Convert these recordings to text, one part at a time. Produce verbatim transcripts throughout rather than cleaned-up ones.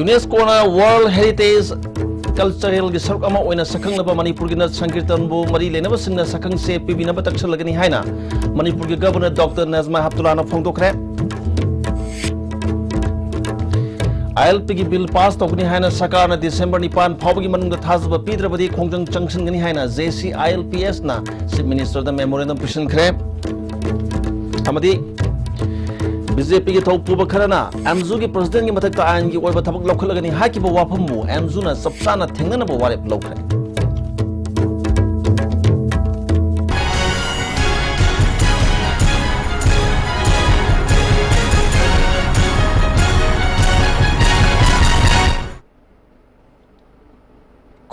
UNESCOꯅ World Heritage Culturalꯒꯤ ꯁꯔꯨꯛ ꯑꯃ ꯑꯣꯏꯅ ꯁꯛꯈꯪꯂꯕ ꯃꯅꯤꯄꯨꯔꯒꯤ ꯅꯠ ꯁꯪꯀꯤꯔꯇꯟꯕꯨ ꯃꯔꯤ ꯂꯩꯅꯕꯁꯤꯡꯅ ꯁꯛꯈꯪꯁꯦ ꯄꯤꯕꯤꯅꯕ ꯇꯛꯁꯜꯂꯒꯅꯤ ꯍꯥꯏꯅ ꯃꯅꯤꯄꯨꯔꯒꯤ Governor Doctor Najma ꯍꯦꯞꯇꯨꯂꯥꯅ ꯐꯣꯡꯗꯣꯛꯈ꯭ꯔꯦ꯫ ILPꯒꯤ bill pass ꯇꯧꯒꯅꯤ ꯍꯥꯏꯅ ꯁꯔꯀꯥꯔꯅ December ꯅꯤꯄꯥꯟ ꯐꯥꯎꯕꯒꯤ ꯃꯅꯨꯡꯗ ꯊꯥꯖꯕ ꯄꯤꯗ꯭ꯔꯕꯗꯤ ꯈꯣꯡꯖꯪ ꯆꯪꯁꯤꯟꯒꯅꯤ ꯍꯥꯏꯅ JCILPSꯅ Chief Ministerꯗ memorandum ꯄꯤꯁꯤꯟꯈ꯭ꯔꯦ꯫ ꯑꯃꯗꯤ BJPꯒꯤ ꯊꯧ ꯄꯨꯕ ꯈꯔꯅ MZUꯒꯤ Presidentꯀꯤ ꯃꯊꯛꯇ ꯑꯥꯏꯟꯒꯤ ꯑꯣꯏꯕ ꯊꯕꯛ ꯂꯧꯈꯠꯂꯒꯅꯤ ꯍꯥꯏꯈꯤꯕ ꯋꯥꯐꯝꯕꯨ MZUꯅ ꯆꯞ ꯆꯥꯅ ꯊꯦꯡꯅꯅꯕ ꯋꯥꯔꯦꯞ ꯂꯧꯈ꯭ꯔꯦ꯫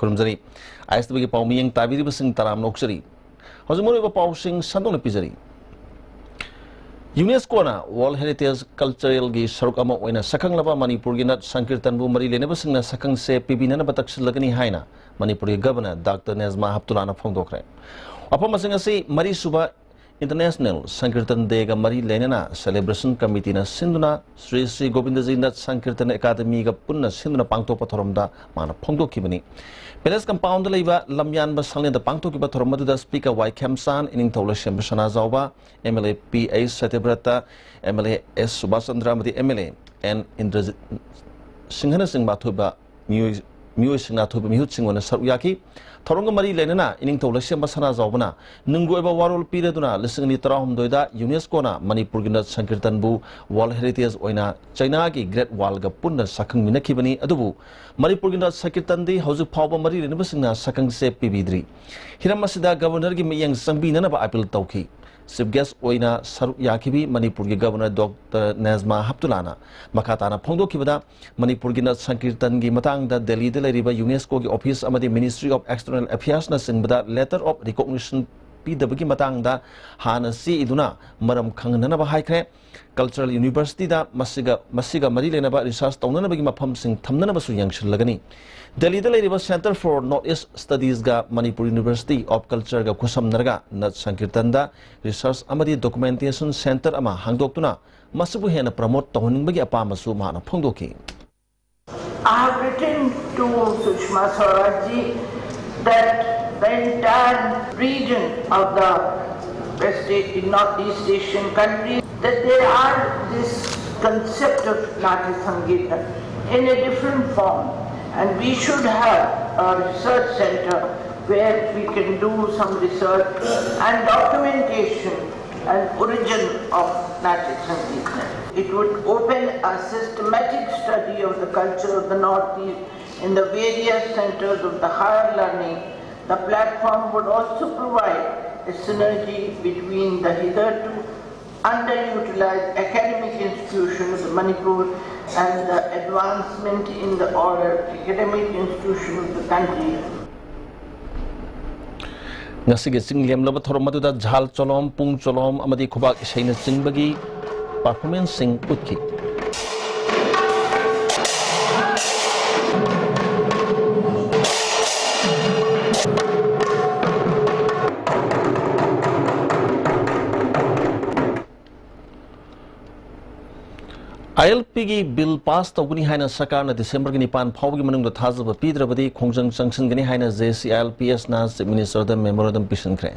ꯈꯨꯔꯨꯝꯖꯔꯤ꯫ ISTVꯒꯤ ꯄꯥꯎ ꯃꯤꯠꯌꯦꯡ ꯇꯥꯕꯤꯔꯤꯕꯁꯤꯡ ꯇꯔꯥꯝꯅ ꯑꯣꯛꯆꯔꯤ꯫ ꯍꯧꯖꯤꯛ ꯃꯔꯨꯑꯣꯏꯕ ꯄꯥꯎꯁꯤꯡ ꯁꯟꯗꯣꯛꯅ ꯄꯤꯖꯔꯤ꯫ UNESCOꯅ World Heritage Culturalꯒꯤ ꯁꯔꯨꯛ ꯑꯃ ꯑꯣꯏꯅ ꯁꯛꯈꯪꯂꯕ ꯃꯅꯤꯄꯨꯔꯒꯤ ꯅꯠ ꯁꯪꯀꯤꯔꯇꯟꯕꯨ ꯃꯔꯤ ꯂꯩꯅꯕꯁꯤꯡꯅ ꯁꯛꯈꯪꯁꯦ ꯄꯤꯕꯤꯅꯅꯕ ꯇꯛꯁꯤꯜꯂꯒꯅꯤ ꯍꯥꯏꯅ ꯃꯅꯤꯄꯨꯔꯒꯤ Governor Doctor ꯅꯖꯃꯥ ꯍꯦꯞꯇꯨꯂꯥꯅ ꯐꯣꯡꯗꯣꯛꯈ꯭ꯔꯦ꯫ ꯋꯥꯐꯝ ꯑꯁꯤꯡ ꯑꯁꯤ ꯃꯔꯤꯁꯨꯕ International Sankirtan Dayꯒ ꯃꯔꯤ ꯂꯩꯅꯅ Celebration Committeeꯅ ꯁꯤꯟꯗꯨꯅ ꯁ꯭ꯔꯤ ꯁ꯭ꯔꯤ ꯒꯣꯕꯤꯟꯗꯖꯤ ꯅꯠ ꯁꯪꯀꯤꯔꯇꯟ ꯑꯦꯀꯥꯗꯃꯤꯒ ꯄꯨꯟꯅ ꯁꯤꯟꯗꯨꯅ ꯄꯥꯡꯊꯣꯛꯄ ꯊꯧꯔꯝꯗ ꯃꯥꯅ ꯐꯣꯡꯗꯣꯛꯈꯤꯕꯅꯤ꯫ Palace Compoundꯗ ꯂꯩꯕ ꯂꯝꯌꯥꯟꯕ ꯁꯪꯂꯦꯟꯗ ꯄꯥꯡꯊꯣꯛꯈꯤꯕ ꯊꯧꯔꯝ ꯑꯗꯨꯗ Speaker ꯋꯥꯏ ꯈꯦꯝꯆꯥꯟ, ꯏꯅꯤꯡꯊꯧ ꯂꯩꯁꯦꯝꯕ ꯁꯅꯥꯖꯥꯎꯕ, MLA ꯄꯤ ꯑꯩꯆ ꯁꯇ꯭ꯌꯕ꯭ꯔꯇ, MLA ꯑꯦꯁ ꯁꯨꯕꯥꯁ ꯆꯟꯗ꯭ꯔ ꯑꯃꯗꯤ MLA ꯑꯦꯟ ꯏꯟꯗ꯭ꯔꯖꯤꯠ ꯁꯤꯡꯍꯅꯆꯤꯡꯕ ꯑꯊꯣꯏꯕ ꯃꯤꯑꯣꯏ-, ꯃꯤꯑꯣꯏꯁꯤꯡꯅ ꯑꯊꯣꯏꯕ ꯃꯤꯍꯨꯠꯁꯤꯡ ꯑꯣꯏꯅ ꯁꯔꯨꯛ ꯌꯥꯈꯤ꯫ ꯊꯧꯔꯝꯒ ꯃꯔꯤ ꯂꯩꯅꯅ ꯏꯅꯤꯡꯊꯧ ꯂꯩꯁꯦꯝꯕ ꯁꯅꯥꯖꯥꯎꯕꯅ ꯅꯨꯡꯒꯤ ꯑꯣꯏꯕ ꯋꯥꯔꯣꯜ ꯄꯤꯔꯗꯨꯅ ꯂꯤꯁꯤꯡ ꯑꯅꯤ ꯇꯔꯥꯍꯨꯝꯗꯣꯏꯗ UNESCOꯅ ꯃꯅꯤꯄꯨꯔꯒꯤ ꯅꯠ ꯁꯪꯀꯤꯔꯇꯟꯕꯨ World Heritage ꯑꯣꯏꯅ ꯆꯩꯅꯥꯒꯤ Great Wallꯒ ꯄꯨꯟꯅ ꯁꯛꯈꯪꯃꯤꯟꯅꯈꯤꯕꯅꯤ꯫ ꯑꯗꯨꯕꯨ ꯃꯅꯤꯄꯨꯔꯒꯤ ꯅꯠ ꯁꯪꯀꯤꯔꯇꯟꯗꯤ ꯍꯧꯖꯤꯛ ꯐꯥꯎꯕ ꯃꯔꯤ ꯂꯩꯅꯕꯁꯤꯡꯅ ꯁꯛꯈꯪꯁꯦ ꯄꯤꯕꯤꯗ꯭ꯔꯤ꯫ ꯍꯤꯔꯝ ꯑꯁꯤꯗ Governorꯒꯤ ꯃꯤꯠꯌꯦꯡ ꯆꯪꯕꯤꯅꯅꯕ appeal ꯇꯧꯈꯤ꯫ Chief Guest ꯑꯣꯏꯅ ꯁꯔꯨꯛ ꯌꯥꯈꯤꯕꯤ ꯃꯅꯤꯄꯨꯔꯒꯤ Governor Doctor ꯅꯖꯃꯥ ꯍꯦꯞꯇꯨꯂꯥꯅ ꯃꯈꯥ ꯇꯥꯅ ꯐꯣꯡꯗꯣꯛꯈꯤꯕꯗ, ꯃꯅꯤꯄꯨꯔꯒꯤ ꯅꯠ ꯁꯪꯀꯤꯔꯇꯟꯒꯤ ꯃꯇꯥꯡꯗ ꯗꯦꯜꯂꯤꯗ ꯂꯩꯔꯤꯕ UNESCOꯒꯤ office ꯑꯃꯗꯤ Ministry of External Affairsꯅꯆꯤꯡꯕꯗ letter of recognition ꯄꯤꯗꯕꯒꯤ ꯃꯇꯥꯡꯗ ꯍꯥꯟꯅ ꯆꯦ ꯏꯗꯨꯅ ꯃꯔꯝ ꯈꯪꯍꯟꯅꯅꯕ ꯍꯥꯏꯈ꯭ꯔꯦ꯫ Cultural Universityꯗ ꯃꯁꯤꯒ, ꯃꯁꯤꯒ ꯃꯔꯤ ꯂꯩꯅꯕ research ꯇꯧꯅꯅꯕꯒꯤ ꯃꯐꯝꯁꯤꯡ ꯊꯝꯅꯅꯕꯁꯨ ꯌꯦꯡꯁꯤꯜꯂꯒꯅꯤ꯫ ꯗꯦꯜꯂꯤꯗ ꯂꯩꯔꯤꯕ Center for North East Studiesꯒ Manipur University of Cultureꯒ ꯈꯨꯠꯁꯝꯅꯔꯒ nut ꯁꯪꯀꯤꯔꯇꯟꯗ research ꯑꯃꯗꯤ documentation center ꯑꯃ ꯍꯥꯡꯗꯣꯛꯇꯨꯅ ꯃꯁꯤꯕꯨ ꯍꯦꯟꯅ promote ꯇꯧꯍꯟꯅꯤꯡꯕꯒꯤ ꯑꯄꯥꯝꯕꯁꯨ ꯃꯍꯥꯛꯅ ꯐꯣꯡꯗꯣꯛꯈꯤ꯫ I have written to Sushma Swaraj ji that the entire region of the West, Northeast Asian countries, that there are this concept of Natya Sangeet in a different form, and we should have a research center where we can do some research and documentation and origin of Natya Sangeet. It would open a systematic study of the culture of the Northeast in the various centers of the higher learning. The platform would also provide a synergy between the hitherto underutilized academic institutions of Manipur and the advancement in the order academic institutions of the country. ꯉꯁꯤꯒꯤ ꯆꯤꯡ ꯂꯦꯝꯂꯕ ꯊꯧꯔꯝ ꯑꯗꯨꯗ ꯖꯥꯜ ꯆꯣꯂꯣꯝ, ꯄꯨꯡ ꯆꯣꯂꯣꯝ ꯑꯃꯗꯤ ꯈꯨꯕꯥꯛ ꯏꯁꯩꯅꯆꯤꯡꯕꯒꯤ performanceꯁꯤꯡ ꯎꯠꯈꯤ꯫ ILPꯒꯤ bill pass ꯇꯧꯒꯅꯤ ꯍꯥꯏꯅ ꯁꯔꯀꯥꯔꯅ Decemberꯒꯤ ꯅꯤꯄꯥꯟ ꯐꯥꯎꯕꯒꯤ ꯃꯅꯨꯡꯗ ꯊꯥꯖꯕ ꯄꯤꯗ꯭ꯔꯕꯗꯤ ꯈꯣꯡꯖꯪ ꯆꯪꯁꯤꯟꯒꯅꯤ ꯍꯥꯏꯅ JCILPSꯅ Chief Ministerꯗ memorandum ꯄꯤꯁꯤꯟꯈ꯭ꯔꯦ꯫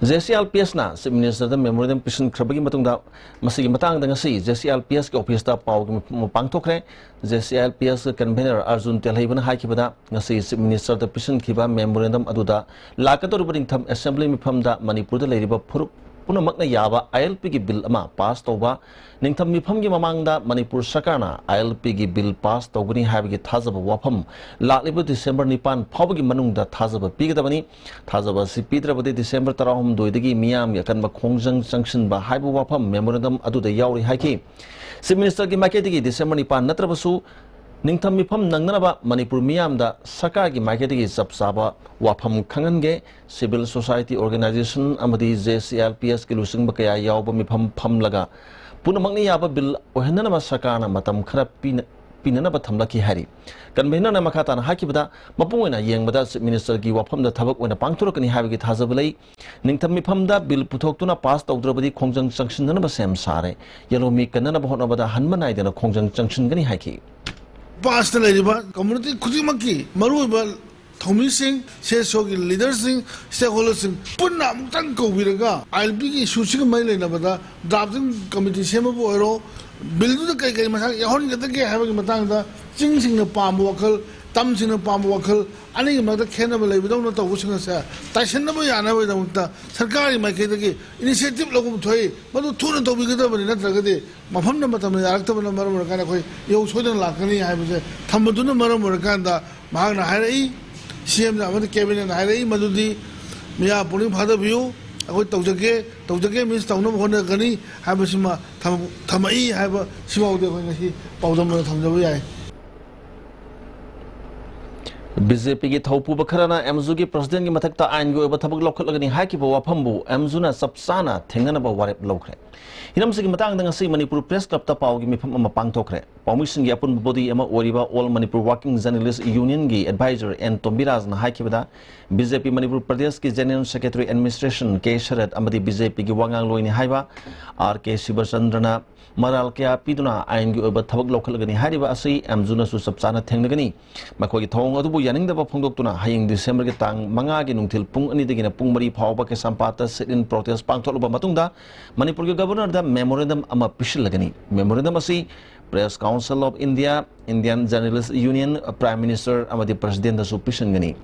JCILPSꯅ Chief Ministerꯗ memorandum ꯄꯤꯁꯤꯟꯈ꯭ꯔꯕꯒꯤ ꯃꯇꯨꯡꯗ ꯃꯁꯤꯒꯤ ꯃꯇꯥꯡꯗ ꯉꯁꯤ JCILPSꯀꯤ officeꯇ ꯄꯥꯎꯒꯤ ꯃꯤꯐꯝ ꯑꯃ ꯄꯥꯡꯊꯣꯛꯈ꯭ꯔꯦ꯫ JCILPS convener ꯑꯔꯖꯨꯟ ꯇꯦꯜꯍꯩꯕꯅ ꯍꯥꯏꯈꯤꯕꯗ, ꯉꯁꯤ Chief Ministerꯗ ꯄꯤꯁꯤꯟꯈꯤꯕ memorandum ꯑꯗꯨꯗ ꯂꯥꯛꯀꯗꯧꯔꯤꯕ ꯅꯤꯡꯊꯝ assembly ꯃꯤꯐꯝꯗ ꯃꯅꯤꯄꯨꯔꯗ ꯂꯩꯔꯤꯕ ꯐꯨꯔꯨꯞ ꯄꯨꯝꯅꯃꯛꯅ ꯌꯥꯕ ILPꯒꯤ bill ꯑꯃ pass ꯇꯧꯕ, ꯅꯤꯡꯊꯝ ꯃꯤꯐꯝꯒꯤ ꯃꯃꯥꯡꯗ ꯃꯅꯤꯄꯨꯔ ꯁꯔꯀꯥꯔꯅ ILPꯒꯤ bill pass ꯇꯧꯒꯅꯤ ꯍꯥꯏꯕꯒꯤ ꯊꯥꯖꯕ ꯋꯥꯐꯝ ꯂꯥꯛꯂꯤꯕ December ꯅꯤꯄꯥꯟ ꯐꯥꯎꯕꯒꯤ ꯃꯅꯨꯡꯗ ꯊꯥꯖꯕ ꯄꯤꯒꯗꯕꯅꯤ꯫ ꯊꯥꯖꯕ ꯑꯁꯤ ꯄꯤꯗ꯭ꯔꯕꯗꯤ December ꯇꯔꯥꯍꯨꯝꯗꯣꯏꯗꯒꯤ ꯃꯤꯌꯥꯝꯒꯤ ꯑꯀꯟꯕ ꯈꯣꯡꯖꯪ ꯆꯪꯁꯤꯟꯕ ꯍꯥꯏꯕ ꯋꯥꯐꯝ memorandum ꯑꯗꯨꯗ ꯌꯥꯎꯔꯤ ꯍꯥꯏꯈꯤ꯫ Chief Ministerꯒꯤ ꯃꯥꯏꯀꯩꯗꯒꯤ December ꯅꯤꯄꯥꯟ ꯅꯠꯇ꯭ꯔꯕꯁꯨ ꯅꯤꯡꯊꯝ ꯃꯤꯐꯝ ꯅꯪꯅꯅꯕ ꯃꯅꯤꯄꯨꯔ ꯃꯤꯌꯥꯝꯗ ꯁꯔꯀꯥꯔꯒꯤ ꯃꯥꯏꯀꯩꯗꯒꯤ ꯆꯞ ꯆꯥꯕ ꯋꯥꯐꯝ ꯈꯪꯍꯟꯒꯦ꯫ Civil society organisation ꯑꯃꯗꯤ JCILPSꯀꯤ ꯂꯨꯆꯤꯡꯕ ꯀꯌꯥ ꯌꯥꯎꯕ ꯃꯤꯐꯝ ꯐꯝꯂꯒ ꯄꯨꯝꯅꯃꯛꯅ ꯌꯥꯕ bill ꯑꯣꯏꯍꯟꯅꯅꯕ ꯁꯔꯀꯥꯔꯅ ꯃꯇꯝ ꯈꯔ ꯄꯤꯅ-, ꯄꯤꯅꯅꯕ ꯊꯝꯂꯛꯈꯤ ꯍꯥꯏꯔꯤ꯫ Convenerꯅ ꯃꯈꯥ ꯇꯥꯅ ꯍꯥꯏꯈꯤꯕꯗ, ꯃꯄꯨꯡ ꯑꯣꯏꯅ ꯌꯦꯡꯕꯗ Chief Ministerꯒꯤ ꯋꯥꯐꯝꯗ ꯊꯕꯛ ꯑꯣꯏꯅ ꯄꯥꯡꯊꯣꯔꯛꯀꯅꯤ ꯍꯥꯏꯕꯒꯤ ꯊꯥꯖꯕ ꯂꯩ꯫ ꯅꯤꯡꯊꯝ ꯃꯤꯐꯝꯗ bill ꯄꯨꯊꯣꯛꯇꯨꯅ pass ꯇꯧꯗ꯭ꯔꯕꯗꯤ ꯈꯣꯡꯖꯪ ꯆꯪꯁꯤꯟꯅꯅꯕ ꯁꯦꯝ ꯁꯥꯔꯦ꯫ ꯌꯦꯜꯍꯧꯃꯤ ꯀꯟꯅꯅꯕ ꯍꯣꯠꯅꯕꯗ ꯍꯟꯕ ꯅꯥꯏꯗꯅ ꯈꯣꯡꯖꯪ ꯆꯪꯁꯤꯟꯒꯅꯤ ꯍꯥꯏꯈꯤ꯫ ꯄꯥꯁꯇ ꯂꯩꯔꯤꯕ ꯀꯝꯃ꯭ꯌꯨꯅꯤꯇꯤ ꯈꯨꯗꯤꯡꯃꯛꯀꯤ ꯃꯔꯨꯑꯣꯏꯕ ꯊꯧꯃꯤꯁꯤꯡ, ꯁꯤ ꯑꯦꯁ ꯑꯣꯒꯤ ꯂꯤꯗꯔꯁꯤꯡ, ꯁ꯭ꯇꯦꯛꯍꯣꯜꯗꯔꯁꯤꯡ ꯄꯨꯟꯅ ꯑꯃꯨꯛꯇꯪ ꯀꯧꯕꯤꯔꯒ ꯑꯥꯏ ꯑꯦꯜ ꯄꯤꯒꯤ ꯏꯁꯨꯁꯤꯒ ꯃꯔꯤ ꯂꯩꯅꯕꯗ ꯗ꯭ꯔꯥꯐꯇꯤꯡ ꯀꯃꯤꯇꯤ ꯁꯦꯝꯕꯕꯨ ꯑꯣꯏꯔꯣ, ꯕꯤꯜꯗꯨꯗ ꯀꯩ ꯀꯩ ꯃꯁꯥ ꯌꯥꯎꯍꯟꯒꯗꯒꯦ ꯍꯥꯏꯕꯒꯤ ꯃꯇꯥꯡꯗ ꯆꯤꯡꯁꯤꯡꯅ ꯄꯥꯝꯕ ꯋꯥꯈꯜ, ꯇꯝꯁꯤꯡꯅ ꯄꯥꯝꯕ ꯋꯥꯈꯜ, ꯑꯅꯤꯒꯤ ꯃꯔꯛꯇ ꯈꯦꯠꯅꯕ ꯂꯩꯕꯗꯧꯅ ꯇꯧꯕꯁꯤꯡ ꯑꯁꯦ ꯇꯥꯏꯁꯤꯟꯅꯕ ꯌꯥꯅꯕꯒꯤꯗꯃꯛꯇ ꯁꯔꯀꯥꯔꯒꯤ ꯃꯥꯏꯀꯩꯗꯒꯤ ꯏꯅꯤꯁꯤꯌꯦꯇꯤꯚ ꯂꯧꯕ ꯊꯣꯛꯏ꯫ ꯃꯗꯨ ꯊꯨꯅ ꯇꯧꯕꯤꯒꯗꯕꯅꯤ, ꯅꯠꯇ꯭ꯔꯒꯗꯤ ꯃꯐꯝꯗ ꯃꯇꯝꯗ ꯌꯥꯔꯛꯇꯕꯅ ꯃꯔꯝ ꯑꯣꯏꯔꯀꯥꯟꯗ ꯑꯩꯈꯣꯏ ꯏꯍꯧ ꯁꯣꯏꯗꯅ ꯂꯥꯛꯀꯅꯤ ꯍꯥꯏꯕꯁꯦ ꯊꯝꯕꯗꯨꯅ ꯃꯔꯝ ꯑꯣꯏꯔꯀꯥꯟꯗ ꯃꯍꯥꯛꯅ ꯍꯥꯏꯔꯛꯏ, ꯁꯤ ꯑꯦꯝꯅ ꯑꯃꯗꯤ ꯀꯦꯕꯤꯅꯦꯠꯅ ꯍꯥꯏꯔꯛꯏ ꯃꯗꯨꯗꯤ ꯃꯤꯌꯥ ꯄꯨꯛꯅꯤꯡ ꯐꯥꯗꯕꯤꯌꯨ, ꯑꯩꯈꯣꯏ ꯇꯧꯖꯒꯦ, ꯇꯧꯖꯒꯦ ꯃꯤꯟꯁ ꯇꯧꯅꯕ ꯍꯣꯠꯅꯒꯅꯤ ꯍꯥꯏꯕꯁꯤꯃ ꯊꯝ-, ꯊꯝꯃꯛꯏ ꯍꯥꯏꯕ ꯁꯤꯐꯥꯎꯗꯤ ꯑꯩꯈꯣꯏ ꯉꯁꯤ ꯄꯥꯎꯗꯝ ꯑꯣꯏꯅ ꯊꯝꯖꯕ ꯌꯥꯏ꯫ ꯕꯤ ꯖꯦ ꯄꯤꯒꯤ ꯊꯧꯄꯨꯕ ꯈꯔꯅ ꯑꯦꯝꯖꯨꯒꯤ ꯄ꯭ꯔꯁꯤꯗꯦꯟꯒꯤ ꯃꯊꯛꯇ ꯑꯥꯏꯟꯒꯤ ꯑꯣꯏꯕ ꯊꯕꯛ ꯂꯧꯈꯠꯂꯒꯅꯤ ꯍꯥꯏꯈꯤꯕ ꯋꯥꯐꯝꯕꯨ ꯑꯦꯝꯖꯨꯅ ꯆꯞ ꯆꯥꯅ ꯊꯦꯡꯅꯅꯕ ꯋꯥꯔꯦꯞ ꯂꯧꯈ꯭ꯔꯦ꯫ ꯍꯤꯔꯝꯁꯤꯒꯤ ꯃꯇꯥꯡꯗ ꯉꯁꯤ ꯃꯅꯤꯄꯨꯔ ꯄ꯭ꯔꯦꯁ ꯀ꯭ꯂꯕꯇ ꯄꯥꯎꯒꯤ ꯃꯤꯐꯝ ꯑꯃ ꯄꯥꯡꯊꯣꯛꯈ꯭ꯔꯦ꯫ ꯄꯥꯎꯃꯤꯁꯤꯡꯒꯤ ꯑꯄꯨꯟꯕ ꯕꯣꯗꯤ ꯑꯃ ꯑꯣꯏꯔꯤꯕ ꯑꯣꯜ ꯃꯅꯤꯄꯨꯔ ꯋꯥꯔꯀꯤꯡ ꯖꯔꯅꯦꯂꯤꯁ ꯌꯨꯅꯤꯌꯟꯒꯤ ꯑꯦꯗꯚꯥꯏꯖꯔ ꯑꯦꯟ ꯇꯣꯝꯕꯤꯔꯥꯖꯅ ꯍꯥꯏꯈꯤꯕꯗ, ꯕꯤ ꯖꯦ ꯄꯤ ꯃꯅꯤꯄꯨꯔ ꯄ꯭ꯔꯗꯦꯁꯀꯤ general secretary administration K Sarat ꯑꯃꯗꯤ ꯕꯤ ꯖꯦ ꯄꯤꯒꯤ ꯋꯥꯉꯥꯡꯂꯣꯏꯅꯤ ꯍꯥꯏꯕ ꯑꯥꯔ ꯀꯦ ꯁꯤꯕꯆꯟꯗ꯭ꯔꯅ ꯃꯔꯥꯜ ꯀꯌꯥ ꯄꯤꯗꯨꯅ ꯑꯥꯏꯟꯒꯤ ꯑꯣꯏꯕ ꯊꯕꯛ ꯂꯧꯈꯠꯂꯒꯅꯤ ꯍꯥꯏꯔꯤꯕ ꯑꯁꯤ ꯑꯦꯝꯖꯨꯅꯁꯨ ꯆꯞ ꯆꯥꯅ ꯊꯦꯡꯅꯒꯅꯤ꯫ ꯃꯈꯣꯏꯒꯤ ꯊꯧꯑꯣꯡ ꯑꯗꯨꯕꯨ ꯌꯥꯅꯤꯡꯗꯕ ꯐꯣꯡꯗꯣꯛꯇꯨꯅ ꯍꯌꯦꯡ ꯗꯤꯁꯦꯝꯕꯔꯒꯤ ꯇꯥꯡ ꯃꯉꯥꯒꯤ ꯅꯨꯡꯊꯤꯜ ꯄꯨꯡ ꯑꯅꯤꯗꯒꯤꯅ ꯄꯨꯡ ꯃꯔꯤ ꯐꯥꯎꯕ ꯀꯩꯁꯥꯝꯄꯥꯠꯇ sit-in protest ꯄꯥꯡꯊꯣꯛꯂꯕ ꯃꯇꯨꯡꯗ ꯃꯅꯤꯄꯨꯔꯒꯤ ꯒꯕꯔꯅꯔꯗ ꯃꯦꯃꯣꯔꯦꯟꯗꯝ ꯑꯃ ꯄꯤꯁꯤꯜꯂꯒꯅꯤ꯫ ꯃꯦꯃꯣꯔꯦꯟꯗꯝ ꯑꯁꯤ Press Council of India, Indian Journalist Union, Prime Minister ꯑꯃꯗꯤ ꯄ꯭ꯔꯁꯤꯗꯦꯟꯗꯁꯨ ꯄꯤꯁꯤꯟꯒꯅꯤ꯫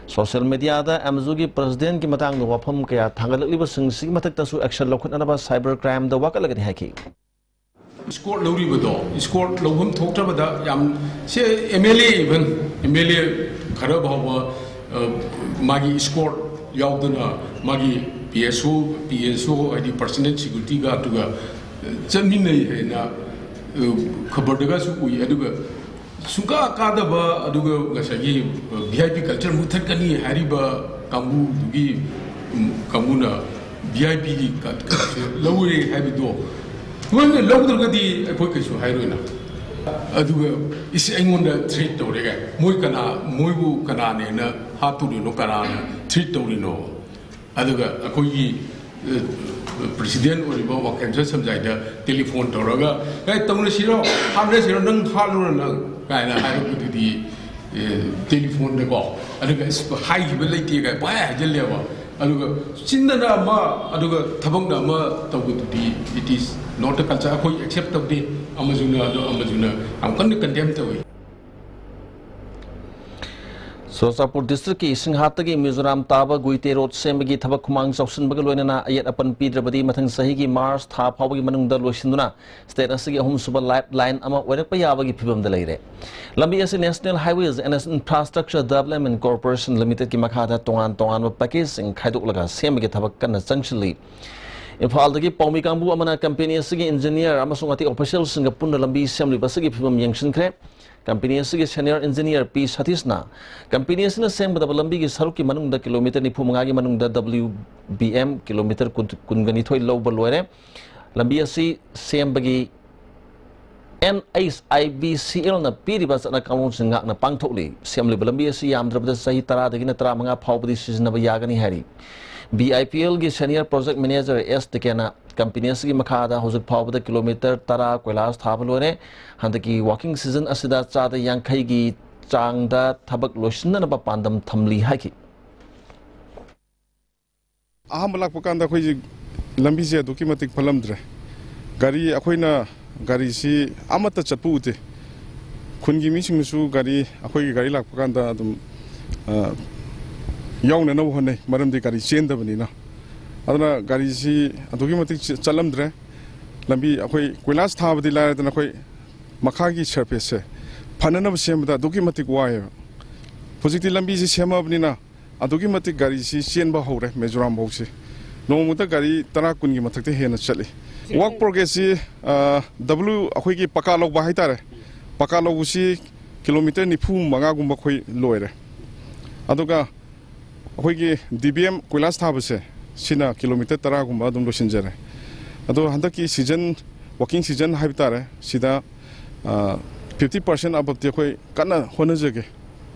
ꯁꯣꯁꯤꯌꯦꯜ ꯃꯤꯗꯤꯌꯥꯗ ꯑꯦꯝꯖꯨꯒꯤ ꯄ꯭ꯔꯁꯤꯗꯦꯟꯒꯤ ꯃꯇꯥꯡꯗ ꯋꯥꯐꯝ ꯀꯌꯥ ꯊꯥꯡꯒꯠꯂꯛꯂꯤꯕꯁꯤꯡꯁꯤꯒꯤ ꯃꯊꯛꯇꯁꯨ ꯑꯦꯛꯁꯟ ꯂꯧꯈꯠꯅꯅꯕ ꯁꯥꯏꯕꯔ ꯀ꯭ꯔꯥꯏꯝꯗ ꯋꯥꯀꯠꯂꯒꯅꯤ ꯍꯥꯏꯈꯤ꯫ ꯏꯁꯀꯣꯔꯠ ꯂꯧꯔꯤꯕꯗꯣ, ꯏꯁꯀꯣꯔꯠ ꯂꯧꯐꯝ ꯊꯣꯛꯇ꯭ꯔꯕꯗ ꯌꯥꯝ, ꯁꯦ M L A, even M L A ꯈꯔ ꯐꯥꯎꯕ, ꯑ, ꯃꯥꯒꯤ ꯏꯁꯀꯣꯔꯠ ꯌꯥꯎꯗꯅ ꯃꯥꯒꯤ ꯄꯤ ꯑꯦꯁ ꯑꯣ, ꯄꯤ ꯑꯦꯁ ꯑꯣ ꯍꯥꯏꯗꯤ ꯄꯔꯁꯅꯦꯜ ꯁꯦꯀ꯭ꯌꯨꯔꯤꯇꯤꯒ ꯑꯗꯨꯒ ꯆꯠꯃꯤꯟꯅꯩ ꯍꯥꯏꯅ, ꯑ, ꯈꯕꯔꯗꯒꯁꯨ ꯎꯏ꯫ ꯑꯗꯨꯒ ꯁꯨꯡꯀꯥ ꯀꯥꯗꯕ, ꯑꯗꯨꯒ ꯉꯁꯥꯏꯒꯤ ꯚꯤ ꯑꯥꯏ ꯄꯤ ꯀꯜꯆꯔ ꯃꯨꯊꯠꯀꯅꯤ ꯍꯥꯏꯔꯤꯕ ꯀꯥꯡꯕꯨꯗꯨꯒꯤ, ꯎꯝ, ꯀꯥꯡꯕꯨꯅ ꯚꯤ ꯑꯥꯏ ꯄꯤꯒꯤ ꯀ-, ꯀꯩꯅꯣꯁꯦ ꯂꯧꯔꯦ ꯍꯥꯏꯕꯗꯣ, ꯃꯣꯏꯅ ꯂꯧꯗ꯭ꯔꯒꯗꯤ ꯑꯩꯈꯣꯏ ꯀꯩꯁꯨ ꯍꯥꯏꯔꯣꯏꯅ꯫ ꯑꯗꯨꯒ ꯏꯁ, ꯑꯩꯉꯣꯟꯗ ꯊ꯭ꯔꯦꯠ ꯇꯧꯔꯦ ꯀꯥꯏ꯫ ꯃꯣꯏ ꯀꯅꯥ, ꯃꯣꯏꯕꯨ ꯀꯅꯥꯅꯦꯅ ꯍꯥꯠꯇꯣꯔꯤꯅꯣ, ꯀꯅꯥꯅ ꯊ꯭ꯔꯦꯠ ꯇꯧꯔꯤꯅꯣ? ꯑꯗꯨꯒ ꯑꯩꯈꯣꯏꯒꯤ, ꯑ, ꯄ꯭ꯔꯦꯁꯤꯗꯦꯟ ꯑꯣꯏꯔꯤꯕ ꯋꯥꯡꯈꯦꯝꯆꯟ ꯁꯝꯖꯥꯏꯗ ꯇꯦꯂꯤꯐꯣꯟ ꯇꯧꯔꯒ, "ꯑꯦ, ꯇꯧꯅꯁꯤꯔꯣ? ꯍꯥꯠꯅꯁꯤꯔꯣ? ꯅꯪ ꯍꯥꯠꯂꯨꯔꯣ ꯅꯪ?" ꯀꯥꯏꯅ ꯍꯥꯏꯔꯛꯄꯗꯨꯗꯤ, ꯑꯦ, ꯇꯦꯂꯤꯐꯣꯟꯗꯀꯣ꯫ ꯑꯗꯨꯒ ꯑꯁ, ꯍꯥꯏꯈꯤꯕ ꯂꯩꯇꯦ ꯀꯥꯏ ꯄꯪꯍꯥꯏ ꯍꯥꯏꯖꯜꯂꯦꯕ꯫ ꯑꯗꯨꯒ ꯆꯤꯟꯗꯅ ꯑꯃ, ꯑꯗꯨꯒ ꯊꯕꯛꯅ ꯑꯃ ꯇꯧꯕꯗꯨꯗꯤ, it is not a culture꯫ ꯑꯩꯈꯣꯏ ꯑꯦꯛꯁꯦꯞ ꯇꯧꯗꯦ꯫ ꯑꯃꯁꯨꯅ ꯑꯗꯣ ꯑꯃꯁꯨꯅ ꯌꯥꯝ ꯀꯟꯅ ꯀꯟꯗꯦꯝ ꯇꯧꯏ꯫ ꯆꯨꯔꯆꯥꯟꯄꯨꯔ ꯗꯤꯁꯇ꯭ꯔꯤꯛꯀꯤ ꯁꯤꯡꯍꯥꯠꯇꯒꯤ ꯃꯤꯖꯣꯔꯥꯝ ꯇꯥꯕ ꯒꯨꯏꯇꯦ ꯔꯣꯗ ꯁꯦꯝꯕꯒꯤ ꯊꯕꯛ ꯈꯨꯃꯥꯡ ꯆꯥꯎꯁꯤꯟꯕꯒ ꯂꯣꯏꯅꯅ ꯑꯌꯦꯠ ꯑꯄꯟ ꯄꯤꯗ꯭ꯔꯕꯗꯤ ꯃꯊꯪ ꯆꯍꯤꯒꯤ ꯃꯥꯔꯆ ꯊꯥ ꯐꯥꯎꯕꯒꯤ ꯃꯅꯨꯡꯗ ꯂꯣꯏꯁꯤꯟꯗꯨꯅ ꯁ꯭ꯇꯦꯠ ꯑꯁꯤꯒꯤ ꯑꯍꯨꯝꯁꯨꯕ ꯂꯥꯏꯐ ꯂꯥꯏꯟ ꯑꯃ ꯑꯣꯏꯔꯛꯄ ꯌꯥꯕꯒꯤ ꯐꯤꯕꯝꯗ ꯂꯩꯔꯦ꯫ ꯂꯝꯕꯤ ꯑꯁꯤ National Highways and Infrastructure Development Corporation Limitedꯀꯤ ꯃꯈꯥꯗ ꯇꯣꯉꯥꯟ ꯇꯣꯉꯥꯟꯕ ꯄꯦꯀꯦꯖꯁꯤꯡ ꯈꯥꯏꯗꯣꯛꯂꯒ ꯁꯦꯝꯕꯒꯤ ꯊꯕꯛ ꯀꯟꯅ ꯆꯪꯁꯤꯜꯂꯤ꯫ ꯏꯝꯐꯥꯜꯗꯒꯤ ꯄꯥꯎꯃꯤ ꯀꯥꯡꯕꯨ ꯑꯃꯅ ꯀꯝꯄꯦꯅꯤ ꯑꯁꯤꯒꯤ ꯏꯟꯖꯤꯅꯤꯌꯔ ꯑꯃꯁꯨꯡ ꯑꯇꯩ ꯑꯣꯐꯤꯁꯤꯌꯦꯜꯁꯤꯡꯒ ꯄꯨꯟꯅ ꯂꯝꯕꯤ ꯁꯦꯝꯂꯤꯕ ꯑꯁꯤꯒꯤ ꯐꯤꯕꯝ ꯌꯦꯡꯁꯤꯟꯈ꯭ꯔꯦ꯫ ꯀꯝꯄꯦꯅꯤ ꯑꯁꯤꯒꯤ ꯁꯦꯅꯤꯌꯔ ꯏꯟꯖꯤꯅꯤꯌꯔ ꯄꯤ ꯁꯇꯤꯁꯅ ꯀꯝꯄꯦꯅꯤ ꯑꯁꯤꯅ ꯁꯦꯝꯒꯗꯕ ꯂꯝꯕꯤꯒꯤ ꯁꯔꯨꯛꯀꯤ ꯃꯅꯨꯡꯗ ꯀꯤꯂꯣꯃꯤꯇꯔ ꯅꯤꯐꯨ ꯃꯉꯥꯒꯤ ꯃꯅꯨꯡꯗ W B M ꯀꯤꯂꯣꯃꯤꯇꯔ ꯀꯨꯟ, ꯀꯨꯟꯒ ꯅꯤꯊꯣꯏ ꯂꯧꯕ ꯂꯣꯏꯔꯦ꯫ ꯂꯝꯕꯤ ꯑꯁꯤ ꯁꯦꯝꯕꯒꯤ N H I V C Lꯅ ꯄꯤꯔꯤꯕ ꯆꯠꯅ ꯀꯥꯡꯂꯣꯟꯁꯤꯡ ꯉꯥꯛꯅ ꯄꯥꯡꯊꯣꯛꯂꯤ꯫ ꯁꯦꯝꯂꯤꯕ ꯂꯝꯕꯤ ꯑꯁꯤ ꯌꯥꯝꯗ꯭ꯔꯕꯗ ꯆꯍꯤ ꯇꯔꯥꯗꯒꯤꯅ ꯇꯔꯥꯃꯉꯥ ꯐꯥꯎꯕꯗꯤ ꯁꯤꯖꯤꯟꯅꯕ ꯌꯥꯒꯅꯤ ꯍꯥꯏꯔꯤ꯫ B I P Lꯒꯤ ꯁꯦꯅꯤꯌꯔ ꯄ꯭ꯔꯣꯖꯦꯛ ꯃꯦꯅꯦꯖꯔ ꯑꯦꯁ ꯇꯤꯀꯦꯅ ꯀꯝꯄꯦꯅꯤ ꯑꯁꯤꯒꯤ ꯃꯈꯥꯗ ꯍꯧꯖꯤꯛ ꯐꯥꯎꯕꯗ ꯀꯤꯂꯣꯃꯤꯇꯔ ꯇꯔꯥ ꯀꯣꯏꯂꯥꯁ ꯊꯥꯕ ꯂꯣꯏꯔꯦ꯫ ꯍꯟꯗꯛꯀꯤ ꯋꯥꯔꯀꯤꯡ ꯁꯤꯖꯟ ꯑꯁꯤꯗ ꯆꯥꯗ ꯌꯥꯡꯈꯩꯒꯤ ꯆꯥꯡꯗ ꯊꯕꯛ ꯂꯣꯏꯁꯤꯟꯅꯅꯕ ꯄꯥꯟꯗꯝ ꯊꯝꯂꯤ ꯍꯥꯏꯈꯤ꯫ ꯑꯍꯥꯟꯕ ꯂꯥꯛꯄ ꯀꯥꯟꯗ ꯑꯩꯈꯣꯏꯁꯤ ꯂꯝꯕꯤꯁꯦ ꯑꯗꯨꯛꯀꯤ ꯃꯇꯤꯛ ꯐꯠꯂꯝꯗ꯭ꯔꯦ꯫ ꯒꯥꯔꯤ, ꯑꯩꯈꯣꯏꯅ ꯒꯥꯔꯤꯁꯤ ꯑꯃꯠꯇ ꯆꯠꯄ ꯎꯗꯦ꯫ ꯈꯨꯟꯒꯤ ꯃꯤꯁꯤꯡꯅꯁꯨ ꯒꯥꯔꯤ, ꯑꯩꯈꯣꯏꯒꯤ ꯒꯥꯔꯤ ꯂꯥꯛꯄ ꯀꯥꯟꯗ ꯑꯗꯨꯝ, ꯑ, ꯌꯥꯎꯅꯅꯕ ꯍꯣꯠꯅꯩ, ꯃꯔꯝꯗꯤ ꯒꯥꯔꯤ ꯆꯦꯟꯗꯕꯅꯤꯅ꯫ ꯑꯗꯨꯅ ꯒꯥꯔꯤꯁꯤ ꯑꯗꯨꯛꯀꯤ ꯃꯇꯤꯛ ꯆ-, ꯆꯠꯂꯝꯗ꯭ꯔꯦ꯫ ꯂꯝꯕꯤ ꯑꯩꯈꯣꯏ ꯀꯣꯏꯂꯥꯁ ꯊꯥꯕꯗꯤ ꯂꯥꯏꯔꯗꯅ ꯑꯩꯈꯣꯏ ꯃꯈꯥꯒꯤ ꯁꯔꯐꯦꯁꯁꯦ ꯐꯅꯅꯕ ꯁꯦꯝꯕꯗ ꯑꯗꯨꯛꯀꯤ ꯃꯇꯤꯛ ꯋꯥꯏꯌꯦꯕ꯫ ꯍꯧꯖꯤꯛꯇꯤ ꯂꯝꯕꯤꯁꯤ ꯁꯦꯝꯃꯕꯅꯤꯅ ꯑꯗꯨꯛꯀꯤ ꯃꯇꯤꯛ ꯒꯥꯔꯤꯁꯤ ꯆꯦꯟꯕ ꯍꯧꯔꯦ ꯃꯤꯖꯣꯔꯥꯝ ꯐꯥꯎꯁꯤ꯫ ꯅꯣꯡꯃꯗ ꯒꯥꯔꯤ ꯇꯔꯥ ꯀꯨꯟꯒꯤ ꯃꯊꯛꯇ ꯍꯦꯟꯅ ꯆꯠꯂꯤ꯫ ꯋꯥꯔꯛ ꯄ꯭ꯔꯣꯒ꯭ꯔꯦꯁꯁꯤ, ꯑ, W, ꯑꯩꯈꯣꯏꯒꯤ ꯄꯀꯥ ꯂꯧꯕ ꯍꯥꯏꯇꯥꯔꯦ, ꯄꯀꯥ ꯂꯧꯕꯁꯤ ꯀꯤꯂꯣꯃꯤꯇꯔ ꯅꯤꯐꯨ ꯃꯉꯥꯒꯨꯝꯕ ꯑꯩꯈꯣꯏ ꯂꯣꯏꯔꯦ꯫ ꯑꯗꯨꯒ ꯑꯩꯈꯣꯏꯒꯤ D B M ꯀꯣꯏꯂꯥꯁ ꯊꯥꯕꯁꯦ, ꯁꯤꯅ ꯀꯤꯂꯣꯃꯤꯇꯔ ꯇꯔꯥꯒꯨꯝꯕ ꯑꯗꯨꯝ ꯂꯣꯏꯁꯤꯟꯖꯔꯦ꯫ ꯑꯗꯣ ꯍꯟꯗꯛꯀꯤ ꯁꯤꯖꯟ, ꯋꯥꯔꯀꯤꯡ ꯁꯤꯖꯟ ꯍꯥꯏꯕ ꯇꯥꯔꯦ, ꯁꯤꯗ, ꯑ, fifty percent ꯑꯕꯞꯇꯤ ꯑꯩꯈꯣꯏ ꯀꯟꯅ ꯍꯣꯠꯅꯖꯒꯦ,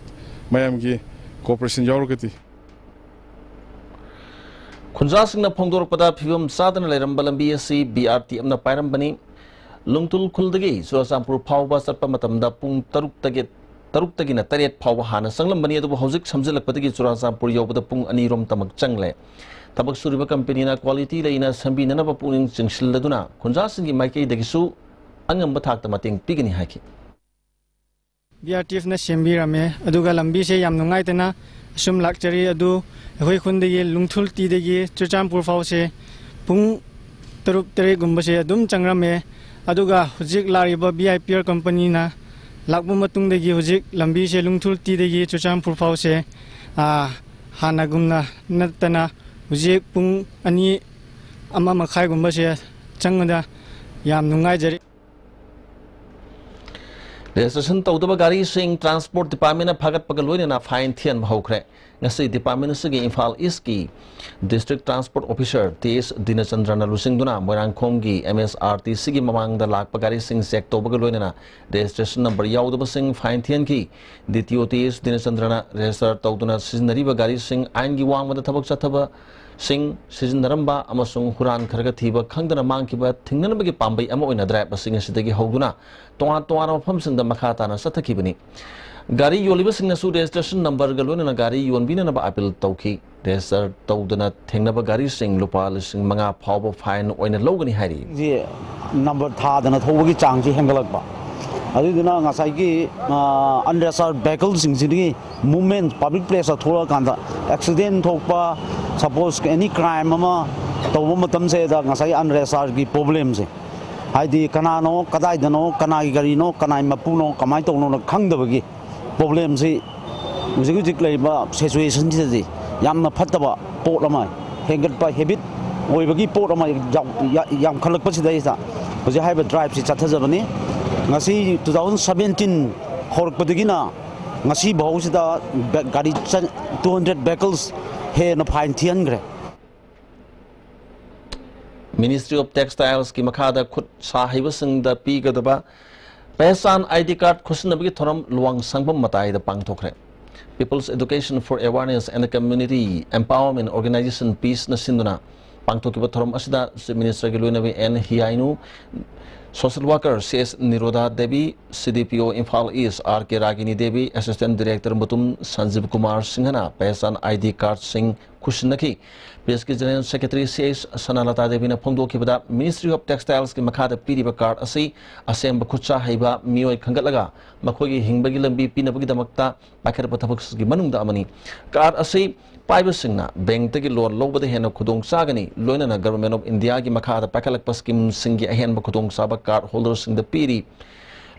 ꯃꯌꯥꯝꯒꯤ ꯀꯣꯑꯣꯄꯔꯦꯁꯟ ꯌꯥꯎꯔꯒꯗꯤ꯫ ꯈꯨꯟꯖꯥꯁꯤꯡꯅ ꯐꯣꯡꯗꯣꯔꯛꯄꯗ, ꯐꯤꯕꯝ ꯆꯥꯗꯅ ꯂꯩꯔꯝꯕ ꯂꯝꯕꯤ ꯑꯁꯤ ꯕꯤ ꯑꯥꯔ ꯇꯤ ꯑꯃꯅ ꯄꯥꯏꯔꯝꯕꯅꯤ꯫ ꯂꯨꯡꯊꯨꯜ ꯈꯨꯜꯗꯒꯤ ꯆꯨꯔꯆꯥꯟꯄꯨꯔ ꯐꯥꯎꯕ ꯆꯠꯄ ꯃꯇꯝꯗ ꯄꯨꯡ ꯇꯔꯨꯛꯇꯒꯤ, ꯇꯔꯨꯛꯇꯒꯤꯅ ꯇꯔꯦꯠ ꯐꯥꯎꯕ ꯍꯥꯟꯅ ꯆꯪꯂꯝꯕꯅꯤ, ꯑꯗꯨꯕꯨ ꯍꯧꯖꯤꯛ ꯁꯝꯖꯤꯜꯂꯛꯄꯗꯒꯤ ꯆꯨꯔꯆꯥꯟꯄꯨꯔ ꯌꯧꯕꯗ ꯄꯨꯡ ꯑꯅꯤꯔꯣꯝꯇꯃꯛ ꯆꯪꯂꯦ꯫ ꯊꯕꯛ ꯁꯨꯔꯤꯕ ꯀꯝꯄꯦꯅꯤꯅ quality ꯂꯩꯅ ꯁꯦꯝꯕꯤꯅꯅꯕ ꯄꯨꯛꯅꯤꯡ ꯆꯤꯡꯁꯤꯜꯂꯗꯨꯅ ꯈꯨꯟꯖꯥꯁꯤꯡꯒꯤ ꯃꯥꯏꯀꯩꯗꯒꯤꯁꯨ ꯑꯉꯝꯕ ꯊꯥꯛꯇ ꯃꯇꯦꯡ ꯄꯤꯒꯅꯤ ꯍꯥꯏꯈꯤ꯫ ꯕꯤ ꯑꯥꯔ ꯇꯤ ꯑꯦꯐꯅ ꯁꯦꯝꯕꯤꯔꯝꯃꯦ, ꯑꯗꯨꯒ ꯂꯝꯕꯤꯁꯦ ꯌꯥꯝ ꯅꯨꯡꯉꯥꯏꯇꯅ ꯑꯁꯨꯝ ꯂꯥꯛꯆꯔꯤ꯫ ꯑꯗꯨ ꯑꯩꯈꯣꯏ ꯈꯨꯟꯗꯒꯤ ꯂꯨꯡꯊꯨꯜ ꯇꯤꯗꯒꯤ ꯆꯨꯔꯆꯥꯟꯄꯨꯔ ꯐꯥꯎꯁꯦ ꯄꯨꯡ ꯇꯔꯨꯛ ꯇꯔꯦꯠꯀꯨꯝꯕꯁꯦ ꯑꯗꯨꯝ ꯆꯪꯔꯝꯃꯦ꯫ ꯑꯗꯨꯒ ꯍꯧꯖꯤꯛ ꯂꯥꯛꯂꯤꯕ ꯕꯤ ꯑꯥꯏ ꯄꯤ ꯑꯥꯔ ꯀꯝꯄꯅꯤꯅ ꯂꯥꯛꯄ ꯃꯇꯨꯡꯗꯒꯤ ꯍꯧꯖꯤꯛ ꯂꯝꯕꯤꯁꯦ ꯂꯨꯡꯊꯨꯜ ꯇꯤꯗꯒꯤ ꯆꯨꯔꯆꯥꯟꯄꯨꯔ ꯐꯥꯎꯁꯦ, ꯑꯥ, ꯍꯥꯟꯅꯒꯨꯝꯅ ꯅꯠꯇꯅ ꯍꯧꯖꯤꯛ ꯄꯨꯡ ꯑꯅꯤ, ꯑꯃ ꯃꯈꯥꯏꯒꯨꯝꯕꯁꯦ ꯆꯪꯕꯗ ꯌꯥꯝ ꯅꯨꯡꯉꯥꯏꯖꯔꯦ꯫ ꯔꯦꯖꯤꯁꯇ꯭ꯔꯦꯁꯟ ꯇꯧꯗꯕ ꯒꯥꯔꯤꯁꯤꯡ ꯇ꯭ꯔꯥꯟꯁꯄꯣꯔꯠ ꯗꯤꯄꯥꯔꯠꯃꯦꯟꯅ ꯐꯥꯒꯠꯄꯒ ꯂꯣꯏꯅꯅ ꯐꯥꯏꯟ ꯊꯤꯍꯟꯕ ꯍꯧꯈ꯭ꯔꯦ꯫ ꯉꯁꯤ ꯗꯤꯄꯥꯔꯠꯃꯦꯟ ꯑꯁꯤꯒꯤ ꯏꯝꯐꯥꯜ ꯏꯁꯀꯤ ꯗꯤꯁꯇ꯭ꯔꯤꯛ ꯇ꯭ꯔꯥꯟꯁꯄꯣꯔꯠ ꯑꯣꯐꯤꯁꯔ ꯇꯤ ꯑꯦꯁ ꯗꯤꯅꯆꯟꯗ꯭ꯔꯅ ꯂꯨꯆꯤꯡꯗꯨꯅ ꯃꯣꯏꯔꯥꯡꯈꯣꯝꯒꯤ ꯑꯦꯝ ꯑꯦꯁ ꯑꯥꯔ ꯇꯤ ꯁꯤꯒꯤ ꯃꯃꯥꯡꯗ ꯂꯥꯛꯄ ꯒꯥꯔꯤꯁꯤꯡ ꯆꯦꯛ ꯇꯧꯕꯒ ꯂꯣꯏꯅꯅ ꯔꯦꯖꯤꯁꯇ꯭ꯔꯦꯁꯟ ꯅꯝꯕꯔ ꯌꯥꯎꯗꯕꯁꯤꯡ ꯐꯥꯏꯟ ꯊꯤꯍꯟꯈꯤ꯫ ꯗꯤ ꯇꯤ ꯑꯣ ꯇꯤ ꯑꯦꯁ ꯗꯤꯅꯆꯟꯗ꯭ꯔꯅ ꯔꯦꯖꯤꯁꯇꯔ ꯇꯧꯗꯨꯅ ꯁꯤꯖꯤꯟꯅꯔꯤꯕ ꯒꯥꯔꯤꯁꯤꯡ ꯑꯥꯏꯟꯒꯤ ꯋꯥꯡꯃꯗ ꯊꯕꯛ ꯆꯠꯊꯕ ꯁꯤꯡ ꯁꯤꯖꯤꯟꯅꯔꯝꯕ ꯑꯃꯁꯨꯡ ꯍꯨꯔꯥꯟꯈ꯭ꯔꯒ ꯊꯤꯕ ꯈꯪꯗꯅ ꯃꯥꯡꯈꯤꯕ ꯊꯤꯡꯅꯅꯕꯒꯤ ꯄꯥꯝꯕꯩ ꯑꯃ ꯑꯣꯏꯅ ꯗ꯭ꯔꯥꯏꯕ ꯑꯁꯤꯡ ꯑꯁꯤꯗꯒꯤ ꯍꯧꯗꯨꯅ ꯇꯣꯉꯥꯟ ꯇꯣꯉꯥꯟꯕ ꯃꯐꯝꯁꯤꯡꯗ ꯃꯈꯥ ꯇꯥꯅ ꯆꯠꯊꯈꯤꯕꯅꯤ꯫ ꯒꯥꯔꯤ ꯌꯣꯜꯂꯤꯕꯁꯤꯡꯅꯁꯨ ꯔꯦꯖꯤꯁꯇ꯭ꯔꯦꯁꯟ ꯅꯝꯕꯔꯒ ꯂꯣꯏꯅꯅ ꯒꯥꯔꯤ ꯌꯣꯟꯕꯤꯅꯅꯕ ꯑꯥꯄꯤꯜ ꯇꯧꯈꯤ꯫ ꯔꯦꯖꯤꯁꯇꯔ ꯇꯧꯗꯅ ꯊꯦꯡꯅꯕ ꯒꯥꯔꯤꯁꯤꯡ ꯂꯨꯄꯥ ꯂꯤꯁꯤꯡ ꯃꯉꯥ ꯐꯥꯎꯕ ꯐꯥꯏꯟ ꯑꯣꯏꯅ ꯂꯧꯒꯅꯤ ꯍꯥꯏꯔꯤ꯫ ꯁꯤ ꯅꯝꯕꯔ ꯊꯥꯗꯅ ꯊꯧꯕꯒꯤ ꯆꯥꯡꯁꯤ ꯍꯦꯟꯒꯠꯂꯛꯄ, ꯑꯗꯨꯗꯨꯅ ꯉꯁꯥꯏꯒꯤ, ꯑ, unregistered vehicleꯁꯤꯡꯁꯤꯗꯒꯤ movement public placeꯇ ꯊꯣꯛꯂꯛꯑꯀꯥꯟꯗ accident ꯊꯣꯛꯄ, suppose any crime ꯑꯃ ꯇꯧꯕ ꯃꯇꯝꯁꯤꯗ ꯉꯁꯥꯏ unregisteredꯀꯤ problemꯁꯦ, ꯍꯥꯏꯗꯤ ꯀꯅꯥꯅꯣ, ꯀꯗꯥꯏꯗꯅꯣ, ꯀꯅꯥꯒꯤ ꯒꯥꯔꯤꯅꯣ, ꯀꯅꯥꯒꯤ ꯃꯄꯨꯅꯣ, ꯀꯃꯥꯏꯅ ꯇꯧꯅꯣꯅ ꯈꯪꯗꯕꯒꯤ problemꯁꯤ ꯍꯧꯖꯤꯛ ꯍꯧꯖꯤꯛ ꯂꯩꯔꯤꯕ situationꯁꯤꯗꯗꯤ ꯌꯥꯝꯅ ꯐꯠꯇꯕ ꯄꯣꯠ ꯑꯃ, ꯍꯦꯟꯒꯠꯄ habit ꯑꯣꯏꯕꯒꯤ ꯄꯣꯠ ꯑꯃ ꯌꯥꯎ-, ꯌꯥ-, ꯌꯥꯝꯈꯠꯂꯛꯄꯁꯤꯗꯩꯗ ꯍꯧꯖꯤꯛ ꯍꯥꯏꯔꯤꯕ driveꯁꯤ ꯆꯠꯊꯖꯕꯅꯤ꯫ ꯉꯁꯤ two thousand seventeen ꯍꯧꯔꯛꯄꯗꯒꯤꯅ ꯉꯁꯤ ꯐꯥꯎꯁꯤꯗ ꯕꯦ-, ꯒꯥꯔꯤ ꯆ-, two hundred vehicles ꯍꯦꯟꯅ fine ꯊꯤꯍꯟꯈ꯭ꯔꯦ꯫ Ministry of Textilesꯀꯤ ꯃꯈꯥꯗ ꯈꯨꯠ ꯁꯥ ꯍꯩꯕꯁꯤꯡꯗ ꯄꯤꯒꯗꯕ ꯄꯦꯍꯆꯥꯟ ID card ꯈꯨꯠꯁꯤꯟꯅꯕꯒꯤ ꯊꯧꯔꯝ ꯂꯨꯋꯥꯡ ꯁꯪꯐꯝ ꯃꯇꯥꯏꯗ ꯄꯥꯡꯊꯣꯛꯈ꯭ꯔꯦ꯫ People's Education for Awareness and Community Empowerment Organization, ꯄꯤꯁꯅ ꯁꯤꯟꯗꯨꯅ ꯄꯥꯡꯊꯣꯛꯈꯤꯕ ꯊꯧꯔꯝ ꯑꯁꯤꯗ Chief Minister ꯒꯤ ꯂꯣꯏꯅꯕꯤ and ꯍꯤꯌꯥꯏꯅꯨ, social worker C S ꯅꯤꯔꯣꯗꯥ Devi, ꯁꯤ ꯗꯤ ꯄꯤ ꯑꯣ ꯏꯝꯐꯥꯜ ꯏꯁ ꯑꯥꯔ ꯀꯦ ꯔꯥꯒꯤꯅꯤ ꯗꯦꯕꯤ, assistant director ꯃꯨꯇꯨꯝ ꯁꯟꯖꯤꯕ ꯀꯨꯃꯥꯔ ꯁꯤꯡꯍꯅ ꯄꯦꯁꯥꯟ ꯑꯥꯏ ꯗꯤ ꯀꯥꯔꯗꯁꯤꯡ ꯈꯨꯠꯁꯤꯟꯅꯈꯤ꯫ ꯄꯤꯁꯀꯤ General Secretary ꯁꯤ ꯑꯩꯆ ꯁꯅꯥꯂꯇꯥ ꯗꯦꯕꯤꯅ ꯐꯣꯡꯗꯣꯛꯈꯤꯕꯗ, Ministry of Textiles ꯀꯤ ꯃꯈꯥꯗ ꯄꯤꯔꯤꯕ ꯀꯥꯔꯗ ꯑꯁꯤ ꯑꯁꯦꯡꯕ ꯈꯨꯠꯁꯥ ꯍꯩꯕ ꯃꯤꯑꯣꯏ ꯈꯟꯒꯠꯂꯒ ꯃꯈꯣꯏꯒꯤ ꯍꯤꯡꯕꯒꯤ ꯂꯝꯕꯤ ꯄꯤꯅꯕꯒꯤꯗꯃꯛꯇ ꯄꯥꯏꯈꯠꯄ ꯊꯕꯛꯁꯤꯡꯒꯤ ꯃꯅꯨꯡꯗ ꯑꯃꯅꯤ꯫ ꯀꯥꯔꯗ ꯑꯁꯤ ꯄꯥꯏꯕꯁꯤꯡꯅ ꯕꯦꯡꯛꯇꯒꯤ ꯂꯣꯟ ꯂꯧꯕꯗ ꯍꯦꯟꯅ ꯈꯨꯗꯣꯡ ꯆꯥꯒꯅꯤ, ꯂꯣꯏꯅꯅ Government of India ꯒꯤ ꯃꯈꯥꯗ ꯄꯥꯏꯈꯠꯂꯛꯄ ꯁ꯭ꯀꯤꯝꯁꯤꯡꯒꯤ ꯑꯍꯦꯟꯕ ꯈꯨꯗꯣꯡꯆꯥꯕ ꯀꯥꯔꯗ ꯍꯣꯜꯗꯔꯁꯤꯡꯗ ꯄꯤꯔꯤ꯫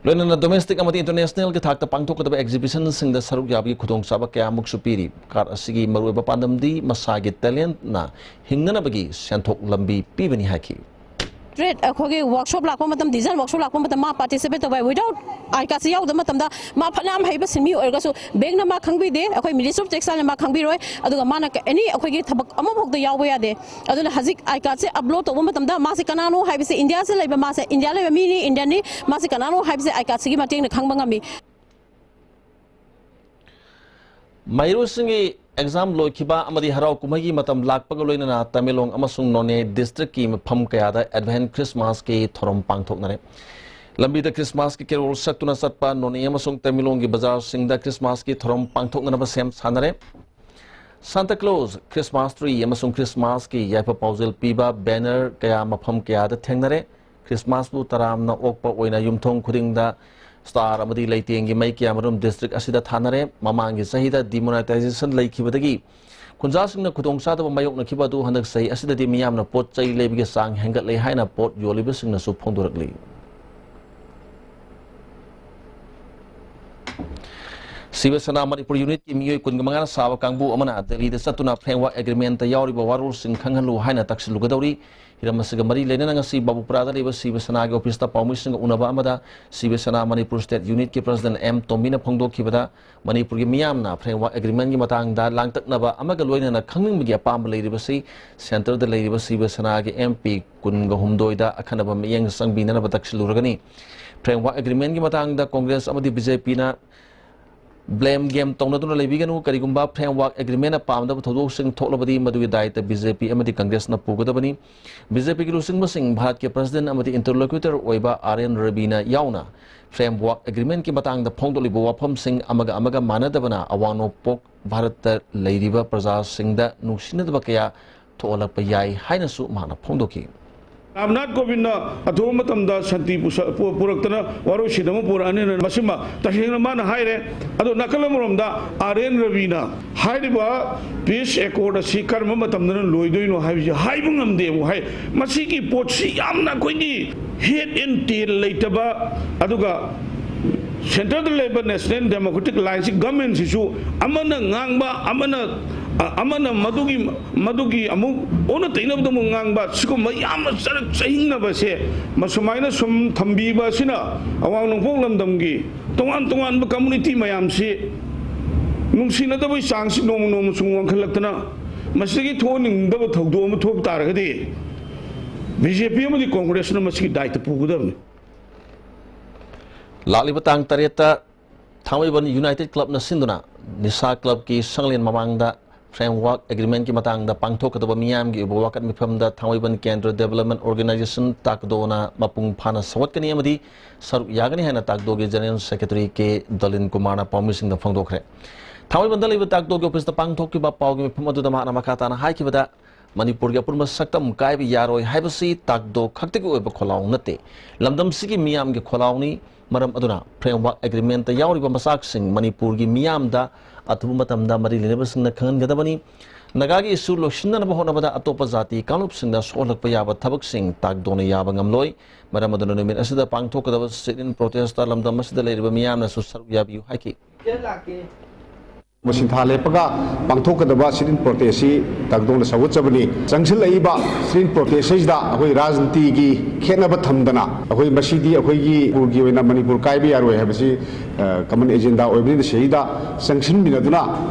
ꯂꯣꯏꯅꯅ domestic ꯑꯃꯗꯤ international ꯒꯤ ꯊꯥꯛꯇ ꯄꯥꯡꯊꯣꯛꯀꯗꯕ exhibition ꯁꯤꯡꯗ ꯁꯔꯨꯛ ꯌꯥꯕꯒꯤ ꯈꯨꯗꯣꯡꯆꯥꯕ ꯀꯌꯥꯃꯨꯛꯁꯨ ꯄꯤꯔꯤ꯫ ꯀꯥꯔꯗ ꯑꯁꯤꯒꯤ ꯃꯔꯨꯑꯣꯏꯕ ꯄꯥꯟꯗꯝꯗꯤ ꯃꯁꯥꯒꯤ talent ꯅ ꯍꯤꯡꯅꯅꯕꯒꯤ ꯁꯦꯟꯊꯣꯛ ꯂꯝꯕꯤ ꯄꯤꯕꯅꯤ ꯍꯥꯏꯈꯤ꯫ ꯇ꯭ꯔꯦꯠ ꯑꯩꯈꯣꯏꯒꯤ ꯋꯥꯔꯛꯁꯣꯞ ꯂꯥꯛꯄ ꯃꯇꯝ, ꯗꯤꯖꯥꯏꯟ ꯋꯥꯔꯛꯁꯣꯞ ꯂꯥꯛꯄ ꯃꯇꯝ ꯃꯥ ꯄꯥꯔꯇꯤꯁꯤꯄꯦꯠ ꯇꯧꯕ ꯌꯥꯏ꯫ Without ꯑꯥꯏ ꯀꯥꯔꯗꯁꯤ ꯌꯥꯎꯗꯕ ꯃꯇꯝꯗ ꯃꯥ ꯐꯅꯌꯥꯝ ꯍꯩꯕ ꯁꯤꯟꯃꯤ ꯑꯣꯏꯔꯒꯁꯨ ꯕꯦꯡꯛꯅ ꯃꯥ ꯈꯪꯕꯤꯗꯦ, ꯑꯩꯈꯣꯏ Ministry of Textile ꯅ ꯃꯥ ꯈꯪꯕꯤꯔꯣꯏ, ꯑꯗꯨꯒ ꯃꯥꯅ ꯑꯦꯅꯤ ꯑꯩꯈꯣꯏꯒꯤ ꯊꯕꯛ ꯑꯃꯐꯥꯎꯗ ꯌꯥꯎꯕ ꯌꯥꯗꯦ꯫ ꯑꯗꯨꯅ ꯍꯧꯖꯤꯛ ꯑꯥꯏ ꯀꯥꯔꯗꯁꯦ ꯑꯞꯂꯣꯗ ꯇꯧꯕ ꯃꯇꯝꯗ ꯃꯥꯁꯦ ꯀꯅꯥꯅꯣ ꯍꯥꯏꯕꯁꯦ, ꯏꯟꯗꯤꯌꯥꯁꯤꯗ ꯂꯩꯕ ꯃꯥꯁꯦ, ꯏꯟꯗꯤꯌꯥ ꯂꯩꯕ ꯃꯤꯅꯤ, ꯏꯟꯗꯤꯌꯟꯅꯤ, ꯃꯥꯁꯦ ꯀꯅꯥꯅꯣ ꯍꯥꯏꯕꯁꯦ ꯑꯥꯏ ꯀꯥꯔꯗꯁꯤꯒꯤ ꯃꯇꯦꯡꯅ ꯈꯪꯕ ꯉꯝꯃꯤ꯫ ꯃꯍꯩꯔꯣꯏꯁꯤꯡꯒꯤ ꯑꯦꯛꯖꯥꯝ ꯂꯣꯏꯈꯤꯕ ꯑꯃꯗꯤ ꯍꯔꯥꯎ ꯀꯨꯝꯍꯩꯒꯤ ꯃꯇꯝ ꯂꯥꯛꯄꯒ ꯂꯣꯏꯅꯅ ꯇꯃꯦꯡꯂꯣꯡ ꯑꯃꯁꯨꯡ ꯅꯣꯅꯦ ꯗꯤꯁꯇ꯭ꯔꯤꯛꯀꯤ ꯃꯐꯝ ꯀꯌꯥꯗ Advent Christmas ꯀꯤ ꯊꯧꯔꯝ ꯄꯥꯡꯊꯣꯛꯅꯔꯦ꯫ ꯂꯝꯕꯤꯗ Christmas ꯀꯤ carol ꯁꯛꯇꯨꯅ ꯆꯠꯄ ꯅꯣꯅꯦ ꯑꯃꯁꯨꯡ ꯇꯃꯦꯡꯂꯣꯡꯒꯤ ꯕꯖꯥꯔꯁꯤꯡꯗ Christmas ꯀꯤ ꯊꯧꯔꯝ ꯄꯥꯡꯊꯣꯛꯅꯅꯕ ꯁꯦꯝ ꯁꯥꯅꯔꯦ꯫ Santa Claus, Christmas tree ꯑꯃꯁꯨꯡ Christmas ꯀꯤ ꯌꯥꯏꯐ ꯄꯥꯎꯖꯦꯜ ꯄꯤꯕ banner ꯀꯌꯥ ꯃꯐꯝ ꯀꯌꯥꯗ ꯊꯦꯡꯅꯔꯦ꯫ Christmas ꯄꯨ ꯇꯔꯥꯝꯅ ꯑꯣꯛꯄ ꯑꯣꯏꯅ ꯌꯨꯝꯊꯣꯡ ꯈꯨꯗꯤꯡꯗ star ꯑꯃꯗꯤ ꯂꯩꯇꯦꯡꯒꯤ ꯃꯩ ꯀꯌꯥꯃꯔꯨꯝ ꯗꯤꯁꯇ꯭ꯔꯤꯛ ꯑꯁꯤꯗ ꯊꯥꯅꯔꯦ꯫ ꯃꯃꯥꯡꯒꯤ ꯆꯍꯤꯗ demonetization ꯂꯩꯈꯤꯕꯗꯒꯤ ꯈꯨꯟꯖꯥꯁꯤꯡꯅ ꯈꯨꯗꯣꯡꯆꯥꯗꯕ ꯃꯥꯌꯣꯛꯅꯈꯤꯕ ꯑꯗꯨ ꯍꯟꯗꯛ ꯆꯍꯤ ꯑꯁꯤꯗꯗꯤ ꯃꯤꯌꯥꯝꯅ ꯄꯣꯠ ꯆꯩ ꯂꯩꯕꯒꯤ ꯆꯥꯡ ꯍꯦꯟꯒꯠꯂꯦ ꯍꯥꯏꯅ ꯄꯣꯠ ꯌꯣꯜꯂꯤꯕꯁꯤꯡꯅꯁꯨ ꯐꯣꯡꯗꯣꯔꯛꯂꯤ꯫ ꯁꯤꯕ ꯁꯦꯅꯥ ꯃꯅꯤꯄꯨꯔ ꯌꯨꯅꯤꯠꯀꯤ ꯃꯤꯑꯣꯏ ꯀꯨꯟꯒ ꯃꯉꯥꯅ ꯁꯥꯕ ꯀꯥꯡꯕꯨ ꯑꯃꯅ ꯗꯦꯜꯂꯤꯗ ꯆꯠꯇꯨꯅ framework agreement ꯇ ꯌꯥꯎꯔꯤꯕ ꯋꯥꯔꯣꯜꯁꯤꯡ ꯈꯪꯍꯜꯂꯨ ꯍꯥꯏꯅ ꯇꯛꯁꯤꯜꯂꯨꯒꯗꯧꯔꯤ꯫ ꯍꯤꯔꯝ ꯑꯁꯤꯒ ꯃꯔꯤ ꯂꯩꯅꯅ ꯉꯁꯤ ꯕꯥꯕꯨꯄꯨꯔꯥꯗ ꯂꯩꯕ ꯁꯤꯕ ꯁꯦꯅꯥꯒꯤ ꯑꯣꯐꯤꯁꯇ ꯄꯥꯎꯃꯤꯁꯤꯡꯒ ꯎꯅꯕ ꯑꯃꯗ ꯁꯤꯕ ꯁꯦꯅꯥ ꯃꯅꯤꯄꯨꯔ ꯁ꯭ꯇꯦꯠ ꯌꯨꯅꯤꯠꯀꯤ ꯄ꯭ꯔꯁꯤꯗꯦꯟ ꯑꯦꯝ ꯇꯣꯝꯕꯤꯅ ꯐꯣꯡꯗꯣꯛꯈꯤꯕꯗ, ꯃꯅꯤꯄꯨꯔꯒꯤ ꯃꯤꯌꯥꯝꯅ framework agreement ꯀꯤ ꯃꯇꯥꯡꯗ ꯂꯥꯡꯇꯛꯅꯕ ꯑꯃꯒ ꯂꯣꯏꯅꯅ ꯈꯪꯅꯤꯡꯕꯒꯤ ꯑꯄꯥꯝꯕ ꯂꯩꯔꯤꯕꯁꯤ ꯁꯦꯟꯇꯔꯗ ꯂꯩꯔꯤꯕ ꯁꯤꯕ ꯁꯦꯅꯥꯒꯤ ꯑꯦꯝ ꯄꯤ ꯀꯨꯟꯒ ꯍꯨꯝꯗꯣꯏꯗ ꯑꯈꯟꯅꯕ ꯃꯤꯠꯌꯦꯡ ꯆꯪꯕꯤꯅꯅꯕ ꯇꯛꯁꯤꯜꯂꯨꯔꯒꯅꯤ꯫ Framework agreement ꯀꯤ ꯃꯇꯥꯡꯗ ꯀꯣꯡꯒ꯭ꯔꯦꯁ ꯑꯃꯗꯤ ꯕꯤ ꯖꯦ ꯄꯤꯅ Blame game ꯇꯧꯅꯗꯨꯅ ꯂꯩꯕꯤꯒꯅꯨ꯫ ꯀꯔꯤꯒꯨꯝꯕ framework agreement ꯄꯥꯝꯗꯕ ꯊꯧꯗꯣꯛꯁꯤꯡ ꯊꯣꯛꯂꯕꯗꯤ ꯃꯗꯨꯒꯤ ꯗꯥꯏꯇ ꯕꯤ ꯖꯦ ꯄꯤ ꯑꯃꯗꯤ ꯀꯪꯒ꯭ꯔꯦꯁꯅ ꯄꯨꯒꯗꯕꯅꯤ꯫ ꯕꯤ ꯖꯦ ꯄꯤꯒꯤ ꯂꯨꯆꯤꯡꯕꯁꯤꯡ ꯚꯥꯔꯠꯀꯤ president ꯑꯃꯗꯤ interlocutor ꯑꯣꯏꯕ ꯑꯥꯔ ꯑꯦꯟ ꯔꯕꯤꯅ ꯌꯥꯎꯅ framework agreement ꯀꯤ ꯃꯇꯥꯡꯗ ꯐꯣꯡꯗꯣꯛꯂꯤꯕ ꯋꯥꯐꯝꯁꯤꯡ ꯑꯃꯒ ꯑꯃꯒ ꯃꯥꯟꯅꯗꯕꯅ ꯑꯋꯥꯡ ꯅꯣꯡꯄꯣꯛ ꯚꯥꯔꯠꯇ ꯂꯩꯔꯤꯕ ꯄ꯭ꯔꯖꯥꯁꯤꯡꯗ ꯅꯨꯡꯁꯤꯅꯗꯕ ꯀꯌꯥ ꯊꯣꯛꯍꯜꯂꯛꯄ ꯌꯥꯏ ꯍꯥꯏꯅꯁꯨ ꯃꯍꯥꯛꯅ ꯐꯣꯡꯗꯣꯛꯈꯤ꯫ ꯔꯥꯝꯅꯥꯊ ꯀꯣꯕꯤꯟꯗ ꯑꯊꯨꯕ ꯃꯇꯝꯗ ꯁꯥꯟꯇꯤ ꯄꯨꯁ-, ꯄꯨ-, ꯄꯨꯔꯛꯇꯅ ꯋꯥꯔꯣꯏꯁꯤꯟ ꯑꯃ ꯄꯨꯔꯛꯑꯅꯤꯅ ꯃꯁꯤꯃ ꯇꯁꯦꯡꯅ ꯃꯥꯅ ꯍꯥꯏꯔꯦ꯫ ꯑꯗꯣ ꯅꯥꯀꯜ ꯑꯃꯔꯣꯝꯗ ꯑꯥꯔ ꯑꯦꯟ ꯔꯕꯤꯅ ꯍꯥꯏꯔꯤꯕ peace accord ꯑꯁꯤ ꯀꯔꯝꯕ ꯃꯇꯝꯗꯅ ꯂꯣꯏꯗꯣꯏꯅꯣ ꯍꯥꯏꯕꯁꯤ ꯍꯥꯏꯕ ꯉꯝꯗꯦꯕꯨ ꯍꯥꯏ꯫ ꯃꯁꯤꯒꯤ ꯄꯣꯠꯁꯤ ꯌꯥꯝꯅ ꯑꯩꯈꯣꯏꯒꯤ head and tail ꯂꯩꯇꯕ, ꯑꯗꯨꯒ centre ꯗ ꯂꯩꯕ National Democratic Alliance ꯁꯤ government ꯁꯤꯁꯨ ꯑꯃꯅ ꯉꯥꯡꯕ, ꯑꯃꯅ, ꯑ-, ꯑꯃꯅ ꯃꯗꯨꯒꯤ, ꯃꯗꯨꯒꯤ ꯑꯃꯨꯛ ꯑꯣꯟꯅ ꯇꯩꯅꯕꯗ ꯑꯃꯨꯛ ꯉꯥꯡꯕ, ꯁꯤꯒꯨꯝꯕ ꯌꯥꯝꯅ ꯆꯔꯛ ꯆꯍꯤꯡꯅꯕꯁꯦ ꯃꯁꯨꯃꯥꯏꯅ ꯁꯨꯝ ꯊꯝꯕꯤꯕ ꯑꯁꯤꯅ ꯑꯋꯥꯡ ꯅꯣꯡꯄꯣꯛ ꯂꯝꯗꯝꯒꯤ ꯇꯣꯉꯥꯟ ꯇꯣꯉꯥꯟꯕ community ꯃꯌꯥꯝꯁꯤ ꯅꯨꯡꯁꯤꯅꯗꯕꯒꯤ ꯆꯥꯡꯁꯤ ꯅꯣꯡꯃ ꯅꯣꯡꯃ ꯁꯨꯝ ꯋꯥꯡꯈꯠꯂꯛꯇꯅ ꯃꯁꯤꯗꯒꯤ ꯊꯣꯛꯍꯟꯅꯤꯡꯗꯕ ꯊꯧꯗꯣꯛ ꯑꯃ ꯊꯣꯛ ꯇꯥꯔꯒꯗꯤ ꯕꯤ ꯖꯦ ꯄꯤ ꯑꯃꯗꯤ ꯀꯪꯒ꯭ꯔꯦꯁꯅ ꯃꯁꯤꯒꯤ ꯗꯥꯏꯇ ꯄꯨꯒꯗꯕꯅꯤ꯫ ꯂꯥꯛꯂꯤꯕ ꯇꯥꯡ ꯇꯔꯦꯠꯇ ꯊꯥꯡꯃꯩꯕꯟ United Club ꯅ ꯁꯤꯟꯗꯨꯅ ꯅꯤꯁꯥ club ꯀꯤ ꯁꯪꯂꯦꯟ ꯃꯃꯥꯡꯗ framework agreement ꯀꯤ ꯃꯇꯥꯡꯗ ꯄꯥꯡꯊꯣꯛꯀꯗꯕ ꯃꯤꯌꯥꯝꯒꯤ ꯑꯣꯏꯕ ꯋꯥꯀꯠ ꯃꯤꯐꯝꯗ ꯊꯥꯡꯃꯩꯕꯟ ꯀꯦꯟꯗ꯭ꯔ Development Organisation ꯇꯥꯛꯗꯣꯅ ꯃꯄꯨꯡ ꯐꯥꯅ ꯁꯧꯒꯠꯀꯅꯤ ꯑꯃꯗꯤ ꯁꯔꯨꯛ ꯌꯥꯒꯅꯤ ꯍꯥꯏꯅ ꯇꯥꯛꯗꯣꯒꯤ General Secretary ꯀꯦ ꯗꯂꯤꯟ ꯀꯨꯃꯥꯔꯅ ꯄꯥꯎꯃꯤꯁꯤꯡꯗ ꯐꯣꯡꯗꯣꯛꯈ꯭ꯔꯦ꯫ ꯊꯥꯡꯃꯩꯕꯟꯗ ꯂꯩꯕ ꯇꯥꯛꯗꯣꯒꯤ office ꯇ ꯄꯥꯡꯊꯣꯛꯈꯤꯕ ꯄꯥꯎꯒꯤ ꯃꯤꯐꯝ ꯑꯗꯨꯗ ꯃꯍꯥꯛꯅ ꯃꯈꯥ ꯇꯥꯅ ꯍꯥꯏꯈꯤꯕꯗ, ꯃꯅꯤꯄꯨꯔꯒꯤ ꯑꯄꯨꯟꯕ ꯁꯛꯇꯝ ꯀꯥꯏꯕ ꯌꯥꯔꯣꯏ ꯍꯥꯏꯕꯁꯤ ꯇꯥꯛꯗꯣ ꯈꯛꯇꯒꯤ ꯑꯣꯏꯕ ꯈꯣꯜꯂꯥꯎ ꯅꯠꯇꯦ꯫ ꯂꯝꯗꯝꯁꯤꯒꯤ ꯃꯤꯌꯥꯝꯒꯤ ꯈꯣꯜꯂꯥꯎꯅꯤ꯫ ꯃꯔꯝ ꯑꯗꯨꯅ framework agreement ꯇ ꯌꯥꯎꯔꯤꯕ ꯃꯆꯥꯛꯁꯤꯡ ꯃꯅꯤꯄꯨꯔꯒꯤ ꯃꯤꯌꯥꯝꯗ ꯑꯊꯨꯕ ꯃꯇꯝꯗ ꯃꯔꯤ ꯂꯩꯅꯕꯁꯤꯡꯅ ꯈꯪꯍꯟꯒꯗꯕꯅꯤ꯫ ꯅꯥꯒꯥꯒꯤ issue ꯂꯣꯏꯁꯤꯟꯅꯅꯕ ꯍꯣꯠꯅꯕꯗ ꯑꯇꯣꯞꯄ ꯖꯥꯇꯤ ꯀꯥꯡꯂꯨꯞꯁꯤꯡꯗ ꯁꯣꯛꯍꯜꯂꯛꯄ ꯌꯥꯕ ꯊꯕꯛꯁꯤꯡ ꯇꯥꯛꯗꯣꯅ ꯌꯥꯕ ꯉꯝꯂꯣꯏ꯫ ꯃꯔꯝ ꯑꯗꯨꯅ ꯅꯨꯃꯤꯠ ꯑꯁꯤꯗ ꯄꯥꯡꯊꯣꯛꯀꯗꯕ sit-in protest ꯇ ꯂꯝꯗꯝ ꯑꯁꯤꯗ ꯂꯩꯔꯤꯕ ꯃꯤꯌꯥꯝꯅꯁꯨ ꯁꯔꯨꯛ ꯌꯥꯕꯤꯌꯨ ꯍꯥꯏꯈꯤ꯫ ꯁꯤꯟꯊꯥ ꯂꯦꯞꯄꯒ ꯄꯥꯡꯊꯣꯛꯀꯗꯕ sit-in protest ꯁꯤ ꯇꯥꯛꯗꯣꯅ ꯁꯧꯒꯠꯆꯕꯅꯤ꯫ ꯆꯪꯁꯤꯜꯂꯛꯏꯕ sit-in protest ꯁꯤꯗ ꯑꯩꯈꯣꯏ ꯔꯥꯖꯅꯤꯇꯤꯒꯤ ꯈꯦꯠꯅꯕ ꯊꯝꯗꯅ ꯑꯩꯈꯣꯏ ꯃꯁꯤꯗꯤ ꯑꯩꯈꯣꯏꯒꯤ ꯃꯅꯤꯄꯨꯔꯒꯤ ꯑꯣꯏꯅ ꯃꯅꯤꯄꯨꯔ ꯀꯥꯏꯕ ꯌꯥꯔꯣꯏ ꯍꯥꯏꯕꯁꯤ, ꯑ, common agenda ꯑꯣꯏꯕꯅꯤꯅ ꯁꯤꯗꯩꯗ ꯆꯪꯁꯤꯟꯃꯤꯟꯅꯗꯨꯅ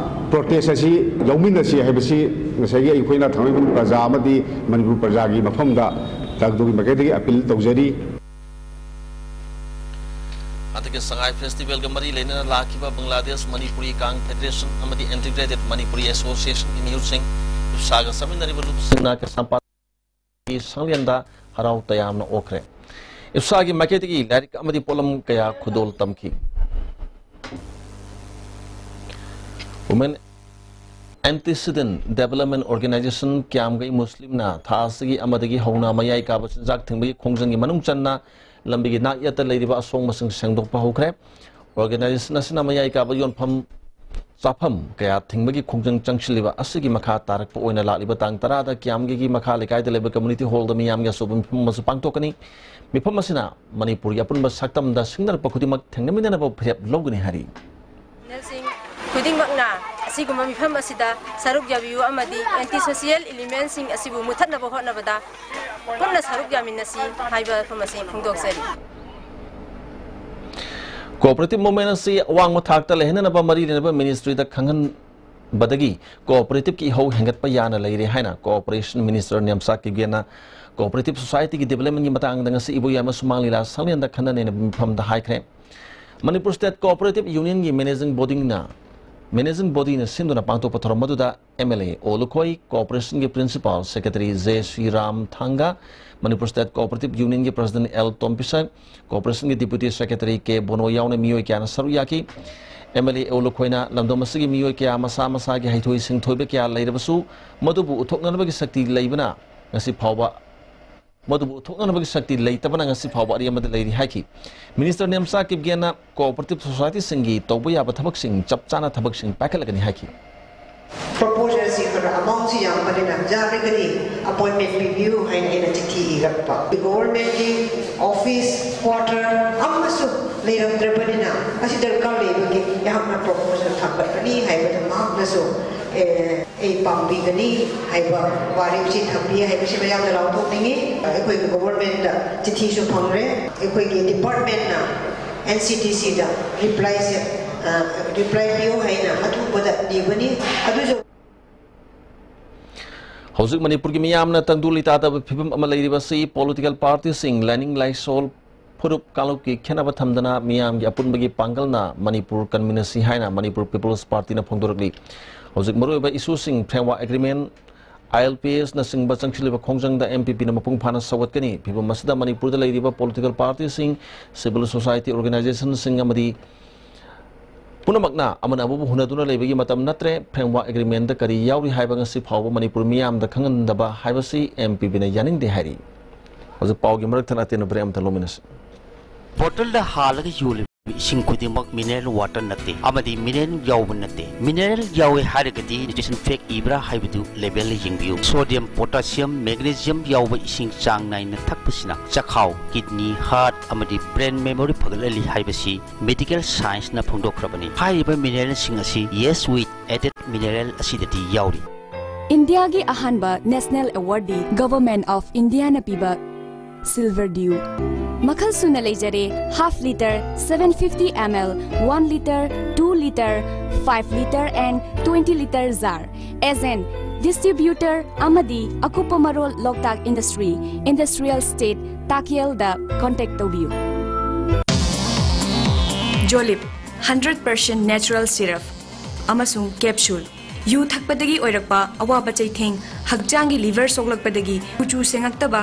protest ꯑꯁꯤ ꯂꯧꯃꯤꯟꯅꯁꯤ ꯍꯥꯏꯕꯁꯤ ꯉꯁꯥꯏꯒꯤ ꯑꯩꯈꯣꯏꯅ ꯊꯥꯡꯃꯩꯕꯟ ꯄ꯭ꯔꯖꯥ ꯑꯃꯗꯤ ꯃꯅꯤꯄꯨꯔ ꯄ꯭ꯔꯖꯥꯒꯤ ꯃꯐꯝꯗ ꯇꯥꯛꯗꯣꯒꯤ ꯃꯥꯏꯀꯩꯗꯒꯤ appeal ꯇꯧꯖꯔꯤ꯫ ꯁꯉꯥꯏ ꯐꯦꯁꯇꯤꯚꯦꯜꯒ ꯃꯔꯤ ꯂꯩꯅꯅ ꯂꯥꯛꯈꯤꯕ ꯕꯪꯒ꯭ꯂꯥꯗꯦꯁ ꯃꯅꯤꯄꯨꯔꯤ ꯀꯥꯡ ꯐꯦꯗꯔꯦꯁꯟ ꯑꯃꯗꯤ ꯏꯟꯇꯤꯒ꯭ꯔꯦꯇꯦꯗ ꯃꯅꯤꯄꯨꯔꯤ ꯑꯦꯁꯣꯁꯤꯌꯦꯁꯟꯒꯤ ꯃꯤꯍꯨꯠꯁꯤꯡ, ꯏꯞꯁꯥꯒ ꯆꯠꯃꯤꯟꯅꯔꯤꯕ ꯂꯨꯞꯁꯤꯡꯅ ꯀꯩꯁꯥꯝꯄꯥꯠꯀꯤ ꯁꯪꯂꯦꯟꯗ ꯍꯔꯥꯎ ꯇꯌꯥꯝꯅ ꯑꯣꯛꯈ꯭ꯔꯦ꯫ ꯏꯞꯁꯥꯒꯤ ꯃꯥꯏꯀꯩꯗꯒꯤ ꯂꯥꯏꯔꯤꯛ ꯑꯃꯗꯤ ꯄꯣꯠꯂꯝ ꯀꯌꯥ ꯈꯨꯗꯣꯜ ꯇꯝꯈꯤ꯫ Women Antecedent Development Organization ꯀ꯭ꯌꯥꯝꯒꯩ ꯃꯨꯁꯂꯤꯝꯅ ꯊꯥ ꯑꯁꯤꯒꯤ ꯑꯃꯗꯒꯤ ꯍꯧꯅ ꯃꯌꯥꯏ ꯀꯥꯕ ꯆꯤꯟꯖꯥꯛ ꯊꯤꯡꯕꯒꯤ ꯈꯣꯡꯖꯪꯒꯤ ꯃꯅꯨꯡ ꯆꯟꯅ ꯂꯝꯕꯤꯒꯤ ꯅꯥꯛ ꯌꯦꯠꯇ ꯂꯩꯔꯤꯕ ꯑꯁꯣꯡꯕꯁꯤꯡ ꯁꯦꯡꯗꯣꯛꯄ ꯍꯧꯈ꯭ꯔꯦ꯫ Organization ꯑꯁꯤꯅ ꯃꯌꯥꯏ ꯀꯥꯕ ꯌꯣꯟꯐꯝ ꯆꯥꯐꯝ ꯀꯌꯥ ꯊꯤꯡꯕꯒꯤ ꯈꯣꯡꯖꯪ ꯆꯪꯁꯤꯜꯂꯤꯕ ꯑꯁꯤꯒꯤ ꯃꯈꯥ ꯇꯥꯔꯛꯄ ꯑꯣꯏꯅ ꯂꯥꯛꯂꯤꯕ ꯇꯥꯡ ꯇꯔꯥꯗ ꯀ꯭ꯌꯥꯝꯒꯩꯒꯤ ꯃꯈꯥ ꯂꯩꯀꯥꯏꯗ ꯂꯩꯕ community hall ꯗ ꯃꯤꯌꯥꯝꯒꯤ ꯑꯆꯧꯕ ꯃꯤꯐꯝ ꯑꯃꯁꯨ ꯄꯥꯡꯊꯣꯛꯀꯅꯤ꯫ ꯃꯤꯐꯝ ꯑꯁꯤꯅ ꯃꯅꯤꯄꯨꯔꯒꯤ ꯑꯄꯨꯟꯕ ꯁꯛꯇꯝꯗ ꯁꯤꯡꯅꯔꯛꯄ ꯈꯨꯗꯤꯡꯃꯛ ꯊꯦꯡꯅꯃꯤꯟꯅꯅꯕ ꯐꯤꯔꯦꯞ ꯂꯧꯒꯅꯤ ꯍꯥꯏꯔꯤ꯫ ꯁꯤꯡ ꯈꯨꯗꯤꯡꯃꯛꯅ ꯑꯁꯤꯒꯨꯝꯕ ꯃꯤꯐꯝ ꯑꯁꯤꯗ ꯁꯔꯨꯛ ꯌꯥꯕꯤꯌꯨ ꯑꯃꯗꯤ anti social element ꯁꯤꯡ ꯑꯁꯤꯕꯨ ꯃꯨꯊꯠꯅꯕ ꯍꯣꯠꯅꯕꯗ ꯄꯨꯟꯅ ꯁꯔꯨꯛ ꯌꯥꯃꯤꯟꯅꯁꯤ ꯍꯥꯏꯕ ꯋꯥꯐꯝ ꯑꯁꯤ ꯐꯣꯡꯗꯣꯛꯆꯔꯤ꯫ Cooperative movement ꯑꯁꯤ ꯑꯋꯥꯡꯕ ꯊꯥꯛꯇ ꯂꯩꯍꯟꯅꯅꯕ ꯃꯔꯤ ꯂꯩꯅꯕ ministry ꯗ ꯈꯪꯍꯟꯕꯗꯒꯤ cooperative ꯀꯤ ꯏꯍꯧ ꯍꯦꯟꯒꯠꯄ ꯌꯥꯅ ꯂꯩꯔꯦ ꯍꯥꯏꯅ Cooperation Minister Nemcha ꯀꯤꯞꯒꯦꯟꯅ cooperative society ꯒꯤ development ꯀꯤ ꯃꯇꯥꯡꯗ ꯉꯁꯤ ꯏꯕꯣꯌꯥꯏꯃ ꯁꯨꯃꯥꯡ ꯂꯤꯂꯥ ꯁꯪꯂꯦꯟꯗ ꯈꯟꯅ ꯅꯩꯅꯕ ꯃꯤꯐꯝꯗ ꯍꯥꯏꯈ꯭ꯔꯦ꯫ ꯃꯅꯤꯄꯨꯔ State Cooperative Union ꯒꯤ managing body ꯅ, managing body ꯅ ꯁꯤꯟꯗꯨꯅ ꯄꯥꯡꯊꯣꯛꯄ ꯊꯧꯔꯝ ꯑꯗꯨꯗ MLA ꯑꯣ ꯂꯨꯈꯣꯏ, Cooperation ꯒꯤ Principal Secretary ꯖꯦ ꯁ꯭ꯔꯤꯔꯥꯝ ꯊꯥꯡꯒ, ꯃꯅꯤꯄꯨꯔ State Cooperative Union ꯒꯤ President ꯑꯦꯜ ꯇꯣꯝꯕꯤꯁꯛ, Cooperation ꯒꯤ Deputy Secretary ꯀꯦ ꯕꯣꯅꯣ ꯌꯥꯎꯅ ꯃꯤꯑꯣꯏ ꯀꯌꯥꯅ ꯁꯔꯨꯛ ꯌꯥꯈꯤ꯫ MLA ꯑꯣ ꯂꯨꯈꯣꯏꯅ ꯂꯝꯗꯝ ꯑꯁꯤꯒꯤ ꯃꯤꯑꯣꯏ ꯀꯌꯥ ꯃꯁꯥ ꯃꯁꯥꯒꯤ ꯍꯩꯊꯣꯏ ꯁꯤꯡꯊꯣꯏꯕ ꯀꯌꯥ ꯂꯩꯔꯕꯁꯨ ꯃꯗꯨꯕꯨ ꯎꯠꯊꯣꯛꯅꯅꯕꯒꯤ ꯁꯛꯇꯤ ꯂꯩꯕꯅ ꯉꯁꯤ ꯐꯥꯎꯕ ꯃꯗꯨꯕꯨ ꯎꯠꯊꯣꯛꯅꯅꯕꯒꯤ ꯁꯛꯇꯤ ꯂꯩꯇꯕꯅ ꯉꯁꯤ ꯐꯥꯎꯕ ꯑꯔꯦꯝꯕꯗ ꯂꯩꯔꯤ ꯍꯥꯏꯈꯤ꯫ Minister ꯅꯦꯝꯆꯥ ꯀꯤꯞꯒꯦꯟꯅ cooperative society ꯁꯤꯡꯒꯤ ꯇꯧꯕ ꯌꯥꯕ ꯊꯕꯛꯁꯤꯡ ꯆꯞ ꯆꯥꯅ ꯊꯕꯛꯁꯤꯡ ꯄꯥꯏꯈꯠꯂꯒꯅꯤ ꯍꯥꯏꯈꯤ꯫ Proposal ꯁꯤ ꯈꯔ amount ꯁꯤ ꯌꯥꯝꯕꯅꯤꯅ ꯌꯥꯔꯒꯗꯤ appointment ꯄꯤꯕꯤꯌꯨ ꯍꯥꯏꯅ ꯑꯩꯅ ꯆꯤꯊꯤ ꯏꯔꯛꯄ꯫ Government ꯀꯤ office quarter ꯑꯃꯁꯨ ꯂꯩꯔꯝꯗ꯭ꯔꯕꯅꯤꯅ ꯑꯁꯤ ꯗꯔꯀꯥꯔ ꯂꯩꯕꯒꯤ ꯑꯩꯍꯥꯛꯅ proposal ꯊꯥꯡꯒꯠꯄꯅꯤ ꯍꯥꯏꯕꯗ ꯃꯍꯥꯛꯅꯁꯨ, ꯑꯦ, ꯑꯩ ꯄꯥꯡꯕꯤꯒꯅꯤ ꯍꯥꯏꯕ ꯋꯥꯔꯦꯞꯁꯤ ꯊꯝꯕꯤ ꯍꯥꯏꯕꯁꯤ ꯃꯌꯥꯝꯗ ꯂꯥꯎꯊꯣꯛꯅꯤꯡꯉꯤ꯫ ꯑꯩꯈꯣꯏꯒꯤ government ꯇ ꯆꯤꯊꯤꯁꯨ ꯐꯪꯂꯦ꯫ ꯑꯩꯈꯣꯏꯒꯤ department ꯅ NCDC ꯗ reply ꯁꯦ, ꯑ, reply ꯄꯤꯌꯨ ꯍꯥꯏꯅ ꯑꯊꯨꯕꯗ ꯅꯤꯕꯅꯤ꯫ ꯑꯗꯨꯁꯨ ꯍꯧꯖꯤꯛ ꯃꯅꯤꯄꯨꯔꯒꯤ ꯃꯤꯌꯥꯝꯅ ꯇꯪꯗꯨ ꯂꯩꯇꯥꯗꯕ ꯐꯤꯕꯝ ꯑꯃ ꯂꯩꯔꯤꯕ ꯑꯁꯤ political party ꯁꯤꯡ, ꯂꯥꯏꯅꯤꯡ ꯂꯥꯏꯁꯣꯜ ꯐꯨꯔꯨꯞ ꯀꯥꯡꯂꯨꯞꯀꯤ ꯈꯦꯠꯅꯕ ꯊꯝꯗꯅ ꯃꯤꯌꯥꯝꯒꯤ ꯑꯄꯨꯟꯕꯒꯤ ꯄꯥꯡꯒꯜꯅ ꯃꯅꯤꯄꯨꯔ ꯀꯟꯃꯤꯟꯅꯁꯤ ꯍꯥꯏꯅ ꯃꯅꯤꯄꯨꯔ ꯄꯤꯄꯜꯁ ꯄꯥꯔꯇꯤꯅ ꯐꯣꯡꯗꯣꯔꯛꯂꯤ꯫ ꯍꯧꯖꯤꯛ ꯃꯔꯨꯑꯣꯏꯕ ꯏꯁꯨꯁꯤꯡ, ꯐ꯭ꯔꯦꯝꯋꯥꯔꯛ ꯑꯦꯒ꯭ꯔꯤꯃꯦꯟ, ꯑꯥꯏ ꯑꯦꯜ ꯄꯤ ꯑꯦꯁꯅꯆꯤꯡꯕ ꯆꯪꯁꯤꯜꯂꯤꯕ ꯈꯣꯡꯖꯪꯗ ꯑꯦꯝ ꯄꯤ ꯄꯤꯅ ꯃꯄꯨꯡ ꯐꯥꯅ ꯁꯧꯒꯠꯀꯅꯤ꯫ ꯐꯤꯕꯝ ꯑꯁꯤꯗ ꯃꯅꯤꯄꯨꯔꯗ ꯂꯩꯔꯤꯕ ꯄꯣꯂꯤꯇꯤꯀꯦꯜ ꯄꯥꯔꯇꯤꯁꯤꯡ, ꯁꯤꯚꯤꯜ ꯁꯣꯁꯥꯏꯇꯤ ꯑꯣꯔꯒꯅꯥꯏꯖꯦꯁꯟꯁꯤꯡ ꯑꯃꯗꯤ ꯄꯨꯝꯅꯃꯛꯅ ꯑꯃꯅ ꯑꯃꯕꯨ ꯍꯨꯟꯅꯗꯨꯅ ꯂꯩꯕꯒꯤ ꯃꯇꯝ ꯅꯠꯇ꯭ꯔꯦ꯫ ꯐ꯭ꯔꯦꯝꯋꯥꯔꯛ ꯑꯦꯒ꯭ꯔꯤꯃꯦꯟꯗ ꯀꯔꯤ ꯌꯥꯎꯔꯤ ꯍꯥꯏꯕ ꯉꯁꯤ ꯐꯥꯎꯕ ꯃꯅꯤꯄꯨꯔ ꯃꯤꯌꯥꯝꯗ ꯈꯪꯍꯟꯗꯕ ꯍꯥꯏꯕꯁꯤ ꯑꯦꯝ ꯄꯤ ꯄꯤꯅ ꯌꯥꯅꯤꯡꯗꯦ ꯍꯥꯏꯔꯤ꯫ ꯍꯧꯖꯤꯛ ꯄꯥꯎꯒꯤ ꯃꯔꯛ ꯊꯠꯅ ꯑꯇꯦꯟꯕ ꯕ꯭ꯔꯦꯛ ꯑꯃꯇ ꯂꯧꯃꯤꯟꯅꯁꯤ꯫ ꯕꯣꯇꯜꯗ ꯍꯥꯜꯂꯒ ꯌꯣꯜꯂꯤꯕ ꯏꯁꯤꯡ ꯈꯨꯗꯤꯡꯃꯛ ꯃꯤꯅꯔꯦꯜ ꯋꯥꯇꯔ ꯅꯠꯇꯦ ꯑꯃꯗꯤ ꯃꯤꯅꯔꯦꯜ ꯌꯥꯎꯕ ꯅꯠꯇꯦ꯫ ꯃꯤꯅꯔꯦꯜ ꯌꯥꯎꯋꯦ ꯍꯥꯏꯔꯒꯗꯤ ꯅ꯭ꯌꯨꯇ꯭ꯔꯤꯁꯟ ꯐꯦꯛ ꯏꯕ꯭ꯔꯥ ꯍꯥꯏꯕꯗꯨ ꯂꯦꯕꯦꯜꯗ ꯌꯦꯡꯕꯤꯌꯨ꯫ ꯁꯣꯗꯤꯌꯝ, ꯄꯣꯇꯥꯁꯤꯌꯝ, ꯃꯦꯒꯅꯦꯁꯤꯌꯝ ꯌꯥꯎꯕ ꯏꯁꯤꯡ ꯆꯥꯡ ꯅꯥꯏꯅ ꯊꯛꯄꯁꯤꯅ ꯆꯈꯥꯎ, ꯀꯤꯗꯅꯤ, ꯍꯥꯔꯠ ꯑꯃꯗꯤ ꯕ꯭ꯔꯦꯟ ꯃꯦꯃꯣꯔꯤ ꯐꯒꯠꯍꯜꯂꯤ ꯍꯥꯏꯕꯁꯤ ꯃꯦꯗꯤꯀꯦꯜ ꯁꯥꯏꯟꯁꯅ ꯐꯣꯡꯗꯣꯛꯈ꯭ꯔꯕꯅꯤ꯫ ꯍꯥꯏꯔꯤꯕ ꯃꯤꯅꯔꯦꯜꯁꯤꯡ ꯑꯁꯤ ꯌꯦꯁ ꯋꯤꯠ ꯑꯦꯗꯦꯠ ꯃꯤꯅꯔꯦꯜ ꯑꯁꯤꯗꯗꯤ ꯌꯥꯎꯔꯤ꯫ ꯏꯟꯗꯤꯌꯥꯒꯤ ꯑꯍꯥꯟꯕ ꯅꯦꯁꯅꯦꯜ ꯑꯦꯋꯥꯔꯗꯗꯤ ꯒꯚꯔꯟꯃꯦꯟꯠ ꯑꯣꯐ ꯏꯟꯗꯤꯌꯥꯅ ꯄꯤꯕ ꯁꯤꯜꯚꯔ ꯗ꯭ꯌꯨ꯫ ꯃꯈꯜ ꯁꯨꯅ ꯂꯩꯖꯔꯦ, half litre, seven fifty ml, one litre, two litre, five litre and twenty litre jar꯫ Agent, distributor ꯑꯃꯗꯤ ꯑꯀꯨꯞꯄ ꯃꯔꯣꯜ ꯂꯣꯛꯇꯥꯛ ꯏꯟꯗꯁꯇ꯭ꯔꯤ, ꯏꯟꯗꯁꯇ꯭ꯔꯤꯌꯦꯜ ꯏꯁꯇꯦꯠ, ꯇꯥꯀꯦꯜꯗ ꯀꯣꯟꯇꯦꯛ ꯇꯧꯕꯤꯌꯨ꯫ ꯖꯣꯂꯤꯞ, hundred percent natural syrup ꯑꯃꯁꯨꯡ ꯀꯦꯞꯁꯨꯜ꯫ ꯌꯨ ꯊꯛꯄꯗꯒꯤ ꯑꯣꯏꯔꯛꯄ ꯑꯋꯥꯕ ꯆꯩꯊꯦꯡ, ꯍꯛꯆꯥꯡꯒꯤ ꯂꯤꯚꯔ ꯁꯣꯛꯂꯛꯄꯗꯒꯤ ꯀꯨꯆꯨ ꯁꯦꯡꯉꯛꯇꯕ,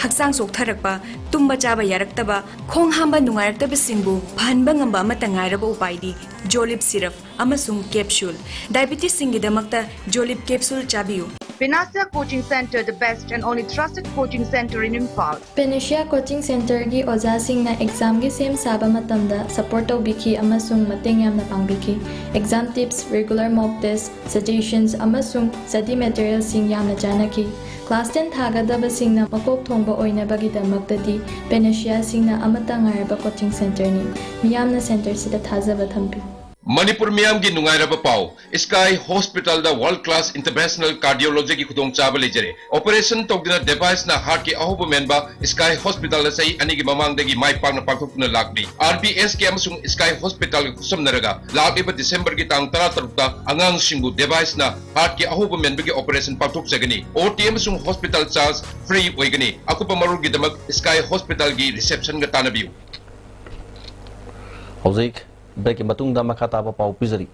ꯍꯛꯆꯥꯡ ꯆꯣꯛꯊꯔꯛꯄ, ꯇꯨꯝꯕ ꯆꯥꯕ ꯌꯥꯔꯛꯇꯕ, ꯈꯣꯡ ꯍꯥꯝꯕ ꯅꯨꯡꯉꯥꯏꯔꯛꯇꯕꯁꯤꯡꯕꯨ ꯐꯍꯟꯕ ꯉꯝꯕ ꯑꯃꯠꯇ ꯉꯥꯏꯔꯕ ꯎꯄꯥꯏꯗꯤ ꯖꯣꯂꯤꯞ ꯁꯤꯔꯞ ꯑꯃꯁꯨꯡ ꯀꯦꯞꯁꯨꯜ꯫ ꯗꯥꯏꯕꯤꯇꯤꯁꯁꯤꯡꯒꯤꯗꯃꯛꯇ ꯖꯣꯂꯤꯞ ꯀꯦꯞꯁꯨꯜ ꯆꯥꯕꯤꯌꯨ꯫ Panacea Coaching Center, the best and only trusted coaching center in Imphal. Panacea Coaching Centerꯒꯤ ꯑꯣꯖꯥꯁꯤꯡꯅ ꯑꯦꯛꯖꯥꯝꯒꯤ ꯁꯦꯝ ꯁꯥꯕ ꯃꯇꯝꯗ ꯁꯄꯣꯔꯠ ꯇꯧꯕꯤꯈꯤ ꯑꯃꯁꯨꯡ ꯃꯇꯦꯡ ꯌꯥꯝꯅ ꯄꯥꯡꯕꯤꯈꯤ꯫ ꯑꯦꯛꯖꯥꯝ ꯇꯤꯞꯁ, ꯔꯤꯒꯨꯂꯔ ꯃꯣꯛ ꯇꯦꯁ, ꯁꯖꯦꯁꯟꯁ ꯑꯃꯁꯨꯡ ꯁ꯭ꯇꯗꯤ ꯃꯦꯇꯔꯤꯌꯦꯜꯁꯤꯡ ꯌꯥꯝꯅ ꯆꯥꯟꯅꯈꯤ꯫ ꯀ꯭ꯂꯥꯁ ꯇꯦꯟ ꯊꯥꯒꯗꯕꯁꯤꯡꯅ ꯃꯀꯣꯛ ꯊꯣꯡꯕ ꯑꯣꯏꯅꯕꯒꯤꯗꯃꯛꯇꯗꯤ ꯄꯦꯅꯦꯁꯤꯌꯥꯁꯤꯡꯅ ꯑꯃꯠꯇ ꯉꯥꯏꯔꯕ ꯀꯣꯆꯤꯡ ꯁꯦꯟꯇꯔꯅꯤ꯫ ꯃꯤꯌꯥꯝꯅ ꯁꯦꯟꯇꯔꯁꯤꯗ ꯊꯥꯖꯕ ꯊꯝꯕꯤꯌꯨ꯫ ꯃꯅꯤꯄꯨꯔ ꯃꯤꯌꯥꯝꯒꯤ ꯅꯨꯡꯉꯥꯏꯔꯕ ꯄꯥꯎ, ꯁ꯭ꯀꯥꯏ ꯍꯣꯁꯄꯤꯇꯥꯜꯗ ꯋꯥꯔꯜꯗ ꯀ꯭ꯂꯥꯁ ꯏꯟꯇꯔꯚꯦꯟꯁꯅꯦꯜ ꯀꯥꯔꯗꯤꯑꯣꯂꯣꯖꯤꯒꯤ ꯈꯨꯗꯣꯡꯆꯥꯕ ꯂꯩꯖꯔꯦ꯫ ꯑꯣꯄꯔꯦꯁꯟ ꯇꯧꯗꯨꯅ ꯗꯤꯚꯥꯏꯁꯅ ꯍꯥꯔꯠꯀꯤ ꯑꯍꯧꯕ ꯃꯦꯟꯕ ꯁ꯭ꯀꯥꯏ ꯍꯣꯁꯄꯤꯇꯥꯜ ꯑꯁꯤ ꯑꯅꯤꯒꯤ ꯃꯃꯥꯡꯗꯒꯤ ꯃꯥꯏ ꯄꯥꯛꯅ ꯄꯥꯡꯊꯣꯛꯇꯨꯅ ꯂꯥꯛꯂꯤ꯫ ꯑꯥꯔ ꯕꯤ ꯑꯦꯁ ꯀꯦ ꯑꯃꯁꯨꯡ ꯁ꯭ꯀꯥꯏ ꯍꯣꯁꯄꯤꯇꯥꯜꯒ ꯈꯨꯠꯁꯝꯅꯔꯒ ꯂꯥꯛꯂꯤꯕ ꯗꯤꯁꯦꯝꯕꯔꯒꯤ ꯇꯥꯡ ꯇꯔꯥꯇꯔꯨꯛꯇ ꯑꯉꯥꯡꯁꯤꯡꯕꯨ ꯗꯤꯚꯥꯏꯁꯅ ꯍꯥꯔꯠꯀꯤ ꯑꯍꯧꯕ ꯃꯦꯟꯕꯒꯤ ꯑꯣꯄꯔꯦꯁꯟ ꯄꯥꯡꯊꯣꯛꯆꯒꯅꯤ꯫ ꯑꯣ ꯇꯤ ꯑꯃꯁꯨꯡ ꯍꯣꯁꯄꯤꯇꯥꯜ ꯆꯥꯔꯖ ꯐ꯭ꯔꯤ ꯑꯣꯏꯒꯅꯤ꯫ ꯑꯀꯨꯞꯄ ꯃꯔꯣꯜꯒꯤꯗꯃꯛ ꯁ꯭ꯀꯥꯏ ꯍꯣꯁꯄꯤꯇꯥꯜꯒꯤ ꯔꯤꯁꯦꯞꯁꯟꯒ ꯇꯥꯟꯅꯕꯤꯌꯨ꯫ ꯍꯧꯖꯤꯛ ꯕ꯭ꯔꯦꯛꯀꯤ ꯃꯇꯨꯡꯗ ꯃꯈꯥ ꯇꯥꯕ ꯄꯥꯎ ꯄꯤꯖꯔꯤ꯫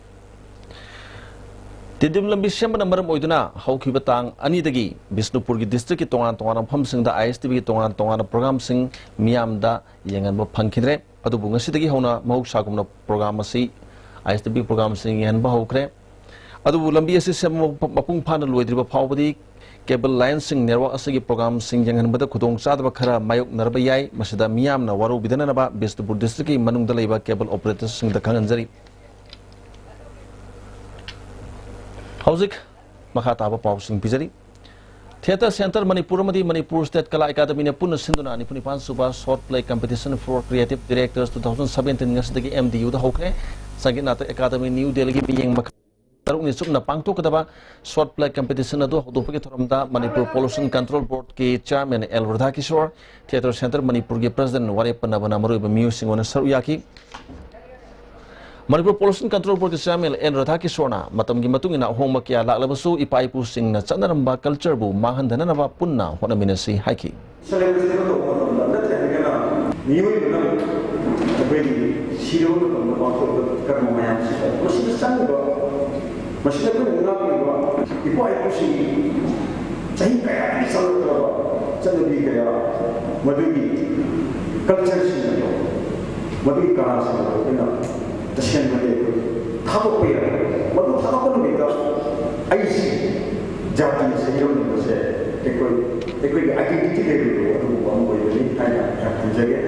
ꯇꯤꯗꯤꯝ ꯂꯝꯕꯤ ꯁꯦꯝꯕꯅ ꯃꯔꯝ ꯑꯣꯏꯗꯨꯅ ꯍꯧꯈꯤꯕ ꯇꯥꯡ ꯑꯅꯤꯗꯒꯤ ꯕꯤꯁꯅꯨꯄꯨꯔꯒꯤ ꯗꯤꯁꯇ꯭ꯔꯤꯛꯀꯤ ꯇꯣꯉꯥꯟ ꯇꯣꯉꯥꯟꯕ ꯃꯐꯝꯁꯤꯡꯗ ꯑꯥꯏ ꯑꯦꯁ ꯇꯤ ꯚꯤꯒꯤ ꯇꯣꯉꯥꯟ ꯇꯣꯉꯥꯟꯕ ꯄ꯭ꯔꯣꯒ꯭ꯔꯥꯝꯁꯤꯡ ꯃꯤꯌꯥꯝꯗ ꯌꯦꯡꯍꯟꯕ ꯐꯪꯈꯤꯗ꯭ꯔꯦ꯫ ꯑꯗꯨꯕꯨ ꯉꯁꯤꯗꯒꯤ ꯍꯧꯅ ꯃꯍꯧꯁꯥꯒꯨꯝꯅ ꯄ꯭ꯔꯣꯒ꯭ꯔꯥꯝ ꯑꯁꯤ, ꯑꯥꯏ ꯑꯦꯁ ꯇꯤ ꯚꯤ ꯄ꯭ꯔꯣꯒ꯭ꯔꯥꯝꯁꯤꯡ ꯌꯦꯡꯍꯟꯕ ꯍꯧꯈ꯭ꯔꯦ꯫ ꯑꯗꯨꯕꯨ ꯂꯝꯕꯤ ꯑꯁꯤ ꯁꯦꯝꯕ ꯃꯄꯨꯡ ꯐꯥꯅ ꯂꯣꯏꯗ꯭ꯔꯤꯕ ꯐꯥꯎꯕꯗꯤ ꯀꯦꯕꯜ ꯂꯥꯏꯟꯁꯤꯡ ꯅꯦꯠꯋꯥꯔꯛ ꯑꯁꯤꯒꯤ ꯄ꯭ꯔꯣꯒ꯭ꯔꯥꯝꯁꯤꯡ ꯌꯦꯡꯍꯟꯕꯗ ꯈꯨꯗꯣꯡꯆꯥꯗꯕ ꯈꯔ ꯃꯥꯌꯣꯛꯅꯔꯕ ꯌꯥꯏ꯫ ꯃꯁꯤꯗ ꯃꯤꯌꯥꯝꯅ ꯋꯥꯔꯧꯕꯤꯗꯅꯅꯕ ꯕꯤꯁꯅꯨꯄꯨꯔ ꯗꯤꯁꯇ꯭ꯔꯤꯛꯀꯤ ꯃꯅꯨꯡꯗ ꯂꯩꯕ ꯀꯦꯕꯜ ꯑꯣꯄꯔꯦꯇꯔꯁꯤꯡꯗ ꯈꯪꯍꯟꯖꯔꯤ꯫ ꯍꯧꯖꯤꯛ ꯃꯈꯥ ꯇꯥꯕ ꯄꯥꯎꯁꯤꯡ ꯄꯤꯖꯔꯤ꯫ ꯊꯤꯌꯦꯇꯔ ꯁꯦꯟꯇꯔ ꯃꯅꯤꯄꯨꯔ ꯑꯃꯗꯤ ꯃꯅꯤꯄꯨꯔ ꯁ꯭ꯇꯦꯠ ꯀꯂꯥ ꯑꯦꯀꯥꯗꯃꯤꯅ ꯄꯨꯟꯅ ꯁꯤꯟꯗꯨꯅ ꯅꯤꯐꯨ ꯅꯤꯄꯥꯟ ꯁꯨꯕ Short Play Competition for Creative Directors two thousand seventeen ꯉꯁꯤꯗꯒꯤ ꯑꯦꯝ ꯗꯤ ꯌꯨꯗ ꯍꯧꯈ꯭ꯔꯦ꯫ ꯁꯪꯒꯤꯠ ꯅꯥꯇꯛ ꯑꯦꯀꯥꯗꯃꯤ ꯅ꯭ꯌꯨ ꯗꯦꯜꯂꯤꯒꯤ ꯃꯤꯠꯌꯦꯡ ꯃꯈꯥ ꯇꯔꯨꯛꯅꯤ ꯆꯨꯞꯅ ꯄꯥꯡꯊꯣꯛꯀꯗꯕ Short Play Competition ꯑꯗꯨ ꯍꯧꯗꯣꯛꯄꯒꯤ ꯊꯧꯔꯝꯗ ꯃꯅꯤꯄꯨꯔ Pollution Control Board ꯀꯤ Chairman ꯑꯦꯜ ꯔꯥꯙꯥꯀꯤꯁꯣꯔ, ꯊꯤꯌꯦꯇꯔ ꯁꯦꯟꯇꯔ ꯃꯅꯤꯄꯨꯔꯒꯤ President ꯋꯥꯔꯦꯞ ꯄꯟꯅꯕꯅ ꯃꯔꯨꯑꯣꯏꯕ ꯃꯤꯑꯣꯏꯁꯤꯡ ꯑꯣꯏꯅ ꯁꯔꯨꯛ ꯌꯥꯈꯤ꯫ ꯃꯅꯤꯄꯨꯔ Pollution Control Board ꯀꯤ Chairman ꯑꯦꯟ ꯔꯥꯙꯥꯀꯤꯁꯣꯔꯅ ꯃꯇꯝꯒꯤ ꯃꯇꯨꯡ ꯏꯟꯅ ꯑꯍꯣꯡꯕ ꯀꯌꯥ ꯂꯥꯛꯂꯕꯁꯨ ꯏꯄꯥ ꯏꯄꯨꯁꯤꯡꯅ ꯆꯠꯅꯔꯝꯕ culture ꯕꯨ ꯃꯥꯡꯍꯟꯗꯅꯅꯕ ꯄꯨꯟꯅ ꯍꯣꯠꯅꯃꯤꯟꯅꯁꯤ ꯍꯥꯏꯈꯤ꯫ Celebration ꯑꯃ ꯇꯧꯕ ꯃꯇꯝꯗ ꯅꯠꯇ꯭ꯔꯒꯅ ꯃꯤꯑꯣꯏꯕꯅ ꯑꯩꯈꯣꯏꯒꯤ ꯁꯤꯔꯕ ꯃꯇꯝꯗ ꯄꯥꯡꯊꯣꯛꯄ ꯀꯔꯃ ꯃꯌꯥꯝꯁꯤꯗ ꯃꯁꯤꯗ ꯆꯪꯉꯤꯕ, ꯃꯁꯤꯗ ꯑꯩꯈꯣꯏꯅ ꯉꯥꯛꯂꯤꯕ ꯏꯄꯥ ꯏꯄꯨꯁꯤꯡꯒꯤ ꯆꯍꯤ ꯀꯌꯥꯗꯒꯤ ꯆꯠꯂꯛꯇ꯭ꯔꯕ ꯆꯠꯅꯕꯤ ꯀꯌꯥ, ꯃꯗꯨꯒꯤ culture ꯁꯤꯡ ꯑꯗꯣ, ꯃꯗꯨꯒꯤ ꯀꯂꯥꯁꯤꯡ ꯑꯗꯣ ꯑꯩꯈꯣꯏꯅ ꯇꯁꯦꯡꯕꯗꯤ ꯑꯩꯈꯣꯏ ꯊꯥꯗꯣꯛꯄ ꯌꯥꯏ꯫ ꯃꯗꯨ ꯊꯥꯗꯣꯛꯄ ꯅꯨꯃꯤꯠꯇ ꯑꯩꯁꯤ ꯖꯥꯇꯤ ꯁꯩꯔꯝꯕꯁꯦ ꯑꯩꯈꯣꯏ, ꯑꯩꯈꯣꯏꯒꯤ identity ꯂꯩꯕꯗꯣ ꯑꯗꯨꯒꯨꯝꯕ ꯑꯃ ꯑꯣꯏꯒꯅꯤ ꯍꯥꯏꯅ ꯑꯩꯍꯥꯛ ꯊꯝꯖꯒꯦ꯫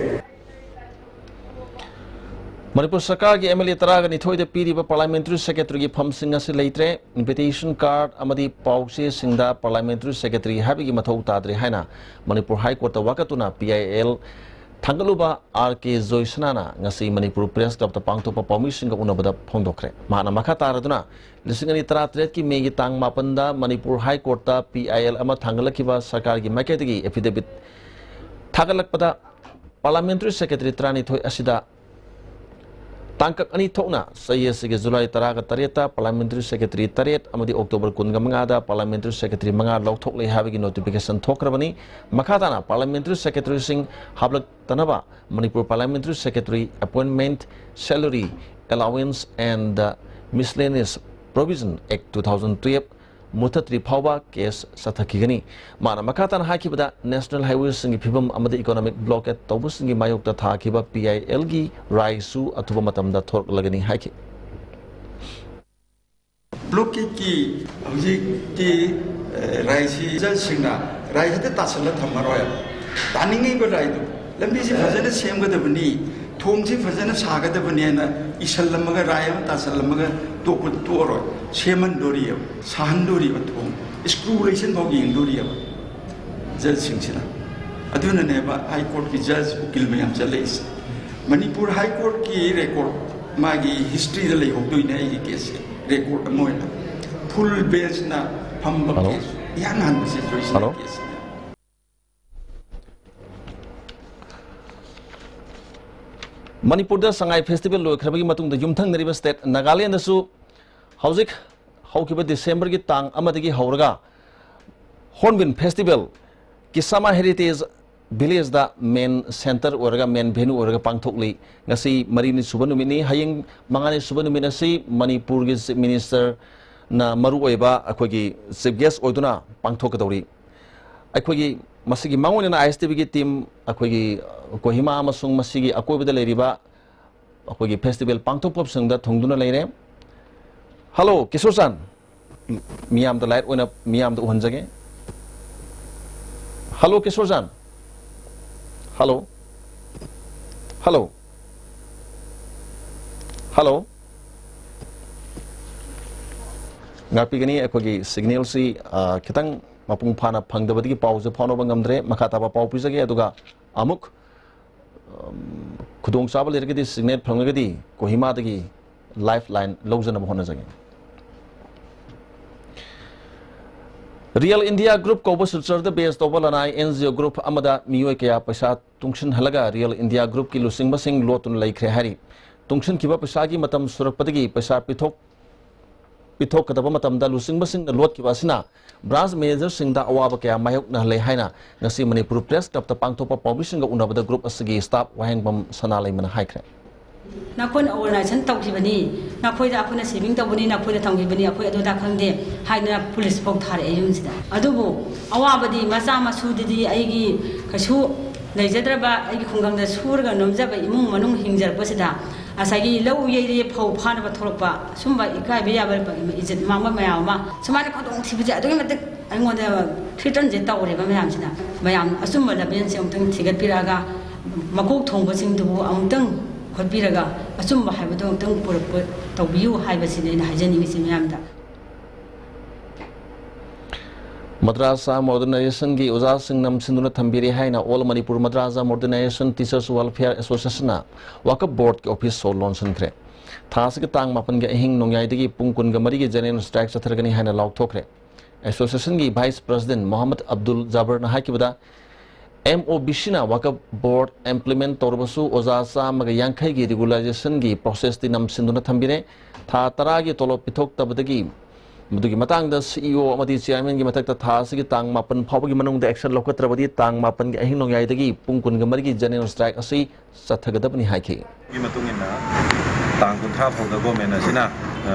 ꯃꯅꯤꯄꯨꯔ ꯁꯔꯀꯥꯔꯒꯤ ꯑꯦꯝ ꯑꯦꯜ ꯑꯦ ꯇꯔꯥꯒ ꯅꯤꯊꯣꯏꯗ ꯄꯤꯔꯤꯕ Parliamentary Secretary ꯒꯤ ꯐꯝꯁꯤꯡ ꯑꯁꯤ ꯂꯩꯇ꯭ꯔꯦ꯫ Invitation card ꯑꯃꯗꯤ ꯄꯥꯎ ꯆꯦꯁꯤꯡꯗ Parliamentary Secretary ꯍꯥꯏꯕꯒꯤ ꯃꯊꯧ ꯇꯥꯗ꯭ꯔꯦ ꯍꯥꯏꯅ ꯃꯅꯤꯄꯨꯔ High Court ꯇ ꯋꯥꯀꯠꯇꯨꯅ ꯄꯤ ꯑꯥꯏ ꯑꯦꯜ ꯊꯥꯡꯒꯠꯂꯨꯕ ꯑꯥꯔ ꯀꯦ ꯖꯣꯏꯁꯅꯥꯅ ꯉꯁꯤ ꯃꯅꯤꯄꯨꯔ ꯄ꯭ꯔꯦꯁ ꯀ꯭ꯂꯕꯇ ꯄꯥꯡꯊꯣꯛꯄ ꯄꯥꯎꯃꯤꯁꯤꯡꯒ ꯎꯅꯕꯗ ꯐꯣꯡꯗꯣꯛꯈ꯭ꯔꯦ꯫ ꯃꯍꯥꯛꯅ ꯃꯈꯥ ꯇꯥꯔꯗꯨꯅ ꯂꯤꯁꯤꯡ ꯑꯅꯤ ꯇꯔꯥꯇꯔꯦꯠꯀꯤ ꯃꯦꯒꯤ ꯇꯥꯡ ꯃꯥꯄꯟꯗ ꯃꯅꯤꯄꯨꯔ ꯍꯥꯏ ꯀꯣꯔꯠꯇ ꯄꯤ ꯑꯥꯏ ꯑꯦꯜ ꯑꯃ ꯊꯥꯡꯒꯠꯂꯛꯈꯤꯕ ꯁꯔꯀꯥꯔꯒꯤ ꯃꯥꯏꯀꯩꯗꯒꯤ ꯑꯦꯐꯤꯗꯦꯕꯤꯠ ꯊꯥꯒꯠꯂꯛꯄꯗ ꯄꯥꯔꯂꯥꯃꯦꯟꯇꯔꯤ ꯁꯦꯀ꯭ꯔꯦꯇꯔꯤ ꯇꯔꯥꯅꯤꯊꯣꯏ ꯑꯁꯤꯗ ꯇꯥꯡꯀꯛ ꯑꯅꯤ ꯊꯣꯛꯅ ꯆꯍꯤ ꯑꯁꯤꯒꯤ ꯖꯨꯂꯥꯏ ꯇꯔꯥꯒ ꯇꯔꯦꯠꯇ ꯄꯥꯔꯂꯥꯃꯦꯟꯇꯔꯤ ꯁꯦꯀ꯭ꯔꯦꯇꯔꯤ ꯇꯔꯦꯠ ꯑꯃꯗꯤ ꯑꯣꯛꯇꯣꯕꯔ ꯀꯨꯟꯒ ꯃꯉꯥꯗ ꯄꯥꯔꯂꯥꯃꯦꯟꯇꯔꯤ ꯁꯦꯀ꯭ꯔꯦꯇꯔꯤ ꯃꯉꯥ ꯂꯧꯊꯣꯛꯂꯦ ꯍꯥꯏꯕꯒꯤ ꯅꯣꯇꯤꯐꯤꯀꯦꯁꯟ ꯊꯣꯛꯈ꯭ꯔꯕꯅꯤ꯫ ꯃꯈꯥ ꯇꯥꯅ ꯄꯥꯔꯂꯥꯃꯦꯟꯇꯔꯤ ꯁꯦꯀ꯭ꯔꯦꯇꯔꯤꯁꯤꯡ ꯍꯥꯞꯂꯛꯇꯅꯕ Manipur parliamentary secretary appointment, salary, allowance and miscellaneous provision act two thousand twelve ꯃꯨꯊꯠꯇ꯭ꯔꯤ ꯐꯥꯎꯕ ꯀꯦꯁ ꯆꯠꯊꯈꯤꯒꯅꯤ꯫ ꯃꯥꯅ ꯃꯈꯥ ꯇꯥꯅ ꯍꯥꯏꯈꯤꯕꯗ, ꯅꯦꯁꯅꯦꯜ ꯍꯥꯏꯋꯦꯁꯤꯡꯒꯤ ꯐꯤꯕꯝ ꯑꯃꯗꯤ ꯏꯀꯣꯅꯣꯃꯤꯛ ꯕ꯭ꯂꯣꯀꯦꯠ ꯇꯧꯕꯁꯤꯡꯒꯤ ꯃꯥꯌꯣꯛꯇ ꯊꯥꯈꯤꯕ ꯄꯤ ꯑꯥꯏ ꯑꯦꯜꯒꯤ ꯔꯥꯏꯁꯨ ꯑꯊꯨꯕ ꯃꯇꯝꯗ ꯊꯣꯔꯛꯂꯒꯅꯤ ꯍꯥꯏꯈꯤ꯫ ꯕ꯭ꯂꯣꯀꯦꯠꯀꯤ ꯍꯧꯖꯤꯛꯇꯤ, ꯑ, ꯔꯥꯏꯁꯤ ꯖꯖꯁꯤꯡꯅ ꯔꯥꯏ ꯍꯦꯛꯇ ꯇꯥꯁꯜꯂ ꯊꯝꯃꯔꯣꯏ꯫ ꯇꯥꯅꯤꯡꯉꯤꯕ ꯔꯥꯏꯗꯣ, ꯂꯝꯕꯤꯁꯤ ꯐꯖꯅ ꯁꯦꯝꯒꯗꯕꯅꯤ, ꯊꯣꯡꯁꯤ ꯐꯖꯅ ꯁꯥꯒꯗꯕꯅꯦꯅ ꯏꯁꯜꯂꯝꯃꯒ, ꯔꯥꯏ ꯑꯃ ꯇꯥꯁꯜꯂꯝꯃꯒ ꯇꯣꯛꯄꯗꯨ ꯇꯣꯛꯑꯔꯣꯏ꯫ ꯁꯦꯝꯍꯟꯗꯣꯔꯤꯑꯕ, ꯁꯥꯍꯟꯗꯣꯔꯤꯕ ꯊꯣꯡ, ꯁ꯭ꯀ꯭ꯔꯨ ꯂꯩꯁꯟꯐꯥꯎ ꯌꯦꯡꯗꯣꯔꯤꯑꯕ ꯖꯖꯁꯤꯡꯁꯤꯅ꯫ ꯑꯗꯨꯅꯅꯦꯕ ꯍꯥꯏ ꯀꯣꯔꯠꯀꯤ ꯖꯖ, ꯎꯀꯤꯜ ꯃꯌꯥꯝ ꯆꯠꯂꯛꯏꯁꯦ꯫ ꯃꯅꯤꯄꯨꯔ ꯍꯥꯏ ꯀꯣꯔꯠꯀꯤ ꯔꯦꯀꯣꯔꯠ ꯃꯥꯒꯤ ꯍꯤꯁꯇ꯭ꯔꯤꯗ ꯂꯩꯍꯧꯗꯣꯏꯅꯦ ꯑꯩꯒꯤ ꯀꯦꯁꯁꯦ꯫ ꯔꯦꯀꯣꯔꯠ ꯑꯃ ꯑꯣꯏꯅ ꯐꯨꯜ ꯕꯦꯟꯁꯅ ꯐꯝꯕ ꯍꯜꯂꯣ꯫ ꯀꯦꯁ, ꯏꯍꯥꯟ ꯍꯥꯟꯕꯁꯦ ꯖꯣꯏꯁꯟ ꯍꯜꯂꯣ꯫ ꯀꯦꯁꯅꯦ꯫ ꯃꯅꯤꯄꯨꯔꯗ ꯁꯉꯥꯏ ꯐꯦꯁꯇꯤꯚꯦꯜ ꯂꯣꯏꯈ꯭ꯔꯕꯒꯤ ꯃꯇꯨꯡꯗ ꯌꯨꯝꯊꯪꯅꯔꯤꯕ ꯁ꯭ꯇꯦꯠ ꯅꯥꯒꯥꯂꯦꯟꯗꯁꯨ ꯍꯧꯖꯤꯛ ꯍꯧꯈꯤꯕ ꯗꯤꯁꯦꯝꯕꯔꯒꯤ ꯇꯥꯡ ꯑꯃꯗꯒꯤ ꯍꯧꯔꯒ ꯍꯣꯔꯟꯕꯤꯜ ꯐꯦꯁꯇꯤꯚꯦꯜ ꯀꯤꯁꯥꯃꯥ ꯍꯦꯔꯤꯇꯦꯖ ꯚꯤꯂꯦꯖꯇ ꯃꯦꯟ ꯁꯦꯟꯇꯔ ꯑꯣꯏꯔꯒ, ꯃꯦꯟ ꯚꯦꯅ꯭ꯌꯨ ꯑꯣꯏꯔꯒ ꯄꯥꯡꯊꯣꯛꯂꯤ꯫ ꯉꯁꯤ ꯃꯔꯤꯅꯤ ꯁꯨꯕ ꯅꯨꯃꯤꯠꯅꯤ꯫ ꯍꯌꯦꯡ ꯃꯉꯥꯅꯤ ꯁꯨꯕ ꯅꯨꯃꯤꯠ ꯑꯁꯤ ꯃꯅꯤꯄꯨꯔꯒꯤ ꯆꯤꯐ ꯃꯤꯅꯤꯁꯇꯔꯅ ꯃꯔꯨꯑꯣꯏꯕ ꯑꯩꯈꯣꯏꯒꯤ ꯆꯤꯐ ꯒꯦꯁ ꯑꯣꯏꯗꯨꯅ ꯄꯥꯡꯊꯣꯛꯀꯗꯧꯔꯤ꯫ ꯑꯩꯈꯣꯏꯒꯤ ꯃꯁꯤꯒꯤ ꯃꯥꯡꯑꯣꯏꯅꯅ ꯑꯥꯏ ꯑꯦꯁ ꯇꯤ ꯚꯤꯒꯤ ꯇꯤꯝ ꯑꯩꯈꯣꯏꯒꯤ ꯀꯣꯍꯤꯃꯥ ꯑꯃꯁꯨꯡ ꯃꯁꯤꯒꯤ ꯑꯀꯣꯏꯕꯗ ꯂꯩꯔꯤꯕ ꯑꯩꯈꯣꯏꯒꯤ ꯐꯦꯁꯇꯤꯚꯦꯜ ꯄꯥꯡꯊꯣꯛꯐꯝꯁꯤꯡꯗ ꯊꯨꯡꯗꯨꯅ ꯂꯩꯔꯦ꯫ ꯍꯜꯂꯣ, ꯀꯤꯁꯣꯔ ꯆꯥꯟ꯫ ꯃꯤꯌꯥꯝꯗ ꯂꯥꯏꯚ ꯑꯣꯏꯅ ꯃꯤꯌꯥꯝꯗ ꯎꯍꯟꯖꯒꯦ꯫ ꯍꯜꯂꯣ, ꯀꯤꯁꯣꯔ ꯆꯥꯟ꯫ ꯍꯜꯂꯣ꯫ ꯍꯜꯂꯣ꯫ ꯍꯜꯂꯣ꯫ ꯉꯥꯛꯄꯤꯒꯅꯤ, ꯑꯩꯈꯣꯏꯒꯤ ꯁꯤꯒꯅꯦꯜꯁꯤ, ꯑ, ꯈꯤꯇꯪ ꯃꯄꯨꯡ ꯐꯥꯅ ꯐꯪꯗꯕꯗꯒꯤ ꯄꯥꯎꯁꯦ ꯐꯥꯎꯅꯕ ꯉꯝꯗ꯭ꯔꯦ꯫ ꯃꯈꯥ ꯇꯥꯕ ꯄꯥꯎ ꯄꯤꯖꯒꯦ, ꯑꯗꯨꯒ ꯑꯃꯨꯛ ꯈꯨꯗꯣꯡꯆꯥꯕ ꯂꯩꯔꯒꯗꯤ, ꯁꯤꯒꯅꯦꯠ ꯐꯪꯂꯒꯗꯤ ꯀꯣꯍꯤꯃꯥꯗꯒꯤ ꯂꯥꯏꯐ ꯂꯥꯏꯟ ꯂꯧꯖꯅꯕ ꯍꯣꯠꯅꯖꯒꯦ꯫ ꯔꯤꯌꯦꯜ ꯏꯟꯗꯤꯌꯥ ꯒ꯭ꯔꯨꯞ ꯀꯧꯕ ꯁꯤꯜꯆꯔꯗ ꯕꯦꯁ ꯇꯧꯕ ꯂꯅꯥꯏ ꯑꯦꯟ ꯖꯤ ꯑꯣ ꯒ꯭ꯔꯨꯞ ꯑꯃꯗ ꯃꯤꯑꯣꯏ ꯀꯌꯥ ꯄꯩꯁꯥ ꯇꯨꯡꯁꯤꯟꯍꯜꯂꯒ ꯔꯤꯌꯦꯜ ꯏꯟꯗꯤꯌꯥ ꯒ꯭ꯔꯨꯞꯀꯤ ꯂꯨꯆꯤꯡꯕꯁꯤꯡ ꯂꯣꯠꯇꯨꯅ ꯂꯩꯈ꯭ꯔꯦ ꯍꯥꯏꯔꯤ꯫ ꯇꯨꯡꯁꯤꯟꯈꯤꯕ ꯄꯩꯁꯥꯒꯤ ꯃꯇꯝ ꯁꯨꯔꯛꯄꯗꯒꯤ ꯄꯩꯁꯥ ꯄꯤꯊꯣꯛ ꯄꯤꯊꯣꯛꯀꯗꯕ ꯃꯇꯝꯗ ꯂꯨꯆꯤꯡꯕꯁꯤꯡꯅ ꯂꯣꯠꯈꯤꯕ ꯑꯁꯤꯅ ꯕ꯭ꯔꯥꯟꯁ ꯃꯦꯅꯦꯖꯔꯁꯤꯡꯗ ꯑꯋꯥꯕ ꯀꯌꯥ ꯃꯥꯌꯣꯛꯅꯍꯜꯂꯦ ꯍꯥꯏꯅ ꯉꯁꯤ ꯃꯅꯤꯄꯨꯔ ꯄ꯭ꯔꯦꯁ ꯀ꯭ꯂꯕꯇ ꯄꯥꯡꯊꯣꯛꯄ ꯄꯥꯎꯃꯤꯁꯤꯡꯒ ꯎꯅꯕꯗ ꯒ꯭ꯔꯨꯞ ꯑꯁꯤꯒꯤ ꯁ꯭ꯇꯥꯐ ꯋꯥꯍꯦꯡꯕꯝ ꯁꯅꯥꯂꯩꯃꯅ ꯍꯥꯏꯈ꯭ꯔꯦ꯫ "ꯅꯈꯣꯏꯅ ꯑꯣꯔꯒꯅꯥꯏꯖꯦꯁꯟ ꯇꯧꯈꯤꯕꯅꯤ, ꯅꯈꯣꯏꯗ ꯑꯩꯈꯣꯏꯅ ꯁꯦꯚꯤꯡ ꯇꯧꯕꯅꯤ, ꯅꯈꯣꯏꯗ ꯊꯝꯈꯤꯕꯅꯤ, ꯑꯩꯈꯣꯏ ꯑꯗꯨꯗ ꯈꯪꯗꯦ" ꯍꯥꯏꯗꯅ ꯄꯨꯂꯤꯁ ꯐꯥꯎ ꯊꯥꯔꯛꯑꯦ ꯌꯨꯝꯁꯤꯗ꯫ ꯑꯗꯨꯕꯨ ꯑꯋꯥꯕꯗꯤ ꯃꯆꯥ ꯃꯁꯨꯗꯗꯤ, ꯑꯩꯒꯤ ꯀꯩꯁꯨ ꯂꯩꯖꯗ꯭ꯔꯕ, ꯑꯩꯒꯤ ꯈꯨꯡꯒꯪꯗ ꯁꯨꯔꯒ ꯅꯣꯝꯖꯕ ꯏꯃꯨꯡ ꯃꯅꯨꯡ ꯍꯤꯡꯖꯔꯛꯄꯁꯤꯗ, ꯉꯁꯥꯏꯒꯤ ꯂꯧ ꯌꯩꯔꯦ, ꯐꯧ ꯐꯥꯅꯕ ꯊꯣꯛꯂꯛꯄ, ꯁꯨꯝꯕ ꯏꯀꯥꯏꯕ ꯌꯥꯕ, ꯏꯖꯠ ꯃꯥꯡꯕ ꯃꯌꯥꯝ ꯑꯃ, ꯁꯨꯃꯥꯏꯅ ꯈꯨꯗꯣꯡꯊꯤꯕꯁꯦ ꯑꯗꯨꯛꯀꯤ ꯃꯇꯤꯛ ꯑꯩꯉꯣꯟꯗ ꯊ꯭ꯔꯤꯇꯟꯁꯦ ꯇꯧꯔꯦꯕ ꯃꯌꯥꯝꯁꯤꯅ꯫ ꯃꯌꯥꯝ ꯑꯆꯨꯝꯕ ꯂꯝꯕꯦꯟꯁꯦ ꯑꯃꯨꯛꯇꯪ ꯊꯤꯒꯠꯄꯤꯔꯛꯑꯒ, ꯃꯀꯣꯛ ꯊꯣꯡꯕꯁꯤꯡꯗꯨꯕꯨ ꯑꯃꯨꯛꯇꯪ ꯍꯣꯠꯄꯤꯔꯒ, ꯑꯆꯨꯝꯕ ꯍꯥꯏꯕꯗꯨ ꯑꯃꯨꯛꯇꯪ ꯄꯨꯔꯛꯄ ꯇꯧꯕꯤꯌꯨ ꯍꯥꯏꯕꯁꯤꯅꯤ ꯑꯩꯅ ꯍꯥꯏꯖꯅꯤꯡꯉꯤꯁꯤ ꯃꯌꯥꯝꯗ꯫ ꯃꯗ꯭ꯔꯥꯁꯥ ꯃꯣꯗꯔꯅꯥꯏꯖꯦꯁꯟꯒꯤ ꯑꯣꯖꯥꯁꯤꯡ ꯅꯝꯁꯤꯟꯗꯨꯅ ꯊꯝꯕꯤꯔꯦ ꯍꯥꯏꯅ all Manipur madrasa modernisation teachers welfare ꯑꯦꯁꯣꯁꯤꯌꯦꯁꯟꯅ ꯋꯥꯀꯞ ꯕꯣꯔꯗꯀꯤ ꯑꯣꯐꯤꯁ ꯁꯣ ꯂꯣꯟꯁꯤꯟꯈ꯭ꯔꯦ꯫ ꯊꯥ ꯑꯁꯤꯒꯤ ꯇꯥꯡ ꯃꯥꯄꯟꯒꯤ ꯑꯍꯤꯡ ꯅꯣꯡꯌꯥꯏꯗꯒꯤ ꯄꯨꯡ ꯀꯨꯟꯒ ꯃꯔꯤꯒꯤ ꯖꯦꯅꯔꯦꯜ ꯁ꯭ꯇ꯭ꯔꯥꯏꯛ ꯆꯠꯊꯔꯒꯅꯤ ꯍꯥꯏꯅ ꯂꯥꯎꯊꯣꯛꯈ꯭ꯔꯦ꯫ ꯑꯦꯁꯣꯁꯤꯌꯦꯁꯟꯒꯤ ꯚꯥꯏꯁ ꯄ꯭ꯔꯁꯤꯗꯦꯟꯠ ꯃꯣꯍꯝꯃꯗ ꯑꯕꯗꯨꯜ ꯖꯥꯕꯔꯅ ꯍꯥꯏꯈꯤꯕꯗ, ꯑꯦꯝ ꯑꯣ ꯕꯤ ꯁꯤꯅ ꯋꯥꯀꯞ ꯕꯣꯔꯗ ꯏꯝꯄ꯭ꯂꯤꯃꯦꯟꯠ ꯇꯧꯔꯕꯁꯨ, ꯑꯣꯖꯥ ꯆꯥꯝꯃꯒ ꯌꯥꯡꯈꯩꯒꯤ ꯔꯤꯒꯨꯂꯔꯥꯏꯖꯦꯁꯟꯒꯤ ꯄ꯭ꯔꯣꯁꯦꯁꯇꯤ ꯅꯝꯁꯤꯟꯗꯨꯅ ꯊꯝꯕꯤꯔꯦ꯫ ꯊꯥ ꯇꯔꯥꯒꯤ ꯇꯣꯂꯣꯞ ꯄꯤꯊꯣꯛꯇꯕꯗꯒꯤ ꯃꯗꯨꯒꯤ ꯃꯇꯥꯡꯗ ꯁꯤ ꯏ ꯑꯣ ꯑꯃꯗꯤ ꯆꯤꯌꯥꯔꯃꯦꯟꯒꯤ ꯃꯊꯛꯇ ꯊꯥ ꯑꯁꯤꯒꯤ ꯇꯥꯡ ꯃꯥꯄꯟ ꯐꯥꯎꯕꯒꯤ ꯃꯅꯨꯡꯗ ꯑꯦꯛꯁꯟ ꯂꯧꯈꯠꯇ꯭ꯔꯕꯗꯤ, ꯇꯥꯡ ꯃꯥꯄꯟꯒꯤ ꯑꯍꯤꯡ ꯅꯣꯡꯌꯥꯏꯗꯒꯤ ꯄꯨꯡ ꯀꯨꯟꯒ ꯃꯔꯤꯒꯤ ꯖꯦꯅꯔꯦꯜ ꯁ꯭ꯇ꯭ꯔꯥꯏꯛ ꯑꯁꯤ ꯆꯠꯊꯒꯗꯕꯅꯤ ꯍꯥꯏꯈꯤ꯫ ꯒꯤ ꯃꯇꯨꯡ ꯏꯟꯅ ꯇꯥꯡ ꯀꯨꯟꯊ꯭ꯔꯥ ꯐꯥꯎꯗ ꯒꯣꯔꯃꯦꯟ ꯑꯁꯤꯅ, ꯑ,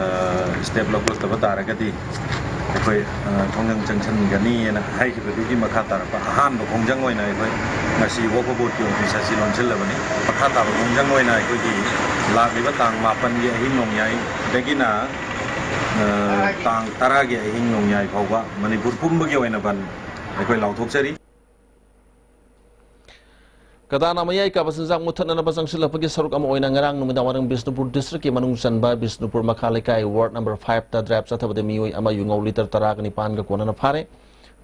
ꯁ꯭ꯇꯦꯞ ꯂꯧꯈꯠꯇꯕ ꯇꯥꯔꯒꯗꯤ ꯑꯩꯈꯣꯏ, ꯑ, ꯈꯣꯡꯖꯪ ꯆꯪꯁꯤꯟꯒꯅꯤꯅ ꯍꯥꯏꯈꯤꯕꯗꯨꯒꯤ ꯃꯈꯥ ꯇꯥꯔꯛꯄ ꯑꯍꯥꯟꯕ ꯈꯣꯡꯖꯪ ꯑꯣꯏꯅ ꯑꯩꯈꯣꯏ ꯉꯁꯤ ꯋꯥꯀꯞ ꯕꯣꯔꯗꯀꯤ ꯑꯣꯐꯤꯁ ꯑꯁꯤ ꯂꯣꯟꯁꯤꯜꯂꯕꯅꯤ꯫ ꯃꯈꯥ ꯇꯥꯕ ꯈꯣꯡꯖꯪ ꯑꯣꯏꯅ ꯑꯩꯈꯣꯏꯒꯤ ꯂꯥꯛꯂꯤꯕ ꯇꯥꯡ ꯃꯥꯄꯟꯒꯤ ꯑꯍꯤꯡ ꯅꯣꯡꯌꯥꯏꯗꯒꯤꯅ, ꯑ, ꯇꯥꯡ ꯇꯔꯥꯒꯤ ꯑꯍꯤꯡ ꯅꯣꯡꯌꯥꯏ ꯐꯥꯎꯕ ꯃꯅꯤꯄꯨꯔ ꯄꯨꯝꯕꯒꯤ ꯑꯣꯏꯅ ꯕꯟ ꯑꯩꯈꯣꯏ ꯂꯥꯎꯊꯣꯛꯆꯔꯤ꯫ ꯀꯗꯥꯅ ꯃꯌꯥꯏ ꯀꯥꯕ ꯆꯤꯟꯖꯥꯛ ꯃꯨꯠꯊꯠꯅꯅꯕ ꯆꯪꯁꯤꯜꯂꯛꯄꯒꯤ ꯁꯔꯨꯛ ꯑꯃ ꯑꯣꯏꯅ ꯉꯔꯥꯡ ꯅꯨꯃꯤꯗꯥꯡ ꯋꯥꯏꯔꯝ ꯕꯤꯁꯅꯨꯄꯨꯔ ꯗꯤꯁꯇ꯭ꯔꯤꯛꯀꯤ ꯃꯅꯨꯡ ꯆꯟꯕ ꯕꯤꯁꯅꯨꯄꯨꯔ ꯃꯈꯥ ꯂꯩꯀꯥꯏ ꯋꯥꯔꯗ ꯅꯝꯕꯔ ꯐꯥꯏꯚꯇ ꯗ꯭ꯔꯥꯏꯚ ꯆꯠꯊꯕꯗ ꯃꯤꯑꯣꯏ ꯑꯃ ꯌꯨꯉꯧ ꯂꯤꯇꯔ ꯇꯔꯥꯒ ꯅꯤꯄꯥꯟꯒ ꯀꯣꯟꯅꯅ ꯐꯥꯔꯦ꯫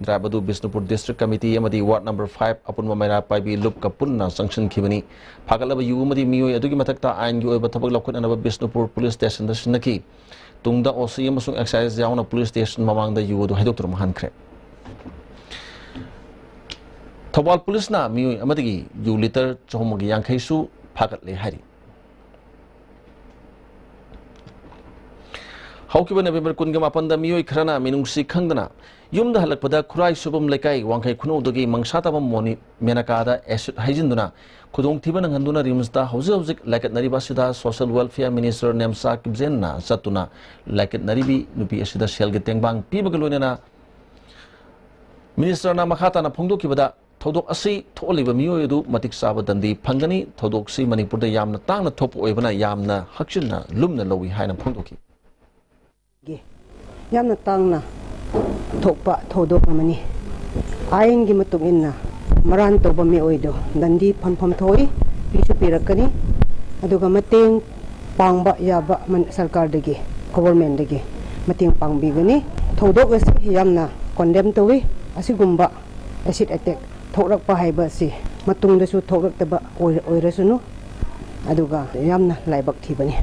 Drive ꯑꯗꯨ ꯕꯤꯁꯅꯨꯄꯨꯔ District Committee ꯑꯃꯗꯤ Ward Number five ꯑꯄꯨꯟꯕ ꯃꯩꯔꯥ ꯄꯥꯏꯕꯤ ꯂꯨꯞꯀ ꯄꯨꯟꯅ ꯆꯪꯁꯤꯟꯈꯤꯕꯅꯤ꯫ ꯐꯥꯒꯠꯂꯕ ꯌꯨ ꯑꯃꯗꯤ ꯃꯤꯑꯣꯏ ꯑꯗꯨꯒꯤ ꯃꯊꯛꯇ ꯑꯥꯏꯟꯒꯤ ꯑꯣꯏꯕ ꯊꯕꯛ ꯂꯧꯈꯠꯅꯅꯕ ꯕꯤꯁꯅꯨꯄꯨꯔ Police Stationꯗ ꯁꯤꯟꯅꯈꯤ꯫ ꯇꯨꯡꯗ OC ꯑꯃꯁꯨꯡ Excise ꯌꯥꯎꯅ Police Station ꯃꯃꯥꯡꯗ ꯌꯨ ꯑꯗꯨ ꯍꯩꯗꯣꯛꯇꯨꯅ ꯃꯥꯡꯍꯟꯈ꯭ꯔꯦ꯫ ꯊꯧꯕꯥꯜ Policeꯅ ꯃꯤꯑꯣꯏ ꯑꯃꯗꯒꯤ ꯌꯨ litre ꯆꯍꯨꯝꯒ ꯌꯥꯡꯈꯩꯁꯨ ꯐꯥꯒꯠꯂꯦ ꯍꯥꯏꯔꯤ꯫ ꯍꯧꯈꯤꯕ November ꯀꯨꯟꯒ ꯃꯥꯄꯟꯗ ꯃꯤꯑꯣꯏ ꯈꯔꯅ ꯃꯤꯅꯨꯡꯁꯤ ꯈꯪꯗꯅ ꯌꯨꯝꯗ ꯍꯜꯂꯛꯄꯗ ꯈꯨꯔꯥꯏ ꯁꯣꯏꯕꯝ ꯂꯩꯀꯥꯏ ꯋꯥꯡꯈꯩ ꯈꯨꯅꯧꯗꯒꯤ ꯃꯪꯁꯥ ꯇꯥꯕ ꯃꯣꯅꯤ ꯃꯦꯅꯀꯥꯗ acid ꯍꯩꯖꯤꯟꯗꯨꯅ ꯈꯨꯗꯣꯡꯊꯤꯕ ꯅꯪꯍꯟꯗꯨꯅ RIMSꯇ ꯍꯧꯖꯤꯛ ꯍꯧꯖꯤꯛ ꯂꯥꯏꯀꯠꯅꯔꯤꯕ ꯑꯁꯤꯗ Social Welfare Minister ꯅꯦꯝꯆꯥ ꯀꯤꯞꯖꯦꯟꯅ ꯆꯠꯇꯨꯅ ꯂꯥꯏꯀꯠꯅꯔꯤꯕꯤ ꯅꯨꯄꯤ ꯑꯁꯤꯗ ꯁꯦꯜꯒꯤ ꯇꯦꯡꯕꯥꯡ ꯄꯤꯕꯒ ꯂꯣꯏꯅꯅ Ministerꯅ ꯃꯈꯥ ꯇꯥꯅ ꯐꯣꯡꯗꯣꯛꯈꯤꯕꯗ, ꯊꯧꯗꯣꯛ ꯑꯁꯤ ꯊꯣꯛꯍꯜꯂꯤꯕ ꯃꯤꯑꯣꯏ ꯑꯗꯨ ꯃꯇꯤꯛ ꯆꯥꯕ ꯗꯟꯗꯤ ꯐꯪꯒꯅꯤ꯫ ꯊꯧꯗꯣꯛꯁꯤ ꯃꯅꯤꯄꯨꯔꯗ ꯌꯥꯝꯅ ꯇꯥꯡꯅ ꯊꯣꯛꯄ ꯑꯣꯏꯕꯅ ꯌꯥꯝꯅ ꯍꯛꯆꯤꯟꯅ ꯂꯨꯝꯅ ꯂꯧꯏ ꯍꯥꯏꯅ ꯐꯣꯡꯗꯣꯛꯈꯤ꯫ ꯌꯥꯝꯅ ꯇꯥꯡꯅ ꯊꯣꯛꯄ ꯊꯧꯗꯣꯛ ꯑꯃꯅꯤ꯫ ꯑꯥꯏꯟꯒꯤ ꯃꯇꯨꯡ ꯏꯟꯅ ꯃꯔꯥꯟ ꯇꯧꯕ ꯃꯤꯑꯣꯏꯗꯨ ꯗꯟꯗꯤ ꯐꯝꯐꯝ ꯊꯣꯛꯏ, ꯄꯤꯁꯨ ꯄꯤꯔꯛꯀꯅꯤ꯫ ꯑꯗꯨꯒ ꯃꯇꯦꯡ ꯄꯥꯡꯕ ꯌꯥꯕ ꯃꯟ-, ꯁꯔꯀꯥꯔꯗꯒꯤ, governmentꯗꯒꯤ ꯃꯇꯦꯡ ꯄꯥꯡꯕꯤꯒꯅꯤ꯫ ꯊꯧꯗꯣꯛ ꯑꯁꯤ ꯌꯥꯝꯅ condemn ꯇꯧꯏ꯫ ꯑꯁꯤꯒꯨꯝꯕ acid attack ꯊꯣꯛꯂꯛꯄ ꯍꯥꯏꯕ ꯑꯁꯤ ꯃꯇꯨꯡꯗꯁꯨ ꯊꯣꯛꯂꯛꯇꯕ ꯑꯣꯏ-, ꯑꯣꯏꯔꯁꯅꯨ꯫ ꯑꯗꯨꯒ ꯌꯥꯝꯅ ꯂꯥꯏꯕꯛ ꯊꯤꯕꯅꯤ꯫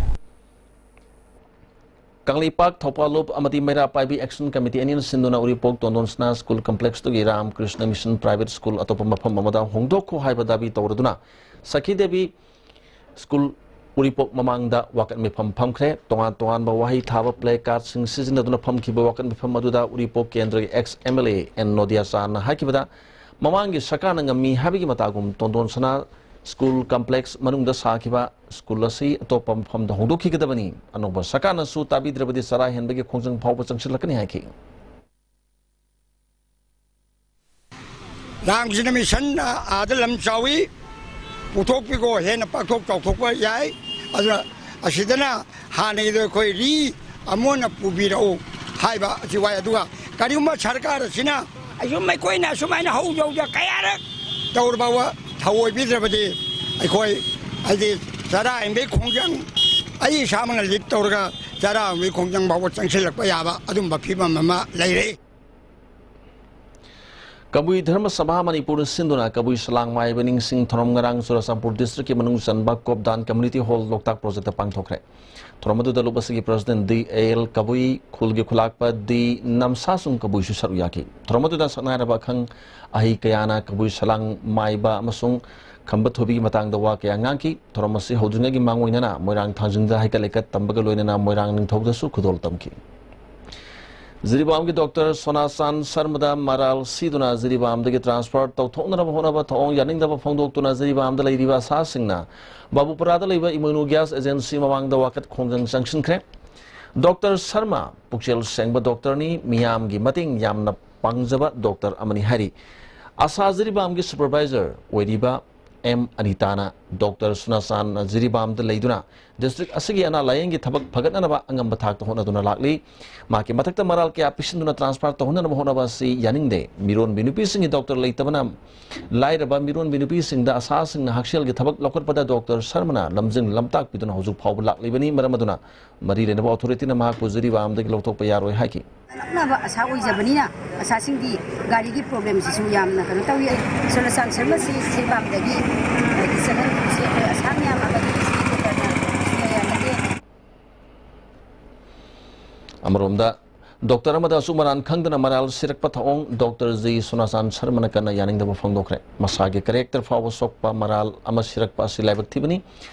ꯀꯪꯂꯩꯄꯥꯛ, ꯊꯧꯕꯥꯜ ꯂꯨꯞ ꯑꯃꯗꯤ ꯃꯩꯔꯥ ꯄꯥꯏꯕꯤ Action Committee ꯑꯅꯤꯅ ꯁꯤꯟꯗꯨꯅ ꯎꯔꯤꯄꯣꯛ ꯇꯣꯟꯗꯣꯟ ꯁꯅꯥ School Complexꯇꯨꯒꯤ Ram Krishna Mission Private School ꯑꯇꯣꯞꯄ ꯃꯐꯝ ꯑꯃꯗ ꯍꯣꯡꯗꯣꯛꯈꯣ ꯍꯥꯏꯕ ꯗꯥꯕꯤ ꯇꯧꯔꯗꯨꯅ ꯁꯈꯤ ꯗꯦꯕꯤ School ꯎꯔꯤꯄꯣꯛ ꯃꯃꯥꯡꯗ ꯋꯥꯀꯠ ꯃꯤꯐꯝ ꯐꯝꯈ꯭ꯔꯦ꯫ ꯇꯣꯉꯥꯟ ꯇꯣꯉꯥꯟꯕ ꯋꯥꯍꯩ ꯊꯥꯕ placardꯁꯤꯡ ꯁꯤꯖꯤꯟꯅꯗꯨꯅ ꯐꯝꯈꯤꯕ ꯋꯥꯀꯠ ꯃꯤꯐꯝ ꯑꯗꯨꯗ ꯎꯔꯤꯄꯣꯛ ꯀꯦꯟꯗ꯭ꯔꯒꯤ ex MLA ꯑꯦꯟ ꯅꯣꯗꯤꯌꯥꯆꯥꯟꯅ ꯍꯥꯏꯈꯤꯕꯗ, ꯃꯃꯥꯡꯒꯤ ꯁꯔꯀꯥꯔꯅ ꯉꯝꯃꯤ ꯍꯥꯏꯕꯒꯤ ꯃꯇꯥꯒꯨꯝ ꯇꯣꯟꯗꯣꯟ ꯁꯅꯥ School Complex ꯃꯅꯨꯡꯗ ꯁꯥꯈꯤꯕ school ꯑꯁꯤ ꯑꯇꯣꯞꯄ ꯃꯐꯝꯗ ꯍꯣꯡꯗꯣꯛꯈꯤꯒꯗꯕꯅꯤ꯫ ꯑꯅꯧꯕ ꯁꯔꯀꯥꯔꯅꯁꯨ ꯇꯥꯕꯤꯗ꯭ꯔꯕꯗꯤ ꯆꯔꯥ ꯍꯦꯟꯕꯒꯤ ꯈꯣꯡꯖꯪ ꯐꯥꯎꯕ ꯆꯪꯁꯤꯜꯂꯛꯀꯅꯤ ꯍꯥꯏꯈꯤ꯫ ꯔꯥꯝꯀ꯭ꯔꯤꯁꯅ ꯃꯤꯁꯟ ꯑꯥꯗ ꯂꯝ ꯆꯥꯎꯏ, ꯄꯨꯊꯣꯛꯄꯤꯈꯣ, ꯍꯦꯟꯅ ꯄꯥꯛꯊꯣꯛ ꯆꯥꯎꯊꯣꯛꯄ ꯌꯥꯏ꯫ ꯑꯗꯨꯅ ꯑꯁꯤꯗꯅ ꯍꯥꯟꯅꯒꯤꯗꯣ ꯑꯩꯈꯣꯏ ꯔꯤ ꯑꯃꯨꯛ ꯍꯟꯅ ꯄꯨꯕꯤꯔꯛꯎ ꯍꯥꯏꯕ ꯑꯁꯤ ꯋꯥꯏ꯫ ꯑꯗꯨꯒ ꯀꯔꯤꯒꯨꯝꯕ ꯁꯔꯀꯥꯔ ꯑꯁꯤꯅ ꯑꯁꯨꯝ ꯑꯩꯈꯣꯏꯅ ꯑꯁꯨꯃꯥꯏꯅ ꯍꯧ ꯌꯧꯗ ꯀꯌꯥꯔꯛ ꯇꯧꯔꯕ ꯊꯧꯑꯣꯏꯕꯤꯗ꯭ꯔꯕꯗꯤ ꯑꯩꯈꯣꯏ ꯍꯥꯏꯗꯤ ꯆꯔꯥ ꯍꯦꯟꯕꯒꯤ ꯈꯣꯡꯖꯪ, ꯑꯩ ꯏꯁꯥꯃꯛꯅ lead ꯇꯧꯔꯒ ꯆꯔꯥ ꯍꯦꯟꯕꯒꯤ ꯈꯣꯡꯖꯪ ꯐꯥꯎꯕ ꯆꯪꯁꯤꯜꯂꯛꯄ ꯌꯥꯕ ꯑꯗꯨꯝꯕ ꯐꯤꯕꯝ ꯑꯃ ꯂꯩꯔꯦ꯫ ꯀꯕꯨꯏ ꯙꯔꯃ ꯁꯚꯥ ꯃꯅꯤꯄꯨꯔꯅ ꯁꯤꯟꯗꯨꯅ ꯀꯕꯨꯏ ꯁꯂꯥꯡ ꯃꯥꯏꯕ ꯅꯤꯡꯁꯤꯡ ꯊꯧꯔꯝ ꯉꯔꯥꯡ ꯆꯨꯔꯆꯥꯟꯄꯨꯔ ꯗꯤꯁꯇ꯭ꯔꯤꯛꯀꯤ ꯃꯅꯨꯡ ꯆꯟꯕ ꯀꯣꯞꯗꯥꯟ ꯀꯝꯃ꯭ꯌꯨꯅꯤꯇꯤ ꯍꯣꯜ ꯂꯣꯛꯇꯥꯛ ꯄ꯭ꯔꯣꯖꯦꯛꯇ ꯄꯥꯡꯊꯣꯛꯈ꯭ꯔꯦ꯫ ꯊꯧꯔꯝ ꯑꯗꯨꯗ ꯂꯨꯞ ꯑꯁꯤꯒꯤ ꯄ꯭ꯔꯁꯤꯗꯦꯟꯠ ꯗꯤ ꯑꯦꯜ ꯀꯕꯨꯏ, ꯈꯨꯜꯒꯤ ꯈꯨꯂꯥꯛꯄ ꯗꯤ ꯅꯝꯁꯥꯁꯨꯡ ꯀꯕꯨꯏꯁꯨ ꯁꯔꯨꯛ ꯌꯥꯈꯤ꯫ ꯊꯧꯔꯝ ꯑꯗꯨꯗ ꯁꯛꯅꯥꯏꯔꯕ ꯑꯈꯪ ꯑꯍꯩ ꯀꯌꯥꯅ ꯀꯕꯨꯏ ꯁꯂꯥꯡ ꯃꯥꯏꯕ ꯑꯃꯁꯨꯡ ꯈꯝꯕ ꯊꯣꯏꯕꯤꯒꯤ ꯃꯇꯥꯡꯗ ꯋꯥ ꯀꯌꯥ ꯉꯥꯡꯈꯤ꯫ ꯊꯧꯔꯝ ꯑꯁꯤ ꯍꯧꯗ꯭ꯔꯤꯉꯩꯒꯤ ꯃꯥꯡꯑꯣꯏꯅꯅ ꯃꯣꯏꯔꯥꯡ ꯊꯥꯡꯖꯤꯡꯗ ꯍꯩꯀꯠ ꯂꯩꯀꯠ ꯇꯝꯕꯒ ꯂꯣꯏꯅꯅ ꯃꯣꯏꯔꯥꯡ ꯅꯤꯡꯊꯧꯗꯁꯨ ꯈꯨꯗꯣꯜ ꯇꯝꯈꯤ꯫ ꯖꯤꯔꯤꯕꯥꯝꯒꯤ ꯗꯣꯛꯇꯔ ꯁꯣꯅꯥꯆꯥꯟ ꯁꯔꯃꯗ ꯃꯔꯥꯜ ꯁꯤꯗꯨꯅ ꯖꯤꯔꯤꯕꯥꯝꯗꯒꯤ ꯇ꯭ꯔꯥꯟꯁꯐꯔ ꯇꯧꯊꯣꯛꯅꯅꯕ ꯍꯣꯠꯅꯕ ꯊꯧꯑꯣꯡ ꯌꯥꯅꯤꯡꯗꯕ ꯐꯣꯡꯗꯣꯛꯇꯨꯅ ꯖꯤꯔꯤꯕꯥꯝꯗ ꯂꯩꯔꯤꯕ ꯑꯁꯥꯁꯤꯡꯅ ꯕꯥꯕꯨꯄꯨꯔꯥꯗ ꯂꯩꯕ ꯏꯃꯣꯏꯅꯨ ꯒ꯭ꯌꯥꯁ ꯑꯦꯖꯦꯟꯁꯤ ꯃꯃꯥꯡꯗ ꯋꯥꯀꯠ ꯈꯣꯡꯖꯪ ꯆꯪꯁꯤꯟꯈ꯭ꯔꯦ꯫ ꯗꯣꯛꯇꯔ ꯁꯔꯃ ꯄꯨꯛꯆꯦꯜ ꯁꯦꯡꯕ ꯗꯣꯛꯇꯔꯅꯤ, ꯃꯤꯌꯥꯝꯒꯤ ꯃꯇꯦꯡ ꯌꯥꯝꯅ ꯄꯥꯡꯖꯕ ꯗꯣꯛꯇꯔ ꯑꯃꯅꯤ ꯍꯥꯏꯔꯤ꯫ ꯑꯁꯥ ꯖꯤꯔꯤꯕꯥꯝꯒꯤ ꯁꯨꯄꯔꯚꯥꯏꯖꯔ ꯑꯣꯏꯔꯤꯕ ꯑꯦꯝ ꯑꯅꯤꯇꯥꯅ ꯗꯣꯛꯇꯔ ꯁꯨꯅꯥꯆꯥꯟ ꯖꯤꯔꯤꯕꯥꯝꯗ ꯂꯩꯗꯨꯅ ꯗꯤꯁꯇ꯭ꯔꯤꯛ ꯑꯁꯤꯒꯤ ꯑꯅꯥ ꯂꯥꯌꯦꯡꯒꯤ ꯊꯕꯛ ꯐꯒꯠꯅꯅꯕ ꯑꯉꯝꯕ ꯊꯥꯛꯇ ꯍꯣꯠꯅꯗꯨꯅ ꯂꯥꯛꯂꯤ꯫ ꯃꯍꯥꯛꯀꯤ ꯃꯊꯛꯇ ꯃꯔꯥꯜ ꯀꯌꯥ ꯄꯤꯁꯤꯟꯗꯨꯅ ꯇ꯭ꯔꯥꯟꯁꯐꯔ ꯇꯧꯍꯟꯅꯅꯕ ꯍꯣꯠꯅꯕ ꯑꯁꯤ ꯌꯥꯅꯤꯡꯗꯦ꯫ ꯃꯤꯔꯣꯟꯕꯤ ꯅꯨꯄꯤꯁꯤꯡꯒꯤ ꯗꯣꯛꯇꯔ ꯂꯩꯇꯕꯅ ꯂꯥꯏꯔꯕ ꯃꯤꯔꯣꯟꯕꯤ ꯅꯨꯄꯤꯁꯤꯡꯗ ꯑꯁꯥꯁꯤꯡꯅ ꯍꯛꯁꯦꯜꯒꯤ ꯊꯕꯛ ꯂꯧꯈꯠꯄꯗ ꯗꯣꯛꯇꯔ ꯁꯔꯃꯅ ꯂꯝꯖꯤꯡ ꯂꯝꯇꯥꯛꯄꯤꯗꯨꯅ ꯍꯧꯖꯤꯛ ꯐꯥꯎꯕ ꯂꯥꯛꯂꯤꯕꯅꯤ꯫ ꯃꯔꯝ ꯑꯗꯨꯅ ꯃꯔꯤ ꯂꯩꯅꯕ ꯑꯣꯊꯣꯔꯤꯇꯤꯅ ꯃꯍꯥꯛꯄꯨ ꯖꯤꯔꯤꯕꯥꯝꯗꯒꯤ ꯂꯧꯊꯣꯛꯄ ꯌꯥꯔꯣꯏ ꯍꯥꯏꯈꯤ꯫ ꯅꯛꯅꯕ ꯑꯁꯥ ꯑꯣꯏꯖꯕꯅꯤꯅ ꯑꯁꯥꯁꯤꯡꯒꯤ ꯒꯥꯔꯤꯒꯤ ꯄ꯭ꯔꯣꯕ꯭ꯂꯦꯝꯁꯤꯁꯨ ꯌꯥꯝꯅ ꯀꯩꯅꯣ ꯇꯧꯏ꯫ ꯑꯩ ꯁꯣꯂꯆꯥꯟ ꯁꯔꯃꯁꯤ ꯖꯤꯔꯤꯕꯥꯝꯗꯒꯤ ꯍꯥꯏꯗꯤ ꯆꯠꯍꯟꯁꯦ ꯑꯩꯈꯣꯏ ꯑꯁꯥ ꯃꯌꯥꯝ ꯑꯃꯗꯤ ꯁꯤꯒꯤ ꯗꯣꯛꯇꯔꯅ ꯁꯤꯟꯅ ꯌꯥꯅꯗꯦ꯫ ꯑꯃꯔꯣꯝꯗ ꯗꯣꯛꯇꯔ ꯑꯃꯗ ꯑꯆꯨꯝ ꯑꯔꯥꯟ ꯈꯪꯗꯅ ꯃꯔꯥꯜ ꯁꯤꯔꯛꯄ ꯊꯧꯑꯣꯡ ꯗꯣꯛꯇꯔ ꯖꯤ ꯁꯣꯅꯥꯆꯥꯟ ꯁꯔꯃꯅ ꯀꯟꯅ ꯌꯥꯅꯤꯡꯗꯕ ꯐꯣꯡꯗꯣꯛꯈ꯭ꯔꯦ꯫ ꯃꯁꯥꯒꯤ ꯀꯦꯔꯦꯛꯇꯔ ꯐꯥꯎꯕ ꯁꯣꯛꯄ ꯃꯔꯥꯜ ꯑꯃ ꯁꯤꯔꯛꯄ ꯑꯁꯤ ꯂꯥꯏꯕꯛ ꯊꯤꯕꯅꯤ꯫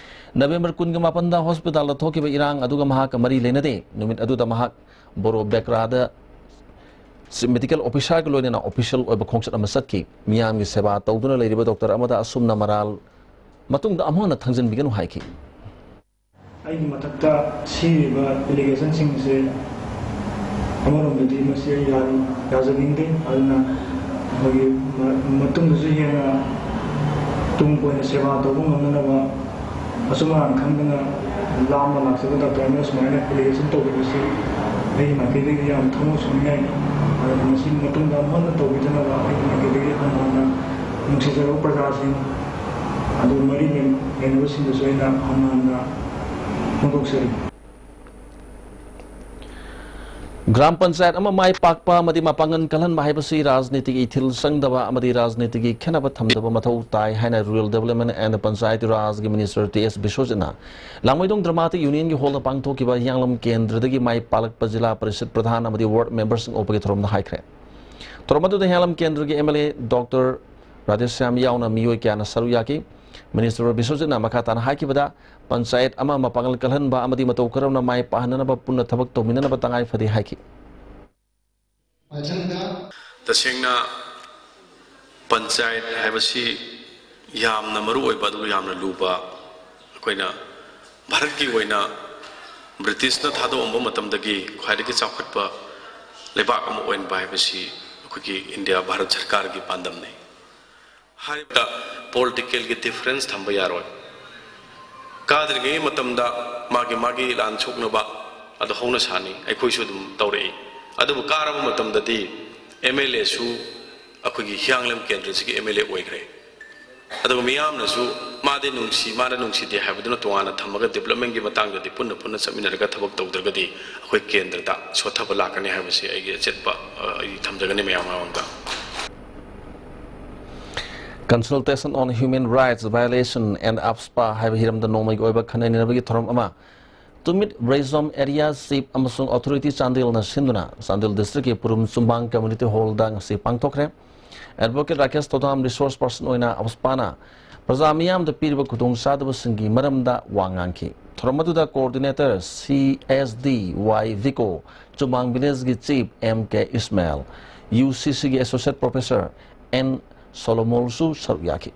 ꯅꯕꯦꯝꯕꯔ ꯀꯨꯟꯒ ꯃꯥꯄꯟꯗ ꯍꯣꯁꯄꯤꯇꯥꯜꯗ ꯊꯣꯛꯈꯤꯕ ꯏꯔꯥꯡ ꯑꯗꯨꯒ ꯃꯍꯥꯛꯀ ꯃꯔꯤ ꯂꯩꯅꯗꯦ꯫ ꯅꯨꯃꯤꯠ ꯑꯗꯨꯗ ꯃꯍꯥꯛ ꯕꯣꯔꯣ ꯕꯦꯀ꯭ꯔꯥꯗ ꯆꯤꯐ ꯃꯦꯗꯤꯀꯦꯜ ꯑꯣꯐꯤꯁꯥꯔꯒ ꯂꯣꯏꯅꯅ ꯑꯣꯐꯤꯁꯤꯌꯦꯜ ꯑꯣꯏꯕ ꯈꯣꯡꯆꯠ ꯑꯃ ꯆꯠꯈꯤ꯫ ꯃꯤꯌꯥꯝꯒꯤ ꯁꯦꯕꯥ ꯇꯧꯗꯨꯅ ꯂꯩꯔꯤꯕ ꯗꯣꯛꯇꯔ ꯑꯃꯗ ꯑꯁꯨꯝꯅ ꯃꯔꯥꯜ ꯃꯇꯨꯡꯗ ꯑꯃꯨꯛ ꯍꯟꯅ ꯊꯥꯡꯖꯤꯟꯕꯤꯒꯅꯨ ꯍꯥꯏꯈꯤ꯫ ꯑꯩꯒꯤ ꯃꯊꯛꯇ ꯁꯤꯔꯤꯕ ꯑꯦꯂꯤꯒꯦꯁꯟꯁꯤꯡꯁꯦ ꯑꯃꯔꯣꯝꯗꯗꯤ ꯃꯁꯤ ꯑꯩ ꯌꯥ-, ꯌꯥꯖꯅꯤꯡꯗꯦ꯫ ꯑꯗꯨꯅ ꯑꯩꯈꯣꯏꯒꯤ ꯃ-, ꯃꯇꯨꯡꯗꯁꯨ ꯍꯦꯟꯅ ꯇꯨꯡ ꯀꯣꯏꯅ ꯁꯦꯕꯥ ꯇꯧꯕ ꯉꯝꯅꯅꯕ ꯑꯆꯨꯝ ꯑꯔꯥꯟ ꯈꯪꯗꯅ ꯂꯥꯞꯅ ꯂꯥꯛꯆꯕ ꯗꯥꯛꯇꯔ ꯑꯃꯅ ꯁꯨꯃꯥꯏꯅ ꯑꯦꯂꯤꯒꯦꯁꯟ ꯇꯧꯕꯤꯕꯁꯤ ꯑꯩꯒꯤ ꯃꯥꯏꯀꯩꯗꯒꯤ ꯌꯥꯝ ꯊꯃꯣꯏ ꯁꯣꯛꯅꯤꯡꯉꯥꯏꯅꯤ꯫ ꯑꯗꯨꯅ ꯃꯁꯤ ꯃꯇꯨꯡꯗ ꯑꯃꯨꯛ ꯍꯟꯅ ꯇꯧꯕꯤꯗꯅꯕ ꯑꯩꯒꯤ ꯃꯥꯏꯀꯩꯗꯒꯤ ꯍꯟꯅ ꯍꯟꯅ ꯅꯨꯡꯁꯤꯖꯔꯕ ꯄ꯭ꯔꯖꯥꯁꯤꯡ ꯑꯗꯨ ꯃꯔꯤ ꯂꯩ-, ꯂꯩꯅꯕꯁꯤꯡꯗꯁꯨ ꯑꯩꯅ ꯍꯟꯅ ꯍꯟꯅ ꯐꯣꯡꯗꯣꯛꯆꯔꯤ꯫ ꯒ꯭ꯔꯥꯝ ꯄꯟꯆꯥꯌꯠ ꯑꯃ ꯃꯥꯏ ꯄꯥꯛꯄ ꯑꯃꯗꯤ ꯃꯄꯥꯡꯒꯜ ꯀꯜꯍꯟꯕ ꯍꯥꯏꯕꯁꯤ ꯔꯥꯖꯅꯤꯇꯤꯒꯤ ꯏꯊꯤꯜ ꯆꯪꯗꯕ ꯑꯃꯗꯤ ꯔꯥꯖꯅꯤꯇꯤꯒꯤ ꯈꯦꯠꯅꯕ ꯊꯝꯗꯕ ꯃꯊꯧ ꯇꯥꯏ ꯍꯥꯏꯅ Rural Development and Panchayati Rajꯒꯤ Minister T S ꯕꯤꯁ꯭ꯋꯖꯤꯠꯅ ꯂꯥꯡꯃꯩꯗꯣꯡ Dramatic Unionꯒꯤ hallꯗ ꯄꯥꯡꯊꯣꯛꯈꯤꯕ ꯍꯤꯌꯥꯡꯂꯝ ꯀꯦꯟꯗ꯭ꯔꯗꯒꯤ ꯃꯥꯏ ꯄꯥꯛꯂꯛꯄ ꯖꯤꯂꯥ ꯄꯔꯤꯁꯠ ꯄ꯭ꯔꯙꯥꯟ ꯑꯃꯗꯤ ward memberꯁꯤꯡ ꯑꯣꯛꯄꯒꯤ ꯊꯧꯔꯝꯗ ꯍꯥꯏꯈ꯭ꯔꯦ꯫ ꯊꯧꯔꯝ ꯑꯗꯨꯗ ꯍꯤꯌꯥꯡꯂꯝ ꯀꯦꯟꯗ꯭ꯔꯒꯤ M L A Doctor Radheshyam ꯌꯥꯎꯅ ꯃꯤꯑꯣꯏ ꯀꯌꯥꯅ ꯁꯔꯨꯛ ꯌꯥꯈꯤ꯫ Minister ꯕꯤꯁ꯭ꯋꯖꯤꯠꯅ ꯃꯈꯥ ꯇꯥꯅ ꯍꯥꯏꯈꯤꯕꯗ, ꯄꯟꯆꯥꯌꯠ ꯑꯃ ꯃꯄꯥꯡꯒꯜ ꯀꯜꯍꯟꯕ ꯑꯃꯗꯤ ꯃꯇꯧ ꯀꯔꯝꯅ ꯃꯥꯏ ꯄꯥꯛꯍꯟꯅꯅꯕ ꯄꯨꯟꯅ ꯊꯕꯛ ꯇꯧꯃꯤꯟꯅꯅꯕ ꯇꯉꯥꯏ ꯐꯗꯦ ꯍꯥꯏꯈꯤ꯫ ꯃꯊꯪꯗ ꯇꯁꯦꯡꯅ ꯄꯟꯆꯥꯌꯠ ꯍꯥꯏꯕꯁꯤ ꯌꯥꯝꯅ ꯃꯔꯨ ꯑꯣꯏꯕ ꯑꯗꯨꯒ ꯌꯥꯝꯅ ꯂꯨꯕ, ꯑꯩꯈꯣꯏꯅ ꯚꯥꯔꯠꯀꯤ ꯑꯣꯏꯅ ꯕ꯭ꯔꯤꯇꯤꯁꯅ ꯊꯥꯗꯣꯛꯑꯝꯕ ꯃꯇꯝꯗꯒꯤ ꯈ꯭ꯋꯥꯏꯗꯒꯤ ꯆꯥꯎꯈꯠꯄ ꯂꯩꯕꯥꯛ ꯑꯃ ꯑꯣꯏꯍꯟꯕ ꯍꯥꯏꯕꯁꯤ ꯑꯩꯈꯣꯏꯒꯤ ꯏꯟꯗꯤꯌꯥ ꯚꯥꯔꯠ ꯁꯔꯀꯥꯔꯒꯤ ꯄꯥꯟꯗꯝꯅꯤ꯫ ꯍꯥꯏꯔꯤꯕ ꯄꯣꯂꯤꯇꯤꯀꯦꯜꯒꯤ ꯗꯤꯐꯔꯦꯟꯁ ꯊꯝꯕ ꯌꯥꯔꯣꯏ꯫ ꯀꯥꯗ꯭ꯔꯤꯉꯩ ꯃꯇꯝꯗ ꯃꯥꯒꯤ ꯃꯥꯒꯤ ꯂꯥꯟ ꯁꯣꯛꯅꯕ ꯑꯗꯨ ꯍꯧꯅ ꯁꯥꯅꯤ, ꯑꯩꯈꯣꯏꯁꯨ ꯑꯗꯨꯝ ꯇꯧꯔꯛꯏ꯫ ꯑꯗꯨꯕꯨ ꯀꯥꯔꯕ ꯃꯇꯝꯗꯗꯤ M L Aꯁꯨ ꯑꯩꯈꯣꯏꯒꯤ ꯍꯤꯌꯥꯡꯂꯝ ꯀꯦꯟꯗ꯭ꯔꯁꯤꯒꯤ M L A ꯑꯣꯏꯈ꯭ꯔꯦ꯫ ꯑꯗꯨꯒ ꯃꯤꯌꯥꯝꯅꯁꯨ ꯃꯥꯗꯤ ꯅꯨꯡꯁꯤ, ꯃꯥꯅ ꯅꯨꯡꯁꯤꯗꯦ ꯍꯥꯏꯕꯗꯨꯅ ꯇꯣꯉꯥꯟꯅ ꯊꯝꯃꯒ developmentꯀꯤ ꯃꯇꯥꯡꯗꯗꯤ ꯄꯨꯟꯅ ꯄꯨꯟꯅ ꯆꯠꯃꯤꯟꯅꯔꯒ ꯊꯕꯛ ꯇꯧꯗ꯭ꯔꯒꯗꯤ ꯑꯩꯈꯣꯏ ꯀꯦꯟꯗ꯭ꯔꯗ ꯁꯣꯠꯊꯕ ꯂꯥꯛꯀꯅꯤ ꯍꯥꯏꯕꯁꯤ ꯑꯩꯒꯤ ꯑꯆꯦꯠꯄ, ꯑ, ꯑꯩ ꯊꯝꯖꯒꯅꯤ ꯃꯌꯥꯝ ꯃꯃꯥꯡꯗ꯫ Consultation on Human Rights Violation and AFSPA ꯍꯥꯏꯕ ꯍꯤꯔꯝꯗ ꯅꯣꯡꯃꯒꯤ ꯑꯣꯏꯕ ꯈꯟꯅ ꯅꯩꯅꯕꯒꯤ ꯊꯧꯔꯝ ꯑꯃ ꯇꯨꯃꯤꯠ ꯔꯦꯖꯣꯝ ꯑꯦꯔꯤꯌꯥ ꯆꯤꯐ ꯑꯃꯁꯨꯡ ꯑꯣꯊꯣꯔꯤꯇꯤ ꯆꯥꯟꯗꯦꯜꯅ ꯁꯤꯟꯗꯨꯅ ꯆꯥꯟꯗꯦꯜ ꯗꯤꯁꯇ꯭ꯔꯤꯛꯀꯤ ꯄꯨꯔꯨꯝ ꯆꯨꯝꯕꯥꯡ ꯀꯝꯃ꯭ꯌꯨꯅꯤꯇꯤ ꯍꯣꯜꯗ ꯉꯁꯤ ꯄꯥꯡꯊꯣꯛꯈ꯭ꯔꯦ꯫ ꯑꯦꯗꯚꯣꯀꯦꯠ ꯔꯥꯀꯦꯁ ꯊꯧꯗꯥꯝ ꯔꯤꯁꯣꯔꯁ ꯄꯔꯁꯟ ꯑꯣꯏꯅ AFSPAꯅ ꯄ꯭ꯔꯖꯥ ꯃꯤꯌꯥꯝꯗ ꯄꯤꯔꯤꯕ ꯈꯨꯗꯣꯡꯆꯥꯗꯕꯁꯤꯡꯒꯤ ꯃꯔꯝꯗ ꯋꯥ ꯉꯥꯡꯈꯤ꯫ ꯊꯧꯔꯝ ꯑꯗꯨꯗ coordinator C S D Y ꯚꯤꯀꯣ, ꯆꯨꯝꯕꯥꯡ ꯚꯤꯂꯦꯖꯒꯤ chief M K Ismail, U C Cꯒꯤ associate professor N ꯁꯣꯂꯣꯃꯣꯟꯁꯨ ꯁꯔꯨꯛ ꯌꯥꯈꯤ꯫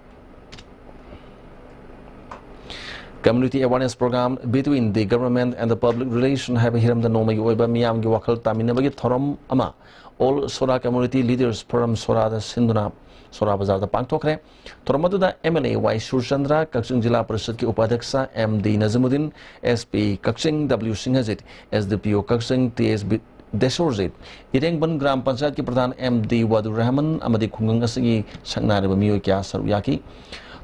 Community Awareness Program Between the Government and the Public Relation ꯍꯥꯏꯕ ꯍꯤꯔꯝꯗ ꯅꯣꯡꯃꯒꯤ ꯑꯣꯏꯕ ꯃꯤꯌꯥꯝꯒꯤ ꯋꯥꯈꯜ ꯇꯥꯃꯤꯟꯅꯕꯒꯤ ꯊꯧꯔꯝ ꯑꯃ All Sora Community Leaders Forum ꯁꯣꯔꯥꯗ ꯁꯤꯟꯗꯨꯅ ꯁꯣꯔꯥ ꯕꯖꯥꯔꯗ ꯄꯥꯡꯊꯣꯛꯈ꯭ꯔꯦ꯫ ꯊꯧꯔꯝ ꯑꯗꯨꯗ M L A Y Surchandra, Kakching ꯖꯤꯂꯥ ꯄꯔꯤꯁꯠꯀꯤ ꯎꯄꯥꯙ꯭ꯌꯛꯁ M D Najmuddin, S P Kakching W Singhajit, S D P O Kakching T S B Desorjit, Irengban ꯒ꯭ꯔꯥꯝ ꯄꯟꯆꯥꯌꯠꯀꯤ ꯄ꯭ꯔꯙꯥꯟ M D ꯋꯥꯗꯨꯔ ꯔꯍꯃꯟ ꯑꯃꯗꯤ ꯈꯨꯡꯒꯪ ꯑꯁꯤꯒꯤ ꯁꯛꯅꯥꯏꯔꯕ ꯃꯤꯑꯣꯏ ꯀꯌꯥ ꯁꯔꯨꯛ ꯌꯥꯈꯤ꯫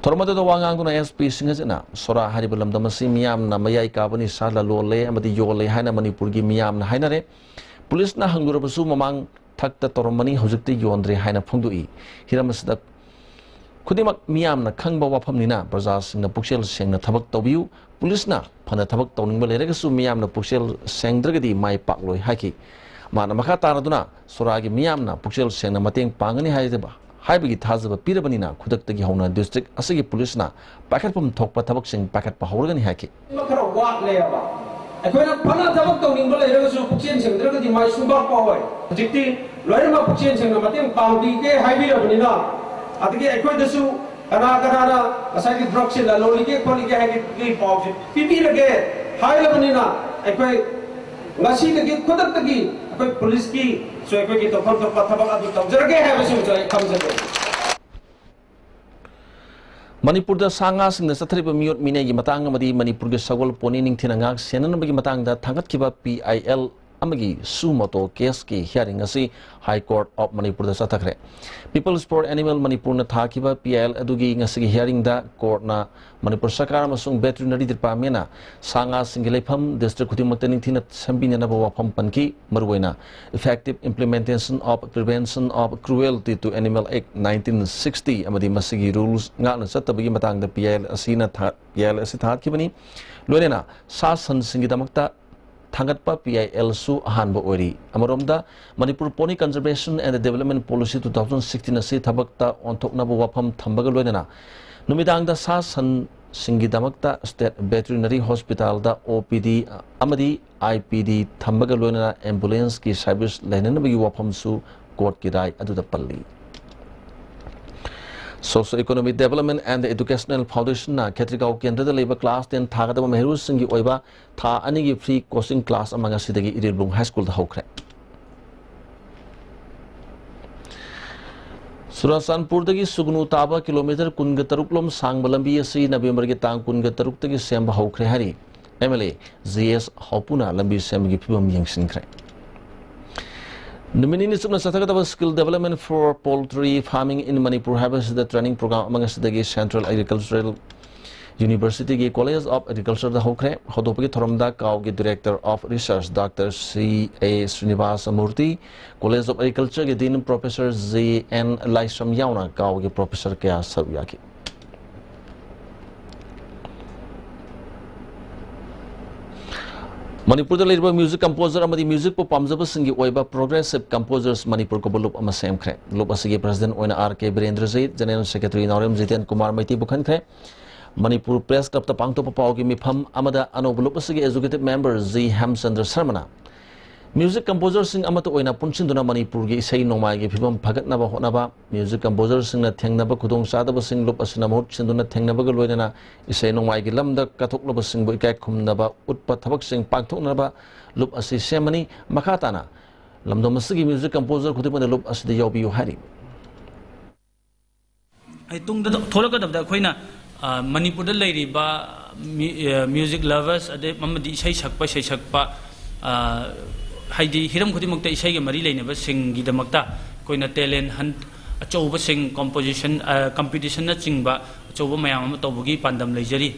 ꯊꯧꯔꯝ ꯑꯗꯨꯗ ꯋꯥ ꯉꯥꯡꯗꯨꯅ S P ꯁꯤꯡꯍꯖꯤꯠꯅ ꯁꯣꯔꯥ ꯍꯥꯏꯔꯤꯕ ꯂꯝꯗꯝ ꯑꯁꯤ ꯃꯤꯌꯥꯝꯅ ꯃꯌꯥꯏ ꯀꯥꯕ ꯅꯤꯁꯥ ꯂꯂꯣꯜꯂꯦ ꯑꯃꯗꯤ ꯌꯣꯜꯂꯦ ꯍꯥꯏꯅ ꯃꯅꯤꯄꯨꯔꯒꯤ ꯃꯤꯌꯥꯝꯅ ꯍꯥꯏꯅꯔꯦ꯫ ꯄꯨꯂꯤꯁꯅ ꯍꯪꯂꯨꯔꯕꯁꯨ ꯃꯃꯥꯡ ꯊꯛꯇ ꯇꯧꯔꯝꯕꯅꯤ, ꯍꯧꯖꯤꯛꯇꯤ ꯌꯣꯟꯗ꯭ꯔꯦ ꯍꯥꯏꯅ ꯐꯣꯡꯗꯣꯛꯏ꯫ ꯍꯤꯔꯝ ꯑꯁꯤꯗ ꯈꯨꯗꯤꯡꯃꯛ ꯃꯤꯌꯥꯝꯅ ꯈꯪꯕ ꯋꯥꯐꯝꯅꯤꯅ ꯄ꯭ꯔꯖꯥꯁꯤꯡꯅ ꯄꯨꯛꯆꯦꯜ ꯁꯦꯡꯅ ꯊꯕꯛ ꯇꯧꯕꯤꯌꯨ꯫ ꯄꯨꯂꯤꯁꯅ ꯐꯅ ꯊꯕꯛ ꯇꯧꯅꯤꯡꯕ ꯂꯩꯔꯒꯁꯨ ꯃꯤꯌꯥꯝꯅ ꯄꯨꯛꯆꯦꯜ ꯁꯦꯡꯗ꯭ꯔꯒꯗꯤ ꯃꯥꯏ ꯄꯥꯛꯂꯣꯏ ꯍꯥꯏꯈꯤ꯫ ꯃꯥꯅ ꯃꯈꯥ ꯇꯥꯅꯗꯨꯅ ꯁꯣꯔꯥꯒꯤ ꯃꯤꯌꯥꯝꯅ ꯄꯨꯛꯆꯦꯜ ꯁꯦꯡꯅ ꯃꯇꯦꯡ ꯄꯥꯡꯒꯅꯤ ꯍꯥꯏꯖꯕ ꯍꯥꯏꯕꯒꯤ ꯊꯥꯖꯕ ꯄꯤꯔꯕꯅꯤꯅ ꯈꯨꯗꯛꯇꯒꯤ ꯍꯧꯅ ꯗꯤꯁꯇ꯭ꯔꯤꯛ ꯑꯁꯤꯒꯤ ꯄꯨꯂꯤꯁꯅ ꯄꯥꯏꯈꯠꯐꯝ ꯊꯣꯛꯄ ꯊꯕꯛꯁꯤꯡ ꯄꯥꯏꯈꯠꯄ ꯍꯧꯔꯒꯅꯤ ꯍꯥꯏꯈꯤ꯫ ꯈꯔ ꯋꯥꯠꯂꯦꯕ꯫ ꯑꯩꯈꯣꯏꯅ ꯐꯅ ꯊꯕꯛ ꯇꯧꯅꯤꯡꯕ ꯂꯩꯔꯒꯁꯨ ꯄꯨꯛꯆꯦꯜ ꯁꯦꯡꯗ꯭ꯔꯒꯗꯤ ꯃꯥꯏ ꯁꯨꯡꯄꯥꯛ ꯄꯥꯛꯑꯣꯏ꯫ ꯍꯧꯖꯤꯛꯇꯤ ꯂꯣꯏꯅꯃꯛ ꯄꯨꯛꯆꯦꯜ ꯁꯦꯡꯅ ꯃꯇꯦꯡ ꯄꯥꯡꯕꯤꯒꯦ ꯍꯥꯏꯕꯤꯔꯕꯅꯤꯅ, ꯑꯗꯒꯤ ꯑꯩꯈꯣꯏꯗꯁꯨ ꯀꯅꯥ ꯀꯅꯥꯅ ꯉꯁꯥꯏꯒꯤ ꯗ꯭ꯔꯒꯁꯁꯦ ꯂꯂꯣꯜꯂꯤꯒꯦ ꯈꯣꯠꯂꯤꯒꯦ ꯍꯥꯏꯕꯒꯤ ꯄꯥꯎꯁꯦ ꯄꯤꯕꯤꯔꯒꯦ ꯍꯥꯏꯔꯕꯅꯤꯅ, ꯑꯩꯈꯣꯏ ꯉꯁꯤꯗꯒꯤ ꯈꯨꯗꯛꯇꯒꯤ ꯑꯩꯈꯣꯏ ꯄꯨꯂꯤꯁꯀꯤꯁꯨ ꯑꯩꯈꯣꯏꯒꯤ ꯇꯧꯐꯝ ꯊꯣꯛꯄ ꯊꯕꯛ ꯑꯗꯨ ꯇꯧꯖꯔꯒꯦ ꯍꯥꯏꯕꯁꯤꯃꯁꯨ ꯑꯩ ꯊꯝꯖꯒꯦ꯫ ꯃꯅꯤꯄꯨꯔꯗ ꯁꯥ ꯉꯥꯁꯤꯡꯗ ꯆꯠꯊꯔꯤꯕ ꯃꯤꯑꯣꯠ ꯃꯤꯅꯩꯒꯤ ꯃꯇꯥꯡ ꯑꯃꯗꯤ ꯃꯅꯤꯄꯨꯔꯒꯤ ꯁꯒꯣꯜ ꯄꯣꯅꯤ ꯅꯤꯡꯊꯤꯅ ꯉꯥꯛ ꯁꯦꯟꯅꯅꯕꯒꯤ ꯃꯇꯥꯡꯗ ꯊꯥꯡꯒꯠꯈꯤꯕ ꯄꯤ ꯑꯥꯏ ꯑꯦꯜ ꯑꯃꯒꯤ ꯁꯨ ꯃꯣꯇꯣ ꯀꯦꯁꯀꯤ ꯍꯤꯌꯥꯔꯤꯡ ꯑꯁꯤ ꯍꯥꯏ ꯀꯣꯔꯠ ꯑꯣꯐ ꯃꯅꯤꯄꯨꯔꯗ ꯆꯠꯊꯈ꯭ꯔꯦ꯫ People's for Animal ꯃꯅꯤꯄꯨꯔꯅ ꯊꯥꯈꯤꯕ ꯄꯤ ꯑꯥꯏ ꯑꯦꯜ ꯑꯗꯨꯒꯤ ꯉꯁꯤꯒꯤ ꯍꯤꯌꯥꯔꯤꯡꯗ ꯀꯣꯔꯠꯅ ꯃꯅꯤꯄꯨꯔ ꯁꯔꯀꯥꯔ ꯑꯃꯁꯨꯡ ꯚꯦꯇꯔꯤꯅꯔꯤ ꯗꯤꯄꯥꯔꯠꯃꯦꯟꯅ ꯁꯥ ꯉꯥꯁꯤꯡꯒꯤ ꯂꯩꯐꯝ ꯗꯤꯁꯇ꯭ꯔꯤꯛ ꯈꯨꯗꯤꯡꯃꯛꯇ ꯅꯤꯡꯊꯤꯅ ꯁꯦꯝꯕꯤꯅꯅꯕ ꯋꯥꯐꯝ ꯄꯟꯈꯤ꯫ ꯃꯔꯨꯑꯣꯏꯅ Effective Implementation of Prevention of Cruelty to Animal Act nineteen sixty ꯑꯃꯗꯤ ꯃꯁꯤꯒꯤ ꯔꯨꯜꯁ ꯉꯥꯛꯅ ꯆꯠꯇꯕꯒꯤ ꯃꯇꯥꯡꯗ ꯄꯤ ꯑꯥꯏ ꯑꯦꯜ ꯑꯁꯤꯅ ꯊꯥ-, ꯄꯤ ꯑꯥꯏ ꯑꯦꯜ ꯑꯁꯤ ꯊꯥꯒꯠꯈꯤꯕꯅꯤ꯫ ꯂꯣꯏꯅꯅ ꯁꯥ ꯁꯟꯁꯤꯡꯒꯤꯗꯃꯛꯇ ꯊꯥꯡꯒꯠꯄ ꯄꯤ ꯑꯥꯏ ꯑꯦꯜꯁꯨ ꯑꯍꯥꯟꯕ ꯑꯣꯏꯔꯤ꯫ ꯑꯃꯔꯣꯝꯗ, Manipur Pony Conservation and Development Policy two thousand sixteen ꯑꯁꯤ ꯊꯕꯛꯇ ꯑꯣꯟꯊꯣꯛꯅꯕ ꯋꯥꯐꯝ ꯊꯝꯕꯒ ꯂꯣꯏꯅꯅ ꯅꯨꯃꯤꯗꯥꯡꯗ ꯁꯥ ꯁꯟꯁꯤꯡꯒꯤꯗꯃꯛꯇ State Veterinary Hospitalꯗ ꯑꯣ ꯄꯤ ꯗꯤ ꯑꯃꯗꯤ ꯑꯥꯏ ꯄꯤ ꯗꯤ ꯊꯝꯕꯒ ꯂꯣꯏꯅꯅ ꯑꯦꯝꯕꯨꯂꯦꯟꯁꯀꯤ ꯁꯔꯚꯤꯁ ꯂꯩꯅꯅꯕꯒꯤ ꯋꯥꯐꯝꯁꯨ ꯀꯣꯔꯠꯀꯤ ꯔꯥꯏ ꯑꯗꯨꯗ ꯄꯜꯂꯤ꯫ Socio Economic Development and Educational Foundationꯅ ꯈꯦꯇ꯭ꯔꯤꯒꯥꯎ ꯀꯦꯟꯗ꯭ꯔꯗ ꯂꯩꯕ class ten ꯊꯥꯒꯗꯕ ꯃꯍꯩꯔꯣꯏꯁꯤꯡꯒꯤ ꯑꯣꯏꯕ ꯊꯥ ꯑꯅꯤꯒꯤ free coaching class ꯑꯃ ꯉꯁꯤꯗꯒꯤ ꯏꯔꯤꯜꯕꯨꯡ ꯍꯥꯏ ꯁ꯭ꯀꯨꯜꯗ ꯍꯧꯈ꯭ꯔꯦ꯫ ꯆꯨꯔꯥꯆꯥꯟꯄꯨꯔꯗꯒꯤ ꯁꯨꯒꯅꯨ ꯇꯥꯕ ꯀꯤꯂꯣꯃꯤꯇꯔ ꯀꯨꯟꯒ ꯇꯔꯨꯛ ꯂꯣꯝ ꯁꯥꯡꯕ ꯂꯝꯕꯤ ꯑꯁꯤ ꯅꯕꯦꯝꯕꯔꯒꯤ ꯇꯥꯡ ꯀꯨꯟꯒ ꯇꯔꯨꯛꯇꯒꯤ ꯁꯦꯝꯕ ꯍꯧꯈ꯭ꯔꯦ ꯍꯥꯏꯔꯤ꯫ ꯑꯦꯝ ꯑꯦꯜ ꯑꯦ ꯖꯤ ꯑꯦꯁ ꯍꯥꯎꯄꯨꯅ ꯂꯝꯕꯤ ꯁꯦꯝꯕꯒꯤ ꯐꯤꯕꯝ ꯌꯦꯡꯁꯤꯟꯈ꯭ꯔꯦ꯫ ꯅꯨꯃꯤꯠ ꯅꯤꯅꯤ ꯆꯨꯞꯅ ꯆꯠꯊꯒꯗꯕ Skill Development for Poultry Farming in Manipur ꯍꯥꯏꯕꯁꯤꯗ training program ꯑꯃ ꯉꯁꯤꯗꯒꯤ Central Agricultural University ꯒꯤ College of Agriculture ꯗ ꯍꯧꯈ꯭ꯔꯦ꯫ ꯍꯧꯗꯣꯛꯄꯒꯤ ꯊꯧꯔꯝꯗ ꯀꯥꯎꯒꯤ Director of Research Doctor C A Srinivasa Murthy, College of Agriculture ꯒꯤ Dean Professor J N ꯂꯥꯏꯁ꯭ꯔꯝ ꯌꯥꯎꯅ ꯀꯥꯎꯒꯤ professor ꯀꯌꯥ ꯁꯔꯨꯛ ꯌꯥꯈꯤ꯫ ꯃꯅꯤꯄꯨꯔꯗ ꯂꯩꯔꯤꯕ music composer ꯑꯃꯗꯤ music ꯄꯨ ꯄꯥꯝꯖꯕꯁꯤꯡꯒꯤ ꯑꯣꯏꯕ Progressive Composers ꯃꯅꯤꯄꯨꯔ ꯀꯧꯕ ꯂꯨꯞ ꯑꯃ ꯁꯦꯝꯈ꯭ꯔꯦ꯫ ꯂꯨꯞ ꯑꯁꯤꯒꯤ President ꯑꯣꯏꯅ R K ꯕꯤꯔꯦꯟꯗ꯭ꯔꯖꯤꯠ, General Secretary ꯅꯥꯎꯔꯦꯝ ꯖꯤꯇꯦꯟ ꯀꯨꯃꯥꯔ ꯃꯩꯇꯤꯕꯨ ꯈꯟꯈ꯭ꯔꯦ꯫ ꯃꯅꯤꯄꯨꯔ Press Club ꯇ ꯄꯥꯡꯊꯣꯛꯄ ꯄꯥꯎꯒꯤ ꯃꯤꯐꯝ ꯑꯃꯗ ꯑꯅꯧꯕ ꯂꯨꯞ ꯑꯁꯤꯒꯤ Executive Member G ꯍꯦꯝꯆꯟꯗ꯭ꯔ ꯁꯔꯃꯅ music composer ꯁꯤꯡ ꯑꯃꯠꯇ ꯑꯣꯏꯅ ꯄꯨꯟꯁꯤꯟꯗꯨꯅ ꯃꯅꯤꯄꯨꯔꯒꯤ ꯏꯁꯩ ꯅꯣꯡꯃꯥꯏꯒꯤ ꯐꯤꯕꯝ ꯐꯒꯠꯅꯕ ꯍꯣꯠꯅꯕ, music composer ꯁꯤꯡꯅ ꯊꯦꯡꯅꯕ ꯈꯨꯗꯣꯡꯆꯥꯗꯕꯁꯤꯡ ꯂꯨꯞ ꯑꯁꯤꯅ ꯃꯍꯨꯠ ꯁꯤꯟꯗꯨꯅ ꯊꯦꯡꯅꯕꯒ ꯂꯣꯏꯅꯅ ꯏꯁꯩ ꯅꯣꯡꯃꯥꯏꯒꯤ ꯂꯝꯗ ꯀꯠꯊꯣꯛꯂꯕꯁꯤꯡꯕꯨ ꯏꯀꯥꯏ ꯈꯨꯝꯅꯕ ꯎꯠꯄ ꯊꯕꯛꯁꯤꯡ ꯄꯥꯡꯊꯣꯛꯅꯕ ꯂꯨꯞ ꯑꯁꯤ ꯁꯦꯝꯃꯅꯤ꯫ ꯃꯈꯥ ꯇꯥꯅ ꯂꯝꯗꯝ ꯑꯁꯤꯒꯤ music composer ꯈꯨꯗꯤꯡꯃꯛꯅ ꯂꯨꯞ ꯑꯁꯤꯗ ꯌꯥꯎꯕꯤꯌꯨ ꯍꯥꯏꯔꯤ꯫ ꯑꯩ ꯇꯨꯡꯗ ꯊꯣꯛꯂꯛꯀꯗꯕꯗ ꯑꯩꯈꯣꯏꯅ, ꯑ, ꯃꯅꯤꯄꯨꯔꯗ ꯂꯩꯔꯤꯕ ꯃ꯭ꯌꯨ-, ꯑ, music lovers ꯑꯗꯩ ꯑꯃꯗꯤ ꯏꯁꯩ ꯁꯛꯄ, ꯏꯁꯩ ꯁꯛꯄ, ꯑ, ꯍꯥꯏꯗꯤ ꯍꯤꯔꯝ ꯈꯨꯗꯤꯡꯃꯛꯇ ꯏꯁꯩꯒ ꯃꯔꯤ ꯂꯩꯅꯕꯁꯤꯡꯒꯤꯗꯃꯛꯇ ꯑꯩꯈꯣꯏꯅ talent hunt ꯑꯆꯧꯕꯁꯤꯡ, composition, ꯑ, competition ꯅꯆꯤꯡꯕ ꯑꯆꯧꯕ ꯃꯌꯥꯝ ꯑꯃ ꯇꯧꯕꯒꯤ ꯄꯥꯟꯗꯝ ꯂꯩꯖꯔꯤ꯫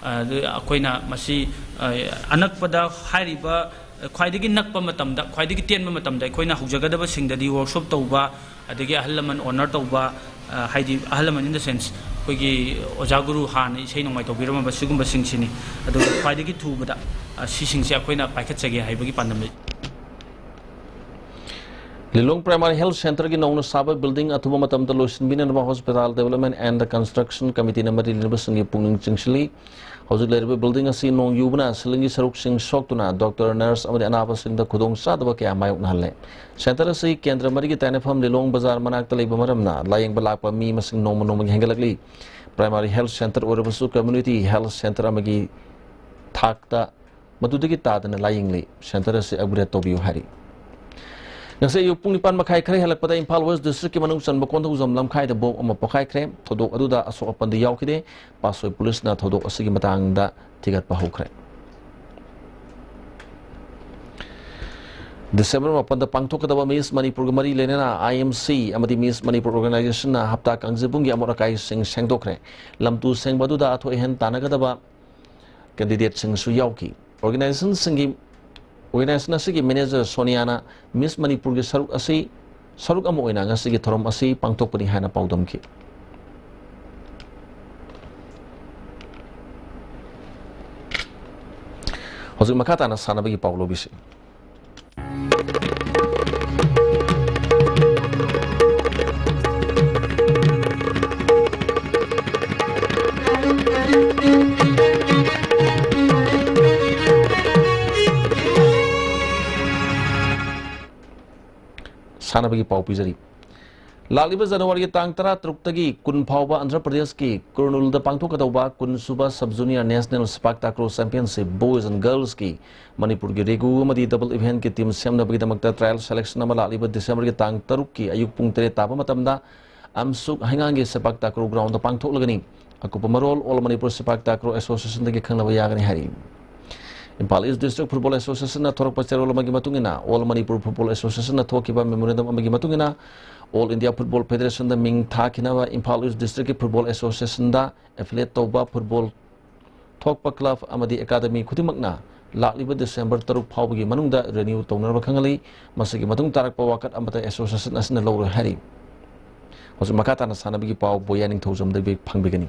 ꯑꯗꯨ ꯑꯩꯈꯣꯏꯅ ꯃꯁꯤ, ꯑ, ꯑꯅꯛꯄꯗ ꯍꯥꯏꯔꯤꯕ ꯈ꯭ꯋꯥꯏꯗꯒꯤ ꯅꯛꯄ ꯃꯇꯝꯗ, ꯈ꯭ꯋꯥꯏꯗꯒꯤ ꯇꯦꯟꯕ ꯃꯇꯝꯗ ꯑꯩꯈꯣꯏꯅ ꯍꯧꯖꯒꯗꯕꯁꯤꯡꯗꯗꯤ workshop ꯇꯧꯕ, ꯑꯗꯒꯤ ꯑꯍꯜ ꯂꯃꯟ honor ꯇꯧꯕ, ꯑ, ꯍꯥꯏꯗꯤ ꯑꯍꯜ ꯂꯃꯟ in the sense ꯑꯩꯈꯣꯏꯒꯤ ꯑꯣꯖꯥ ꯒꯨꯔꯨ ꯍꯥꯟꯅ ꯏꯁꯩ ꯅꯣꯡꯃꯥꯏ ꯇꯧꯕꯤꯔꯝꯃꯕ ꯁꯤꯒꯨꯝꯕꯁꯤꯡꯁꯤꯅꯤ꯫ ꯑꯗꯨꯒ ꯈ꯭ꯋꯥꯏꯗꯒꯤ ꯊꯨꯕꯗ, ꯑ, ꯁꯤꯁꯤꯡꯁꯦ ꯑꯩꯈꯣꯏꯅ ꯄꯥꯏꯈꯠꯆꯒꯦ ꯍꯥꯏꯕꯒꯤ ꯄꯥꯟꯗꯝ ꯂꯩ꯫ ꯂꯤꯂꯣꯡ Primary Health Centre ꯒꯤ ꯅꯧꯅ ꯁꯥꯕ building ꯑꯊꯨꯕ ꯃꯇꯝꯗ ꯂꯣꯏꯁꯤꯟꯕꯤꯅꯅꯕ Hospital Development and Construction Committee ꯅ ꯃꯔꯤ ꯂꯩꯅꯕꯁꯤꯡꯒꯤ ꯄꯨꯛꯅꯤꯡ ꯆꯤꯡꯁꯤꯜꯂꯤ꯫ ꯍꯧꯖꯤꯛ ꯂꯩꯔꯤꯕ building ꯑꯁꯤ ꯅꯣꯡ ꯌꯨꯕꯅ ceiling ꯒꯤ ꯁꯔꯨꯛꯁꯤꯡ ꯁꯣꯛꯇꯨꯅ doctor, nurse ꯑꯃꯗꯤ ꯑꯅꯥꯕꯁꯤꯡꯗ ꯈꯨꯗꯣꯡꯆꯥꯗꯕ ꯀꯌꯥ ꯃꯥꯌꯣꯛꯅꯍꯜꯂꯦ꯫ Centre ꯑꯁꯤ ꯀꯦꯟꯗ꯭ꯔ ꯃꯔꯤꯒꯤ ꯇꯥꯏꯅꯐꯝ ꯂꯤꯂꯣꯡ ꯕꯖꯥꯔ ꯃꯅꯥꯛꯇ ꯂꯩꯕ ꯃꯔꯝꯅ ꯂꯥꯌꯦꯡꯕ ꯂꯥꯛꯄ ꯃꯤ ꯃꯁꯤꯡ ꯅꯣꯡꯃ ꯅꯣꯡꯃꯒꯤ ꯍꯦꯟꯒꯠꯂꯛꯂꯤ꯫ Primary Health Centre ꯑꯣꯏꯔꯕꯁꯨ community health centre ꯑꯃꯒꯤ ꯊꯥꯛꯇ ꯃꯗꯨꯗꯒꯤ ꯇꯥꯗꯅ ꯂꯥꯌꯦꯡꯂꯤ꯫ Centre ꯑꯁꯤ upgrade ꯇꯧꯕꯤꯌꯨ ꯍꯥꯏꯔꯤ꯫ ꯉꯁꯤ ꯑꯌꯨꯛ ꯄꯨꯡ ꯅꯤꯄꯥꯟ ꯃꯈꯥꯏ ꯈꯔ ꯍꯦꯜꯂꯛꯄꯗ ꯏꯝꯐꯥꯜ West District ꯀꯤ ꯃꯅꯨꯡ ꯆꯟꯕ ꯀꯣꯟꯊꯧꯖꯝ ꯂꯝꯈꯥꯏꯗ bomb ꯑꯃ ꯄꯣꯈꯥꯏꯈ꯭ꯔꯦ꯫ ꯊꯧꯗꯣꯛ ꯑꯗꯨꯗ ꯑꯁꯣꯛ ꯑꯄꯟꯗꯤ ꯌꯥꯎꯈꯤꯗꯦ꯫ ꯄꯥꯠꯁꯣꯏ ꯄꯨꯂꯤꯁꯅ ꯊꯧꯗꯣꯛ ꯑꯁꯤꯒꯤ ꯃꯇꯥꯡꯗ ꯊꯤꯒꯠꯄ ꯍꯧꯈ꯭ꯔꯦ꯫ ꯗꯤꯁꯦꯝꯕꯔ ꯃꯥꯄꯟꯗ ꯄꯥꯡꯊꯣꯛꯀꯗꯕ ꯃꯤꯁ ꯃꯅꯤꯄꯨꯔꯒ ꯃꯔꯤ ꯂꯩꯅꯅ ꯑꯥꯏ ꯑꯦꯝ ꯁꯤ ꯑꯃꯗꯤ ꯃꯤꯁ ꯃꯅꯤꯄꯨꯔ ꯑꯣꯔꯒꯅꯥꯏꯖꯦꯁꯟꯅ ꯍꯞꯇꯥ ꯀꯥꯡꯖꯩꯕꯨꯡꯒꯤ ꯑꯃꯣꯠ ꯑꯀꯥꯏꯁꯤꯡ ꯁꯦꯡꯗꯣꯛꯈ꯭ꯔꯦ꯫ ꯂꯝꯇꯨ ꯁꯦꯡꯕ ꯑꯗꯨꯗ ꯑꯊꯣꯏ ꯑꯍꯦꯟ ꯇꯥꯟꯅꯒꯗꯕ ꯀꯦꯟꯗꯤꯗꯦꯠꯁꯤꯡꯁꯨ ꯌꯥꯎꯈꯤ꯫ ꯑꯣꯔꯒꯅꯥꯏꯖꯦꯁꯟꯁꯤꯡꯒꯤ, ꯑꯣꯔꯒꯅꯥꯏꯖꯦꯁꯟ ꯑꯁꯤꯒꯤ ꯃꯦꯅꯦꯖꯔ ꯁꯣꯅꯤꯌꯥꯅ ꯃꯤꯁ ꯃꯅꯤꯄꯨꯔꯒꯤ ꯁꯔꯨꯛ ꯑꯁꯤ, ꯁꯔꯨꯛ ꯑꯃ ꯑꯣꯏꯅ ꯉꯁꯤꯒꯤ ꯊꯧꯔꯝ ꯑꯁꯤ ꯄꯥꯡꯊꯣꯛꯄꯅꯤ ꯍꯥꯏꯅ ꯄꯥꯎꯗꯝꯈꯤ꯫ ꯍꯧꯖꯤꯛ ꯃꯈꯥ ꯇꯥꯅ ꯁꯥꯟꯅꯕꯒꯤ ꯄꯥꯎ ꯂꯧꯕꯤꯁꯤ꯫ ꯁꯥꯟꯅꯕꯒꯤ ꯄꯥꯎ ꯄꯤꯖꯔꯤ꯫ ꯂꯥꯛꯂꯤꯕ ꯖꯅꯋꯥꯔꯤꯒꯤ ꯇꯥꯡ ꯇꯔꯥꯇꯔꯨꯛꯇꯒꯤ ꯀꯨꯟ ꯐꯥꯎꯕ ꯑꯟꯙ꯭ꯔ ꯄ꯭ꯔꯗꯦꯁꯀꯤ ꯀꯨꯔꯅꯨꯜꯗ ꯄꯥꯡꯊꯣꯛꯀꯗꯧꯕ ꯀꯨꯟꯁꯨꯕ sub junior national sepak takraw championship boys and ꯒꯔꯜꯁꯀꯤ ꯃꯅꯤꯄꯨꯔꯒꯤ ꯔꯦꯒꯨ ꯑꯃꯗꯤ ꯗꯕꯜ ꯏꯚꯦꯟꯠꯀꯤ ꯇꯤꯝ ꯁꯦꯝꯅꯕꯒꯤꯗꯃꯛꯇ ꯇ꯭ꯔꯥꯌꯦꯜ ꯁꯦꯂꯦꯛꯁꯟ ꯑꯃ ꯂꯥꯛꯂꯤꯕ ꯗꯤꯁꯦꯝꯕꯔꯒꯤ ꯇꯥꯡ ꯇꯔꯨꯛꯀꯤ ꯑꯌꯨꯛ ꯄꯨꯡ ꯇꯔꯦꯠ ꯇꯥꯕ ꯃꯇꯝꯗ ꯑꯝꯁꯨꯛ ꯍꯩꯉꯥꯡꯒꯤ ꯁꯦꯄꯥꯛ ꯇꯥꯀ꯭ꯔꯣ ꯒ꯭ꯔꯥꯎꯟꯗ ꯄꯥꯡꯊꯣꯛꯂꯒꯅꯤ꯫ ꯑꯀꯨꯞꯄ ꯃꯔꯣꯜ ꯑꯣꯜ ꯃꯅꯤꯄꯨꯔ ꯁꯦꯄꯥꯛ ꯇꯥꯀ꯭ꯔꯣ ꯑꯦꯁꯣꯁꯤꯌꯦꯁꯟꯗꯒꯤ ꯈꯪꯅꯕ ꯌꯥꯒꯅꯤ ꯍꯥꯏꯔꯤ꯫ ꯏꯝꯐꯥꯜ ꯏꯁ ꯗꯤꯁꯇ꯭ꯔꯤꯛ ꯐꯨꯠꯕꯣꯜ ꯑꯦꯁꯣꯁꯤꯌꯦꯁꯟꯅ ꯊꯣꯔꯛꯄ ꯆꯦꯔꯣꯜ ꯑꯃꯒꯤ ꯃꯇꯨꯡ ꯏꯟꯅ, ꯑꯣꯜ ꯃꯅꯤꯄꯨꯔ ꯐꯨꯠꯕꯣꯜ ꯑꯦꯁꯣꯁꯤꯌꯦꯁꯟꯅ ꯊꯣꯛꯈꯤꯕ ꯃꯦꯃꯣꯔꯦꯟꯗꯝ ꯑꯃꯒꯤ ꯃꯇꯨꯡ ꯏꯟꯅ, ꯑꯣꯜ ꯏꯟꯗꯤꯌꯥ ꯐꯨꯠꯕꯣꯜ ꯐꯦꯗꯦꯔꯦꯁꯟꯗ ꯃꯤꯡ ꯊꯥꯈꯤꯅꯕ ꯏꯝꯐꯥꯜ ꯏꯁ ꯗꯤꯁꯇ꯭ꯔꯤꯛꯀꯤ ꯐꯨꯠꯕꯣꯜ ꯑꯦꯁꯣꯁꯤꯌꯦꯁꯟꯗ ꯑꯦꯐꯤꯂꯤꯌꯦꯠ ꯇꯧꯕ ꯐꯨꯠꯕꯣꯜ ꯊꯣꯛꯄ ꯀ꯭ꯂꯕ ꯑꯃꯗꯤ ꯑꯦꯀꯥꯗꯃꯤ ꯈꯨꯗꯤꯡꯃꯛꯅ ꯂꯥꯛꯂꯤꯕ ꯗꯤꯁꯦꯝꯕꯔ ꯇꯔꯨꯛ ꯐꯥꯎꯕꯒꯤ ꯃꯅꯨꯡꯗ ꯔꯤꯅ꯭ꯌꯨ ꯇꯧꯅꯅꯕ ꯈꯪꯍꯜꯂꯤ꯫ ꯃꯁꯤꯒꯤ ꯃꯇꯨꯡ ꯇꯥꯔꯛꯄ ꯋꯥꯀꯠ ꯑꯃꯠꯇ ꯑꯦꯁꯣꯁꯤꯌꯦꯁꯟ ꯑꯁꯤꯅ ꯂꯧꯔꯣꯏ ꯍꯥꯏꯔꯤ꯫ ꯍꯧꯖꯤꯛ ꯃꯈꯥ ꯇꯥꯅ ꯁꯥꯟꯅꯕꯒꯤ ꯄꯥꯎ ꯕꯣꯌꯥ ꯅꯤꯡꯊꯧꯖꯝꯗꯒꯤ ꯐꯪꯕꯤꯒꯅꯤ꯫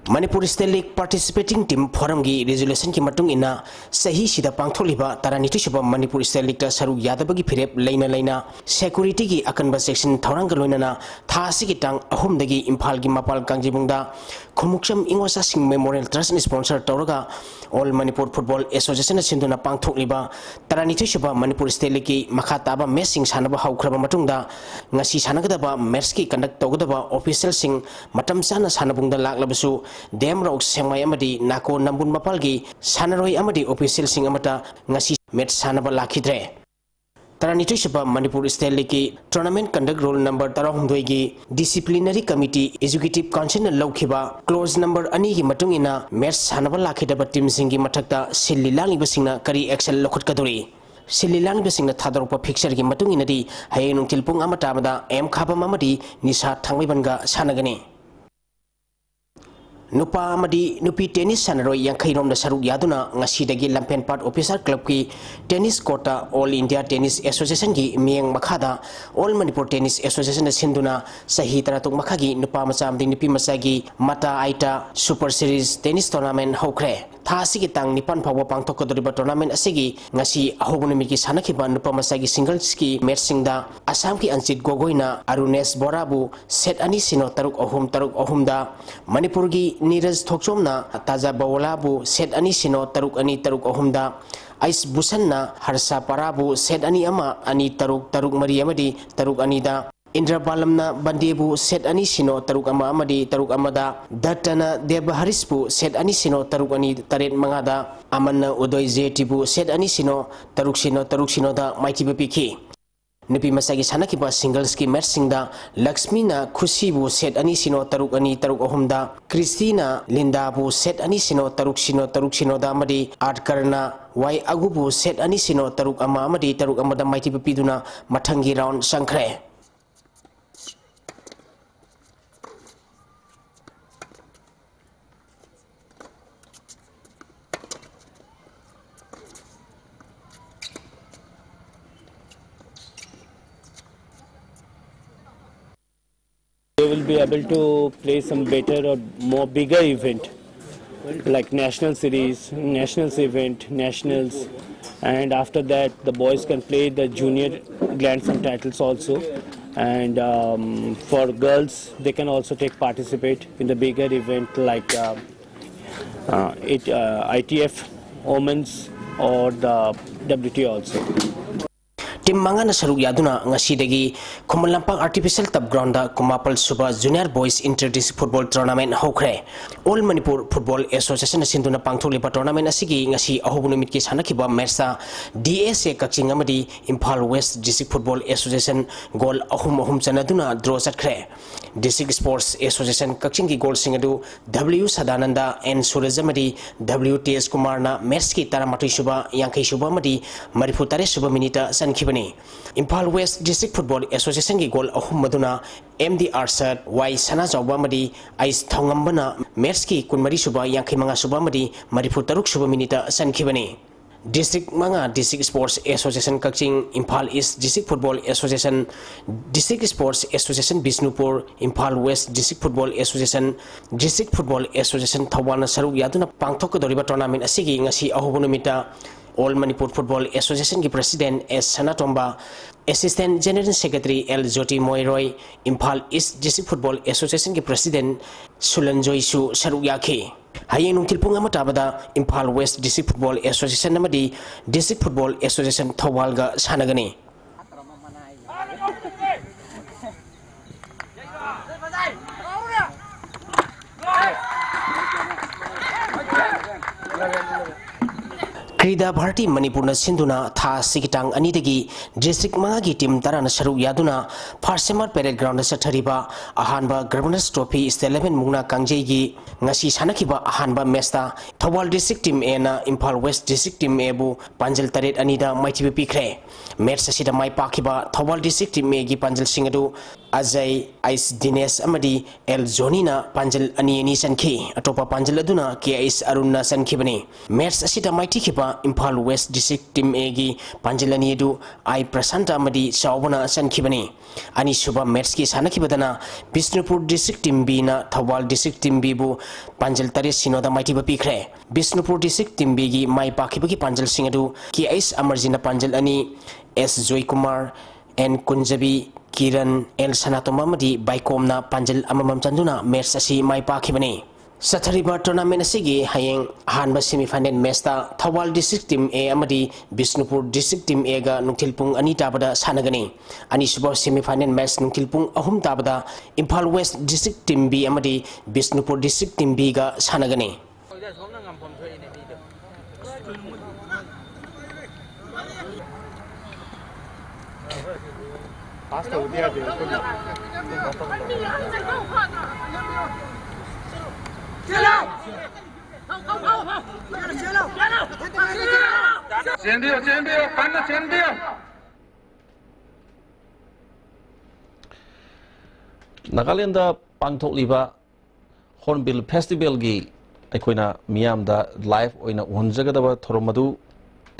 ꯃꯅꯤꯄꯨꯔ ꯁ꯭ꯇꯦꯠ ꯂꯤꯒ ꯄꯥꯔꯇꯤꯁꯤꯄꯦꯇꯤꯡ ꯇꯤꯝ ꯐꯣꯔꯝꯒꯤ ꯔꯤꯖꯣꯂꯨꯁꯟꯒꯤ ꯃꯇꯨꯡ ꯏꯟꯅ, ꯆꯍꯤꯁꯤꯗ ꯄꯥꯡꯊꯣꯛꯂꯤꯕ ꯇꯔꯥꯅꯤꯊꯣꯏꯁꯨꯕ ꯃꯅꯤꯄꯨꯔ ꯁ꯭ꯇꯦꯠ ꯂꯤꯒꯇ ꯁꯔꯨꯛ ꯌꯥꯗꯕꯒꯤ ꯐꯤꯔꯦꯞ ꯂꯩꯅ ꯂꯩꯅ ꯁꯦꯀ꯭ꯌꯨꯔꯤꯇꯤꯒꯤ ꯑꯀꯟꯕ ꯆꯦꯛꯁꯤꯟ ꯊꯧꯔꯥꯡꯒ ꯂꯣꯏꯅꯅ ꯊꯥ ꯑꯁꯤꯒꯤ ꯇꯥꯡ ꯑꯍꯨꯝꯗꯒꯤ ꯏꯝꯐꯥꯜꯒꯤ ꯃꯄꯥꯜ ꯀꯥꯡꯖꯩꯕꯨꯡꯗ ꯈꯨꯃꯨꯛꯆꯝ ꯏꯉꯣꯆꯥꯁꯤꯡ ꯃꯦꯃꯣꯔꯤꯌꯦꯜ ꯇ꯭ꯔꯁꯅ ꯁ꯭ꯄꯣꯟꯁꯔ ꯇꯧꯔꯒ ꯑꯣꯜ ꯃꯅꯤꯄꯨꯔ ꯐꯨꯠꯕꯣꯜ ꯑꯦꯁꯣꯁꯤꯌꯦꯁꯟꯅ ꯁꯤꯟꯗꯨꯅ ꯄꯥꯡꯊꯣꯛꯂꯤꯕ ꯇꯔꯥꯅꯤꯊꯣꯏꯁꯨꯕ ꯃꯅꯤꯄꯨꯔ ꯁ꯭ꯇꯦꯠ ꯂꯤꯒꯀꯤ ꯃꯈꯥ ꯇꯥꯕ ꯃꯦꯠꯁꯁꯤꯡ ꯁꯥꯟꯅꯕ ꯍꯧꯈ꯭ꯔꯕ ꯃꯇꯨꯡꯗ, ꯉꯁꯤ ꯁꯥꯟꯅꯒꯗꯕ ꯃꯦꯠꯁꯀꯤ ꯀꯟꯗꯛ ꯇꯧꯒꯗꯕ ꯑꯣꯐꯤꯁꯤꯌꯦꯜꯁꯤꯡ ꯃꯇꯝ ꯆꯥꯅ ꯁꯥꯟꯅꯕꯨꯡꯗ ꯂꯥꯛꯂꯕꯁꯨ, ꯗꯤ ꯑꯦꯝ ꯔꯣꯗ, ꯁꯦꯛꯃꯥꯏ ꯑꯃꯗꯤ ꯅꯥꯀꯣ ꯅꯝꯕꯨꯜ ꯃꯄꯥꯜꯒꯤ ꯁꯥꯟꯅꯔꯣꯏ ꯑꯃꯗꯤ ꯑꯣꯐꯤꯁꯤꯌꯦꯜꯁꯤꯡ ꯑꯃꯠꯇ ꯉꯁꯤ ꯃꯦꯠꯁ ꯁꯥꯟꯅꯕ ꯂꯥꯛꯈꯤꯗ꯭ꯔꯦ꯫ ꯇꯔꯥꯅꯤꯊꯣꯏꯁꯨꯕ Manipur state ꯂꯤꯒꯀꯤ tournament conduct rule number ꯇꯔꯥꯍꯨꯝꯗꯣꯏꯒꯤ disciplinary committee executive ꯀꯥꯎꯟꯁꯤꯜꯅ ꯂꯧꯈꯤꯕ ꯀ꯭ꯂꯣꯖ ꯅꯝꯕꯔ ꯑꯅꯤꯒꯤ ꯃꯇꯨꯡ ꯏꯟꯅ ꯃꯦꯠꯁ ꯁꯥꯟꯅꯕ ꯂꯥꯛꯈꯤꯗꯕ ꯇꯤꯝꯁꯤꯡꯒꯤ ꯃꯊꯛꯇ ꯁꯤꯜꯂꯤ ꯂꯥꯡꯂꯤꯕꯁꯤꯡꯅ ꯀꯔꯤ ꯑꯦꯛꯁꯟ ꯂꯧꯈꯠꯀꯗꯧꯔꯤ? ꯁꯤꯜꯂꯤ ꯂꯥꯡꯂꯤꯕꯁꯤꯡꯅ ꯊꯥꯗꯣꯔꯛꯄ ꯐꯤꯛꯆꯔꯒꯤ ꯃꯇꯨꯡ ꯏꯟꯅꯗꯤ ꯍꯌꯦꯡ ꯅꯨꯡꯊꯤꯜ ꯄꯨꯡ ꯑꯃ ꯇꯥꯕꯗ ꯑꯦꯝ ꯈꯥꯕꯝ ꯑꯃꯗꯤ ꯅꯤꯁꯥ ꯊꯥꯡꯃꯩꯕꯟꯒ ꯁꯥꯟꯅꯒꯅꯤ꯫ ꯅꯨꯄꯥ ꯑꯃꯗꯤ ꯅꯨꯄꯤ ꯇꯦꯅꯤꯁ ꯁꯥꯟꯅꯔꯣꯏ ꯌꯥꯡꯈꯩ ꯔꯣꯝꯗ ꯁꯔꯨꯛ ꯌꯥꯗꯨꯅ ꯉꯁꯤꯗꯒꯤ ꯂꯝꯐꯦꯟꯄꯥꯠ ꯑꯣꯐꯤꯁꯥꯔ ꯀ꯭ꯂꯕꯀꯤ ꯇꯦꯅꯤꯁ ꯀꯣꯔꯠꯇ ꯑꯣꯜ ꯏꯟꯗꯤꯌꯥ ꯇꯦꯅꯤꯁ ꯑꯦꯁꯣꯁꯤꯌꯦꯁꯟꯒꯤ ꯃꯤꯠꯌꯦꯡ ꯃꯈꯥꯗ ꯑꯣꯜ ꯃꯅꯤꯄꯨꯔ ꯇꯦꯅꯤꯁ ꯑꯦꯁꯣꯁꯤꯌꯦꯁꯟꯅ ꯁꯤꯟꯗꯨꯅ ꯆꯍꯤ ꯇꯔꯥꯇꯔꯨꯛ ꯃꯈꯥꯒꯤ ꯅꯨꯄꯥ ꯃꯆꯥ ꯑꯃꯗꯤ ꯅꯨꯄꯤ ꯃꯆꯥꯒꯤ ꯃꯇꯥ ꯑꯥꯏꯇꯥ ꯁꯨꯄꯔ ꯁꯤꯔꯤꯁ ꯇꯦꯅꯤꯁ ꯇꯣꯔꯅꯥꯃꯦꯟ ꯍꯧꯈ꯭ꯔꯦ꯫ ꯊꯥ ꯑꯁꯤꯒꯤ ꯇꯥꯡ ꯅꯤꯄꯥꯟ ꯐꯥꯎꯕ ꯄꯥꯡꯊꯣꯛꯀꯗꯧꯔꯤꯕ ꯇꯣꯔꯅꯥꯃꯦꯟ ꯑꯁꯤꯒꯤ ꯉꯁꯤ ꯑꯍꯧꯕ ꯅꯨꯃꯤꯠꯀꯤ ꯁꯥꯟꯅꯈꯤꯕ ꯅꯨꯄꯥ ꯃꯆꯥꯒꯤ ꯁꯤꯡꯒꯜꯁꯀꯤ ꯃꯦꯠꯁꯁꯤꯡꯗ ꯑꯁꯥꯝꯒꯤ ꯑꯟꯖꯤꯠ ꯒꯣꯒꯣꯏꯅ ꯑꯔꯨꯅꯦꯁ ꯕꯣꯔꯥꯕꯨ ꯁꯦꯠ ꯑꯅꯤ ꯁꯤꯅꯣ ꯇꯔꯨꯛ ꯑꯍꯨꯝ, ꯇꯔꯨꯛ ꯑꯍꯨꯝꯗ, ꯃꯅꯤꯄꯨꯔꯒꯤ ꯅꯤꯔꯖ ꯊꯣꯛꯆꯣꯝꯅ ꯇꯥꯖꯥ ꯕꯋꯣꯂꯥꯕꯨ ꯁꯦꯠ ꯑꯅꯤ ꯁꯤꯅꯣ ꯇꯔꯨꯛ ꯑꯅꯤ, ꯇꯔꯨꯛ ꯑꯍꯨꯝꯗ, ꯑꯩꯁ ꯚꯨꯁꯟꯅ ꯍꯔꯁꯥ ꯄꯥꯔꯥꯕꯨ ꯁꯦꯠ ꯑꯅꯤ ꯑꯃ, ꯑꯅꯤ ꯇꯔꯨꯛ, ꯇꯔꯨꯛ ꯃꯔꯤ ꯑꯃꯗꯤ ꯇꯔꯨꯛ ꯑꯅꯤꯗ, ꯏꯟꯗ꯭ꯔ ꯕꯥꯂꯝꯅ ꯕꯟꯗꯦꯕꯨ ꯁꯦꯠ ꯑꯅꯤ ꯁꯤꯅꯣ ꯇꯔꯨꯛ ꯑꯃ ꯑꯃꯗꯤ ꯇꯔꯨꯛ ꯑꯃꯗ, ꯗꯠꯇꯅ ꯗꯦꯕ ꯍꯔꯤꯁꯄꯨ ꯁꯦꯠ ꯑꯅꯤ ꯁꯤꯅꯣ ꯇꯔꯨꯛ ꯑꯅꯤ, ꯇꯔꯦꯠ ꯃꯉꯥꯗ, ꯑꯃꯟꯅ ꯎꯗꯣꯏ ꯖꯦꯇꯤꯕꯨ ꯁꯦꯠ ꯑꯅꯤ ꯁꯤꯅꯣ ꯇꯔꯨꯛ ꯁꯤꯅꯣ, ꯇꯔꯨꯛ ꯁꯤꯅꯣꯗ ꯃꯥꯏꯊꯤꯕ ꯄꯤꯈꯤ꯫ ꯅꯨꯄꯤ ꯃꯆꯥꯒꯤ ꯁꯥꯟꯅꯈꯤꯕ ꯁꯤꯡꯒꯜꯁꯀꯤ ꯃꯦꯠꯁꯁꯤꯡꯗ ꯂꯛꯁꯃꯤꯅ ꯈꯨꯁꯤꯕꯨ ꯁꯦꯠ ꯑꯅꯤ ꯁꯤꯅꯣ ꯇꯔꯨꯛ ꯑꯅꯤ, ꯇꯔꯨꯛ ꯑꯍꯨꯝꯗ, ꯀ꯭ꯔꯤꯁꯇꯤꯅ ꯂꯤꯟꯗꯥꯕꯨ ꯁꯦꯠ ꯑꯅꯤ ꯁꯤꯅꯣ ꯇꯔꯨꯛ ꯁꯤꯅꯣ, ꯇꯔꯨꯛ ꯁꯤꯅꯣꯗ ꯑꯃꯗꯤ ꯑꯥꯔꯠꯀꯔꯅ ꯋꯥꯏ ꯑꯒꯨꯕꯨ ꯁꯦꯠ ꯑꯅꯤ ꯁꯤꯅꯣ ꯇꯔꯨꯛ ꯑꯃ ꯑꯃꯗꯤ ꯇꯔꯨꯛ ꯑꯃꯗ ꯃꯥꯏꯊꯤꯕ ꯄꯤꯗꯨꯅ ꯃꯊꯪꯒꯤ ꯔꯥꯎꯟ ꯆꯪꯈ꯭ꯔꯦ꯫ They will be able to play some better or more bigger event, like national series, nationals event, nationals, and after that the boys can play the junior Grand Slam titles also. And um, for girls, they can also take participate in the bigger event like uh, uh, it, uh, I T F Women's or the W T A also. Team ꯃꯉꯥꯅ ꯁꯔꯨꯛ ꯌꯥꯗꯨꯅ ꯉꯁꯤꯗꯒꯤ Khuman Lampak Artificial Turf Ground ꯗ ꯀꯨꯃꯥꯄꯜ ꯁꯨꯕ Junior Boys Inter District Football Tournament ꯍꯧꯈ꯭ꯔꯦ꯫ All Manipur Football Association ꯅ ꯁꯤꯟꯗꯨꯅ ꯄꯥꯡꯊꯣꯛꯂꯤꯕ tournament ꯑꯁꯤꯒꯤ ꯉꯁꯤ ꯑꯍꯧꯕ ꯅꯨꯃꯤꯠꯀꯤ ꯁꯥꯟꯅꯈꯤꯕ match ꯇ D S A ꯀꯛꯆꯤꯡ ꯑꯃꯗꯤ Imphal West District Football Association goal ꯑꯍꯨꯝ ꯑꯍꯨꯝ ꯆꯟꯅꯗꯨꯅ draw ꯆꯠꯈ꯭ꯔꯦ꯫ District Sports Association ꯀꯛꯆꯤꯡꯒꯤ goal ꯁꯤꯡ ꯑꯗꯨ W ꯁꯗꯥꯅꯟꯗ, N ꯁꯨꯔꯖ ꯑꯃꯗꯤ W ꯇꯦꯖ ꯀꯨꯃꯥꯔꯅ match ꯀꯤ ꯇꯔꯥꯃꯥꯊꯣꯏ ꯁꯨꯕ, ꯌꯥꯡꯈꯩ ꯁꯨꯕ ꯑꯃꯗꯤ ꯃꯔꯤꯐꯨ ꯇꯔꯦꯠ ꯁꯨꯕ minute ꯇ ꯆꯟꯈꯤꯕꯅꯤ꯫ Imphal West District Football Association ꯒꯤ goal ꯑꯍꯨꯝ ꯑꯗꯨꯅ M D ꯑꯥꯔꯁꯠ, Y ꯁꯅꯥꯖꯥꯎꯕ ꯑꯃꯗꯤ H ꯊꯧꯉꯝꯕꯅ match ꯀꯤ ꯀꯨꯟꯃꯔꯤ ꯁꯨꯕ, ꯌꯥꯡꯈꯩ ꯃꯉꯥ ꯁꯨꯕ ꯑꯃꯗꯤ ꯃꯔꯤꯐꯨ ꯇꯔꯨꯛ ꯁꯨꯕ minute ꯇ ꯆꯟꯈꯤꯕꯅꯤ꯫ District ꯃꯉꯥ District Sports Association ꯀꯛꯆꯤꯡ, Imphal East District Football Association, District Sports Association Bishnupur, Imphal West District Football Association, District Football Association ꯊꯧꯕꯥꯜꯅ ꯁꯔꯨꯛ ꯌꯥꯗꯨꯅ ꯄꯥꯡꯊꯣꯛꯀꯗꯧꯔꯤꯕ tournament ꯑꯁꯤꯒꯤ ꯉꯁꯤ ꯑꯍꯧꯕ ꯅꯨꯃꯤꯠꯇ All Manipur Football Association ꯒꯤ President S ꯁꯅꯥꯇꯣꯝꯕ, Assistant General Secretary L ꯖꯣꯇꯤ ꯃꯣꯏꯔꯣꯏ, Imphal East District Football Association ꯒꯤ President ꯁꯨꯂꯟꯖꯣꯏꯁꯨ ꯁꯔꯨꯛ ꯌꯥꯈꯤ꯫ ꯍꯌꯦꯡ ꯅꯨꯡꯊꯤꯜ ꯄꯨꯡ ꯑꯃ ꯇꯥꯕꯗ Imphal West District Football Association ꯑꯃꯗꯤ District Football Association ꯊꯧꯕꯥꯜꯒ ꯁꯥꯟꯅꯒꯅꯤ꯫ ꯀ꯭ꯔꯤꯗꯥ ꯚꯥꯔꯇꯤ ꯃꯅꯤꯄꯨꯔꯅ ꯁꯤꯟꯗꯨꯅ ꯊꯥ ꯑꯁꯤꯒꯤ ꯇꯥꯡ ꯑꯅꯤꯗꯒꯤ district ꯃꯉꯥꯒꯤ team ꯇꯔꯥꯅ ꯁꯔꯨꯛ ꯌꯥꯗꯨꯅ ꯐꯥꯔꯁꯦꯃꯥꯔ Parade Ground ꯗ ꯆꯠꯊꯔꯤꯕ ꯑꯍꯥꯟꯕ Governors Trophy State Level ꯃꯨꯛꯅꯥ ꯀꯥꯡꯖꯩꯒꯤ ꯉꯁꯤ ꯁꯥꯟꯅꯈꯤꯕ ꯑꯍꯥꯟꯕ match ꯇ ꯊꯧꯕꯥꯜ District Team A ꯅ Imphal West District Team A ꯕꯨ ꯄꯥꯟꯖꯜ ꯇꯔꯦꯠ ꯑꯅꯤꯗ ꯃꯥꯏꯊꯤꯕ ꯄꯤꯈ꯭ꯔꯦ꯫ Match ꯑꯁꯤꯗ ꯃꯥꯏ ꯄꯥꯛꯈꯤꯕ ꯊꯧꯕꯥꯜ District Team A ꯒꯤ ꯄꯥꯟꯖꯜꯁꯤꯡ ꯑꯗꯨ ꯑꯖꯌ, ꯑꯩꯁ ꯗꯤꯅꯦꯁ ꯑꯃꯗꯤ ꯑꯦꯜ ꯖꯣꯅꯤꯅ ꯄꯥꯟꯖꯜ ꯑꯅꯤ ꯑꯅꯤ ꯆꯟꯈꯤ꯫ ꯑꯇꯣꯞꯄ ꯄꯥꯟꯖꯜ ꯑꯗꯨꯅ ꯀꯦ ꯑꯩꯁ ꯑꯔꯨꯟꯅ ꯆꯟꯈꯤꯕꯅꯤ꯫ Match ꯑꯁꯤꯗ ꯃꯥꯏꯊꯤꯈꯤꯕ Imphal West District Team A ꯒꯤ ꯄꯥꯟꯖꯜ ꯑꯅꯤ ꯑꯗꯨ ꯑꯥꯏ ꯄ꯭ꯔꯁꯥꯟꯇ ꯑꯃꯗꯤ ꯆꯥꯎꯕꯅ ꯆꯟꯈꯤꯕꯅꯤ꯫ ꯑꯅꯤꯁꯨꯕ match ꯀꯤ ꯁꯥꯟꯅꯈꯤꯕꯗꯅ ꯕꯤꯁꯅꯨꯄꯨꯔ District Team B ꯅ ꯊꯧꯕꯥꯜ District Team B ꯕꯨ ꯄꯥꯟꯖꯜ ꯇꯔꯦꯠ ꯁꯤꯅꯣꯗ ꯃꯥꯏꯊꯤꯕ ꯄꯤꯈ꯭ꯔꯦ꯫ ꯕꯤꯁꯅꯨꯄꯨꯔ District Team B ꯒꯤ ꯃꯥꯏ ꯄꯥꯛꯈꯤꯕꯒꯤ ꯄꯥꯟꯖꯜꯁꯤꯡ ꯑꯗꯨ ꯀꯦ ꯑꯩꯁ ꯑꯃꯔꯖꯤꯠꯅ ꯄꯥꯟꯖꯜ ꯑꯅꯤ, ꯑꯦꯁ ꯖꯣꯏꯀꯨꯃꯥꯔ, ꯑꯦꯟ ꯀꯨꯟꯖꯕꯤ, ꯀꯤꯔꯟ, ꯑꯦꯜ ꯁꯅꯥꯇꯣꯝꯕ ꯑꯃꯗꯤ ꯕꯥꯏꯀꯣꯝꯅ ꯄꯥꯟꯖꯜ ꯑꯃꯃꯝ ꯆꯟꯗꯨꯅ match ꯑꯁꯤ ꯃꯥꯏ ꯄꯥꯛꯈꯤꯕꯅꯤ꯫ ꯆꯠꯊꯔꯤꯕ tournament ꯑꯁꯤꯒꯤ ꯍꯌꯦꯡ ꯑꯍꯥꯟꯕ semi final match ꯇ ꯊꯧꯕꯥꯜ district team A ꯑꯃꯗꯤ ꯕꯤꯁꯅꯨꯄꯨꯔ district team A ꯒ ꯅꯨꯡꯊꯤꯜ ꯄꯨꯡ ꯑꯅꯤ ꯇꯥꯕꯗ ꯁꯥꯟꯅꯒꯅꯤ꯫ ꯑꯅꯤꯁꯨꯕ semi final match ꯅꯨꯡꯊꯤꯜ ꯄꯨꯡ ꯑꯍꯨꯝ ꯇꯥꯕꯗ Imphal West district team B ꯑꯃꯗꯤ ꯕꯤꯁꯅꯨꯄꯨꯔ district team B ꯒ ꯁꯥꯟꯅꯒꯅꯤ꯫ ꯆꯦꯟꯕꯤꯌꯨ, ꯆꯦꯟꯕꯤꯌꯨ, ꯀꯟꯅ ꯆꯦꯟꯕꯤꯌꯨ꯫ ꯅꯥꯒꯥꯂꯦꯟꯗ ꯄꯥꯡꯊꯣꯛꯂꯤꯕ Hornbill Festival ꯒꯤ ꯑꯩꯈꯣꯏꯅ ꯃꯤꯌꯥꯝꯗ live ꯑꯣꯏꯅ ꯎꯍꯟꯖꯒꯗꯕ ꯊꯧꯔꯝ ꯑꯗꯨ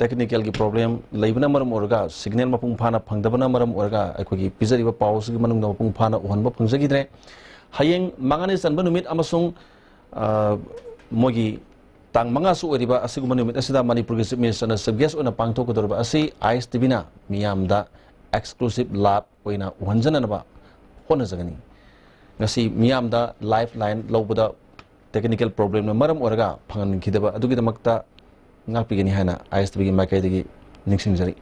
technical ꯒꯤ problem ꯂꯩꯕꯅ ꯃꯔꯝ ꯑꯣꯏꯔꯒ, signal ꯃꯄꯨꯡ ꯐꯥꯅ ꯐꯪꯗꯕꯅ ꯃꯔꯝ ꯑꯣꯏꯔꯒ, ꯑꯩꯈꯣꯏꯒꯤ ꯄꯤꯖꯔꯤꯕ ꯄꯥꯎ ꯑꯁꯤꯒꯤ ꯃꯅꯨꯡꯗ ꯃꯄꯨꯡ ꯐꯥꯅ ꯎꯍꯟꯕ ꯐꯪꯖꯈꯤꯗ꯭ꯔꯦ꯫ ꯍꯌꯦꯡ ꯃꯉꯥꯅꯤ ꯆꯟꯕ ꯅꯨꯃꯤꯠ ꯑꯃꯁꯨꯡ, ꯑ, ꯃꯣꯏꯒꯤ ꯇꯥꯡ ꯃꯉꯥꯁꯨ ꯑꯣꯏꯔꯤꯕ ꯑꯁꯤꯒꯨꯝꯕ ꯅꯨꯃꯤꯠ ꯑꯁꯤꯗ ꯃꯅꯤꯄꯨꯔꯒꯤ Chief Minister ꯅ chief guest ꯑꯣꯏꯅ ꯄꯥꯡꯊꯣꯛꯀꯗꯧꯔꯤꯕ ꯑꯁꯤ ꯑꯥꯏ ꯑꯦꯁ ꯇꯤ ꯚꯤ ꯅ ꯃꯤꯌꯥꯝꯗ exclusive live ꯑꯣꯏꯅ ꯎꯍꯟꯖꯅꯅꯕ ꯍꯣꯠꯅꯖꯒꯅꯤ꯫ ꯉꯁꯤ ꯃꯤꯌꯥꯝꯗ lifeline ꯂꯧꯕꯗ technical problem ꯅ ꯃꯔꯝ ꯑꯣꯏꯔꯒ ꯐꯪꯍꯟꯈꯤꯗꯕ ꯑꯗꯨꯒꯤꯗꯃꯛꯇ ꯉꯥꯛꯄꯤꯒꯅꯤ ꯍꯥꯏꯅ ꯑꯥꯏ ꯑꯦꯁ ꯇꯤ ꯚꯤ ꯒꯤ ꯃꯥꯏꯀꯩꯗꯒꯤ ꯅꯤꯡꯁꯤꯡꯖꯔꯤ꯫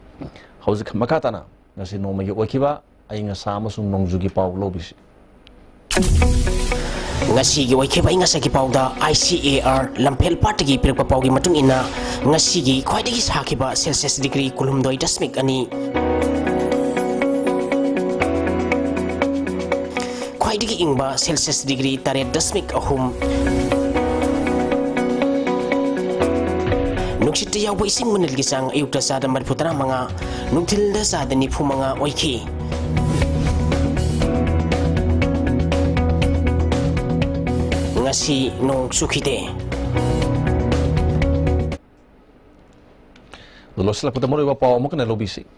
ꯍꯧꯖꯤꯛ ꯃꯈꯥ ꯇꯥꯅ ꯉꯁꯤ ꯅꯣꯡꯃꯒꯤ ꯑꯣꯏꯈꯤꯕ ꯑꯏꯪ ꯑꯁꯥ ꯑꯃꯁꯨꯡ ꯅꯣꯡꯖꯨꯒꯤ ꯄꯥꯎ ꯂꯧꯕꯤꯁꯤ꯫ ꯉꯁꯤꯒꯤ ꯑꯣꯏꯈꯤꯕ ꯑꯏꯪ ꯑꯁꯥꯒꯤ ꯄꯥꯎꯗ ꯑꯥꯏ ꯁꯤ ꯑꯦ ꯑꯥꯔ ꯂꯝꯐꯦꯜ ꯄꯥꯠꯇꯒꯤ ꯄꯤꯔꯛꯄ ꯄꯥꯎꯒꯤ ꯃꯇꯨꯡ ꯏꯟꯅ, ꯉꯁꯤꯒꯤ ꯈ꯭ꯋꯥꯏꯗꯒꯤ ꯁꯥꯈꯤꯕ Celsius degree ꯀꯨꯟꯍꯨꯝꯗꯣꯏ ꯗꯁꯃꯤꯛ ꯑꯅꯤ, ꯈ꯭ꯋꯥꯏꯗꯒꯤ ꯏꯪꯕ Celsius degree ꯇꯔꯦꯠ ꯗꯁꯃꯤꯛ ꯑꯍꯨꯝ, ꯅꯨꯡꯁꯤꯠꯇ ꯌꯥꯎꯕ ꯏꯁꯤꯡ ꯃꯅꯤꯜꯒꯤ ꯆꯥꯡ ꯑꯌꯨꯛꯇ ꯆꯥꯗ ꯃꯔꯤꯐꯨ ꯇꯔꯥ ꯃꯉꯥ, ꯅꯨꯡꯊꯤꯜꯗ ꯆꯥꯗ ꯅꯤꯐꯨ ꯃꯉꯥ ꯑꯣꯏꯈꯤ꯫ ꯉꯁꯤ ꯅꯣꯡ ꯆꯨꯈꯤꯗꯦ꯫ ꯑꯗꯨ ꯂꯣꯏꯁꯤꯜꯂꯛꯄꯗ ꯃꯔꯨꯑꯣꯏꯕ ꯄꯥꯎ ꯑꯃꯨꯛ ꯍꯟꯅ ꯂꯧꯕꯤꯁꯤ꯫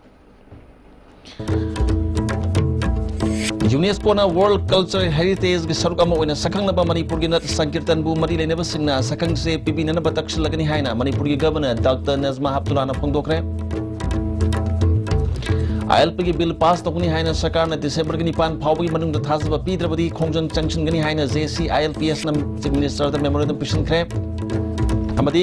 ꯌꯨꯅꯦꯁꯀꯣꯅ World Cultural Heritage ꯒꯤ ꯁꯔꯨꯛ ꯑꯃ ꯑꯣꯏꯅ ꯁꯛꯈꯪꯅꯕ ꯃꯅꯤꯄꯨꯔꯒꯤ ꯅꯠ ꯁꯪꯀꯤꯔꯇꯟꯕꯨ ꯃꯔꯤ ꯂꯩꯅꯕꯁꯤꯡꯅ ꯁꯛꯈꯪꯆꯦ ꯄꯤꯕꯤꯅꯅꯕ ꯇꯛꯁꯤꯜꯂꯒꯅꯤ ꯍꯥꯏꯅ ꯃꯅꯤꯄꯨꯔꯒꯤ Governor Doctor ꯅꯖꯃꯥ ꯍꯦꯞꯇꯨꯂꯥꯅ ꯐꯣꯡꯗꯣꯛꯈ꯭ꯔꯦ꯫ ꯑꯥꯏ ꯑꯦꯜ ꯄꯤꯒꯤ ꯕꯤꯜ ꯄꯥꯁ ꯇꯧꯒꯅꯤ ꯍꯥꯏꯅ ꯁꯔꯀꯥꯔꯅ ꯗꯤꯁꯦꯝꯕꯔꯒꯤ ꯅꯤꯄꯥꯟ ꯐꯥꯎꯕꯒꯤ ꯃꯅꯨꯡꯗ ꯊꯥꯖꯕ ꯄꯤꯗ꯭ꯔꯕꯗꯤ ꯈꯣꯡꯖꯪ ꯆꯪꯁꯤꯟꯒꯅꯤ ꯍꯥꯏꯅ J C I L P ꯑꯦꯁꯅ ꯆꯤꯐ ꯃꯤꯅꯤꯁꯇꯔꯗ ꯃꯦꯃꯣꯔꯦꯟꯗꯝ ꯄꯤꯁꯤꯟꯈ꯭ꯔꯦ꯫ ꯑꯃꯗꯤ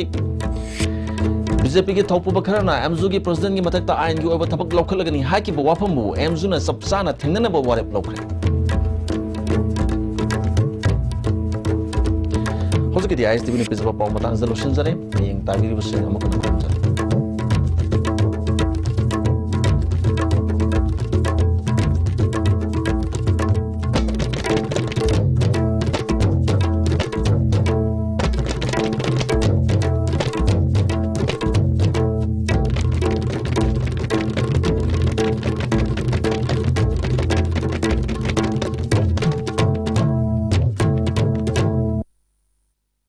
ꯕꯤ ꯖꯦ ꯄꯤꯒꯤ ꯊꯧꯄꯨꯕ ꯈꯔꯅ ꯑꯦꯝꯖꯨꯒꯤ ꯄ꯭ꯔꯁꯤꯗꯦꯟꯒꯤ ꯃꯊꯛꯇ ꯑꯥꯏꯟꯒꯤ ꯑꯣꯏꯕ ꯊꯕꯛ ꯂꯧꯈꯠꯂꯒꯅꯤ ꯍꯥꯏꯈꯤꯕ ꯋꯥꯐꯝꯕꯨ ꯑꯦꯝꯖꯨꯅ ꯆꯞ ꯆꯥꯅ ꯊꯦꯡꯅꯅꯕ ꯋꯥꯔꯦꯞ ꯂꯧꯈ꯭ꯔꯦ꯫ ꯍꯧꯖꯤꯛꯀꯤꯗꯤ ꯑꯥꯏ ꯑꯦꯁ ꯇꯤ ꯚꯤꯅ ꯄꯤꯖꯕ ꯄꯥꯎ ꯃꯇꯥꯡꯁꯤꯗ ꯂꯣꯏꯁꯤꯟꯖꯔꯦ꯫ ꯍꯌꯦꯡ ꯇꯥꯕꯤꯔꯤꯕꯁꯤꯡ ꯑꯃꯨꯛ ꯍꯟꯅ ꯈꯨꯔꯨꯝꯖꯔꯤ꯫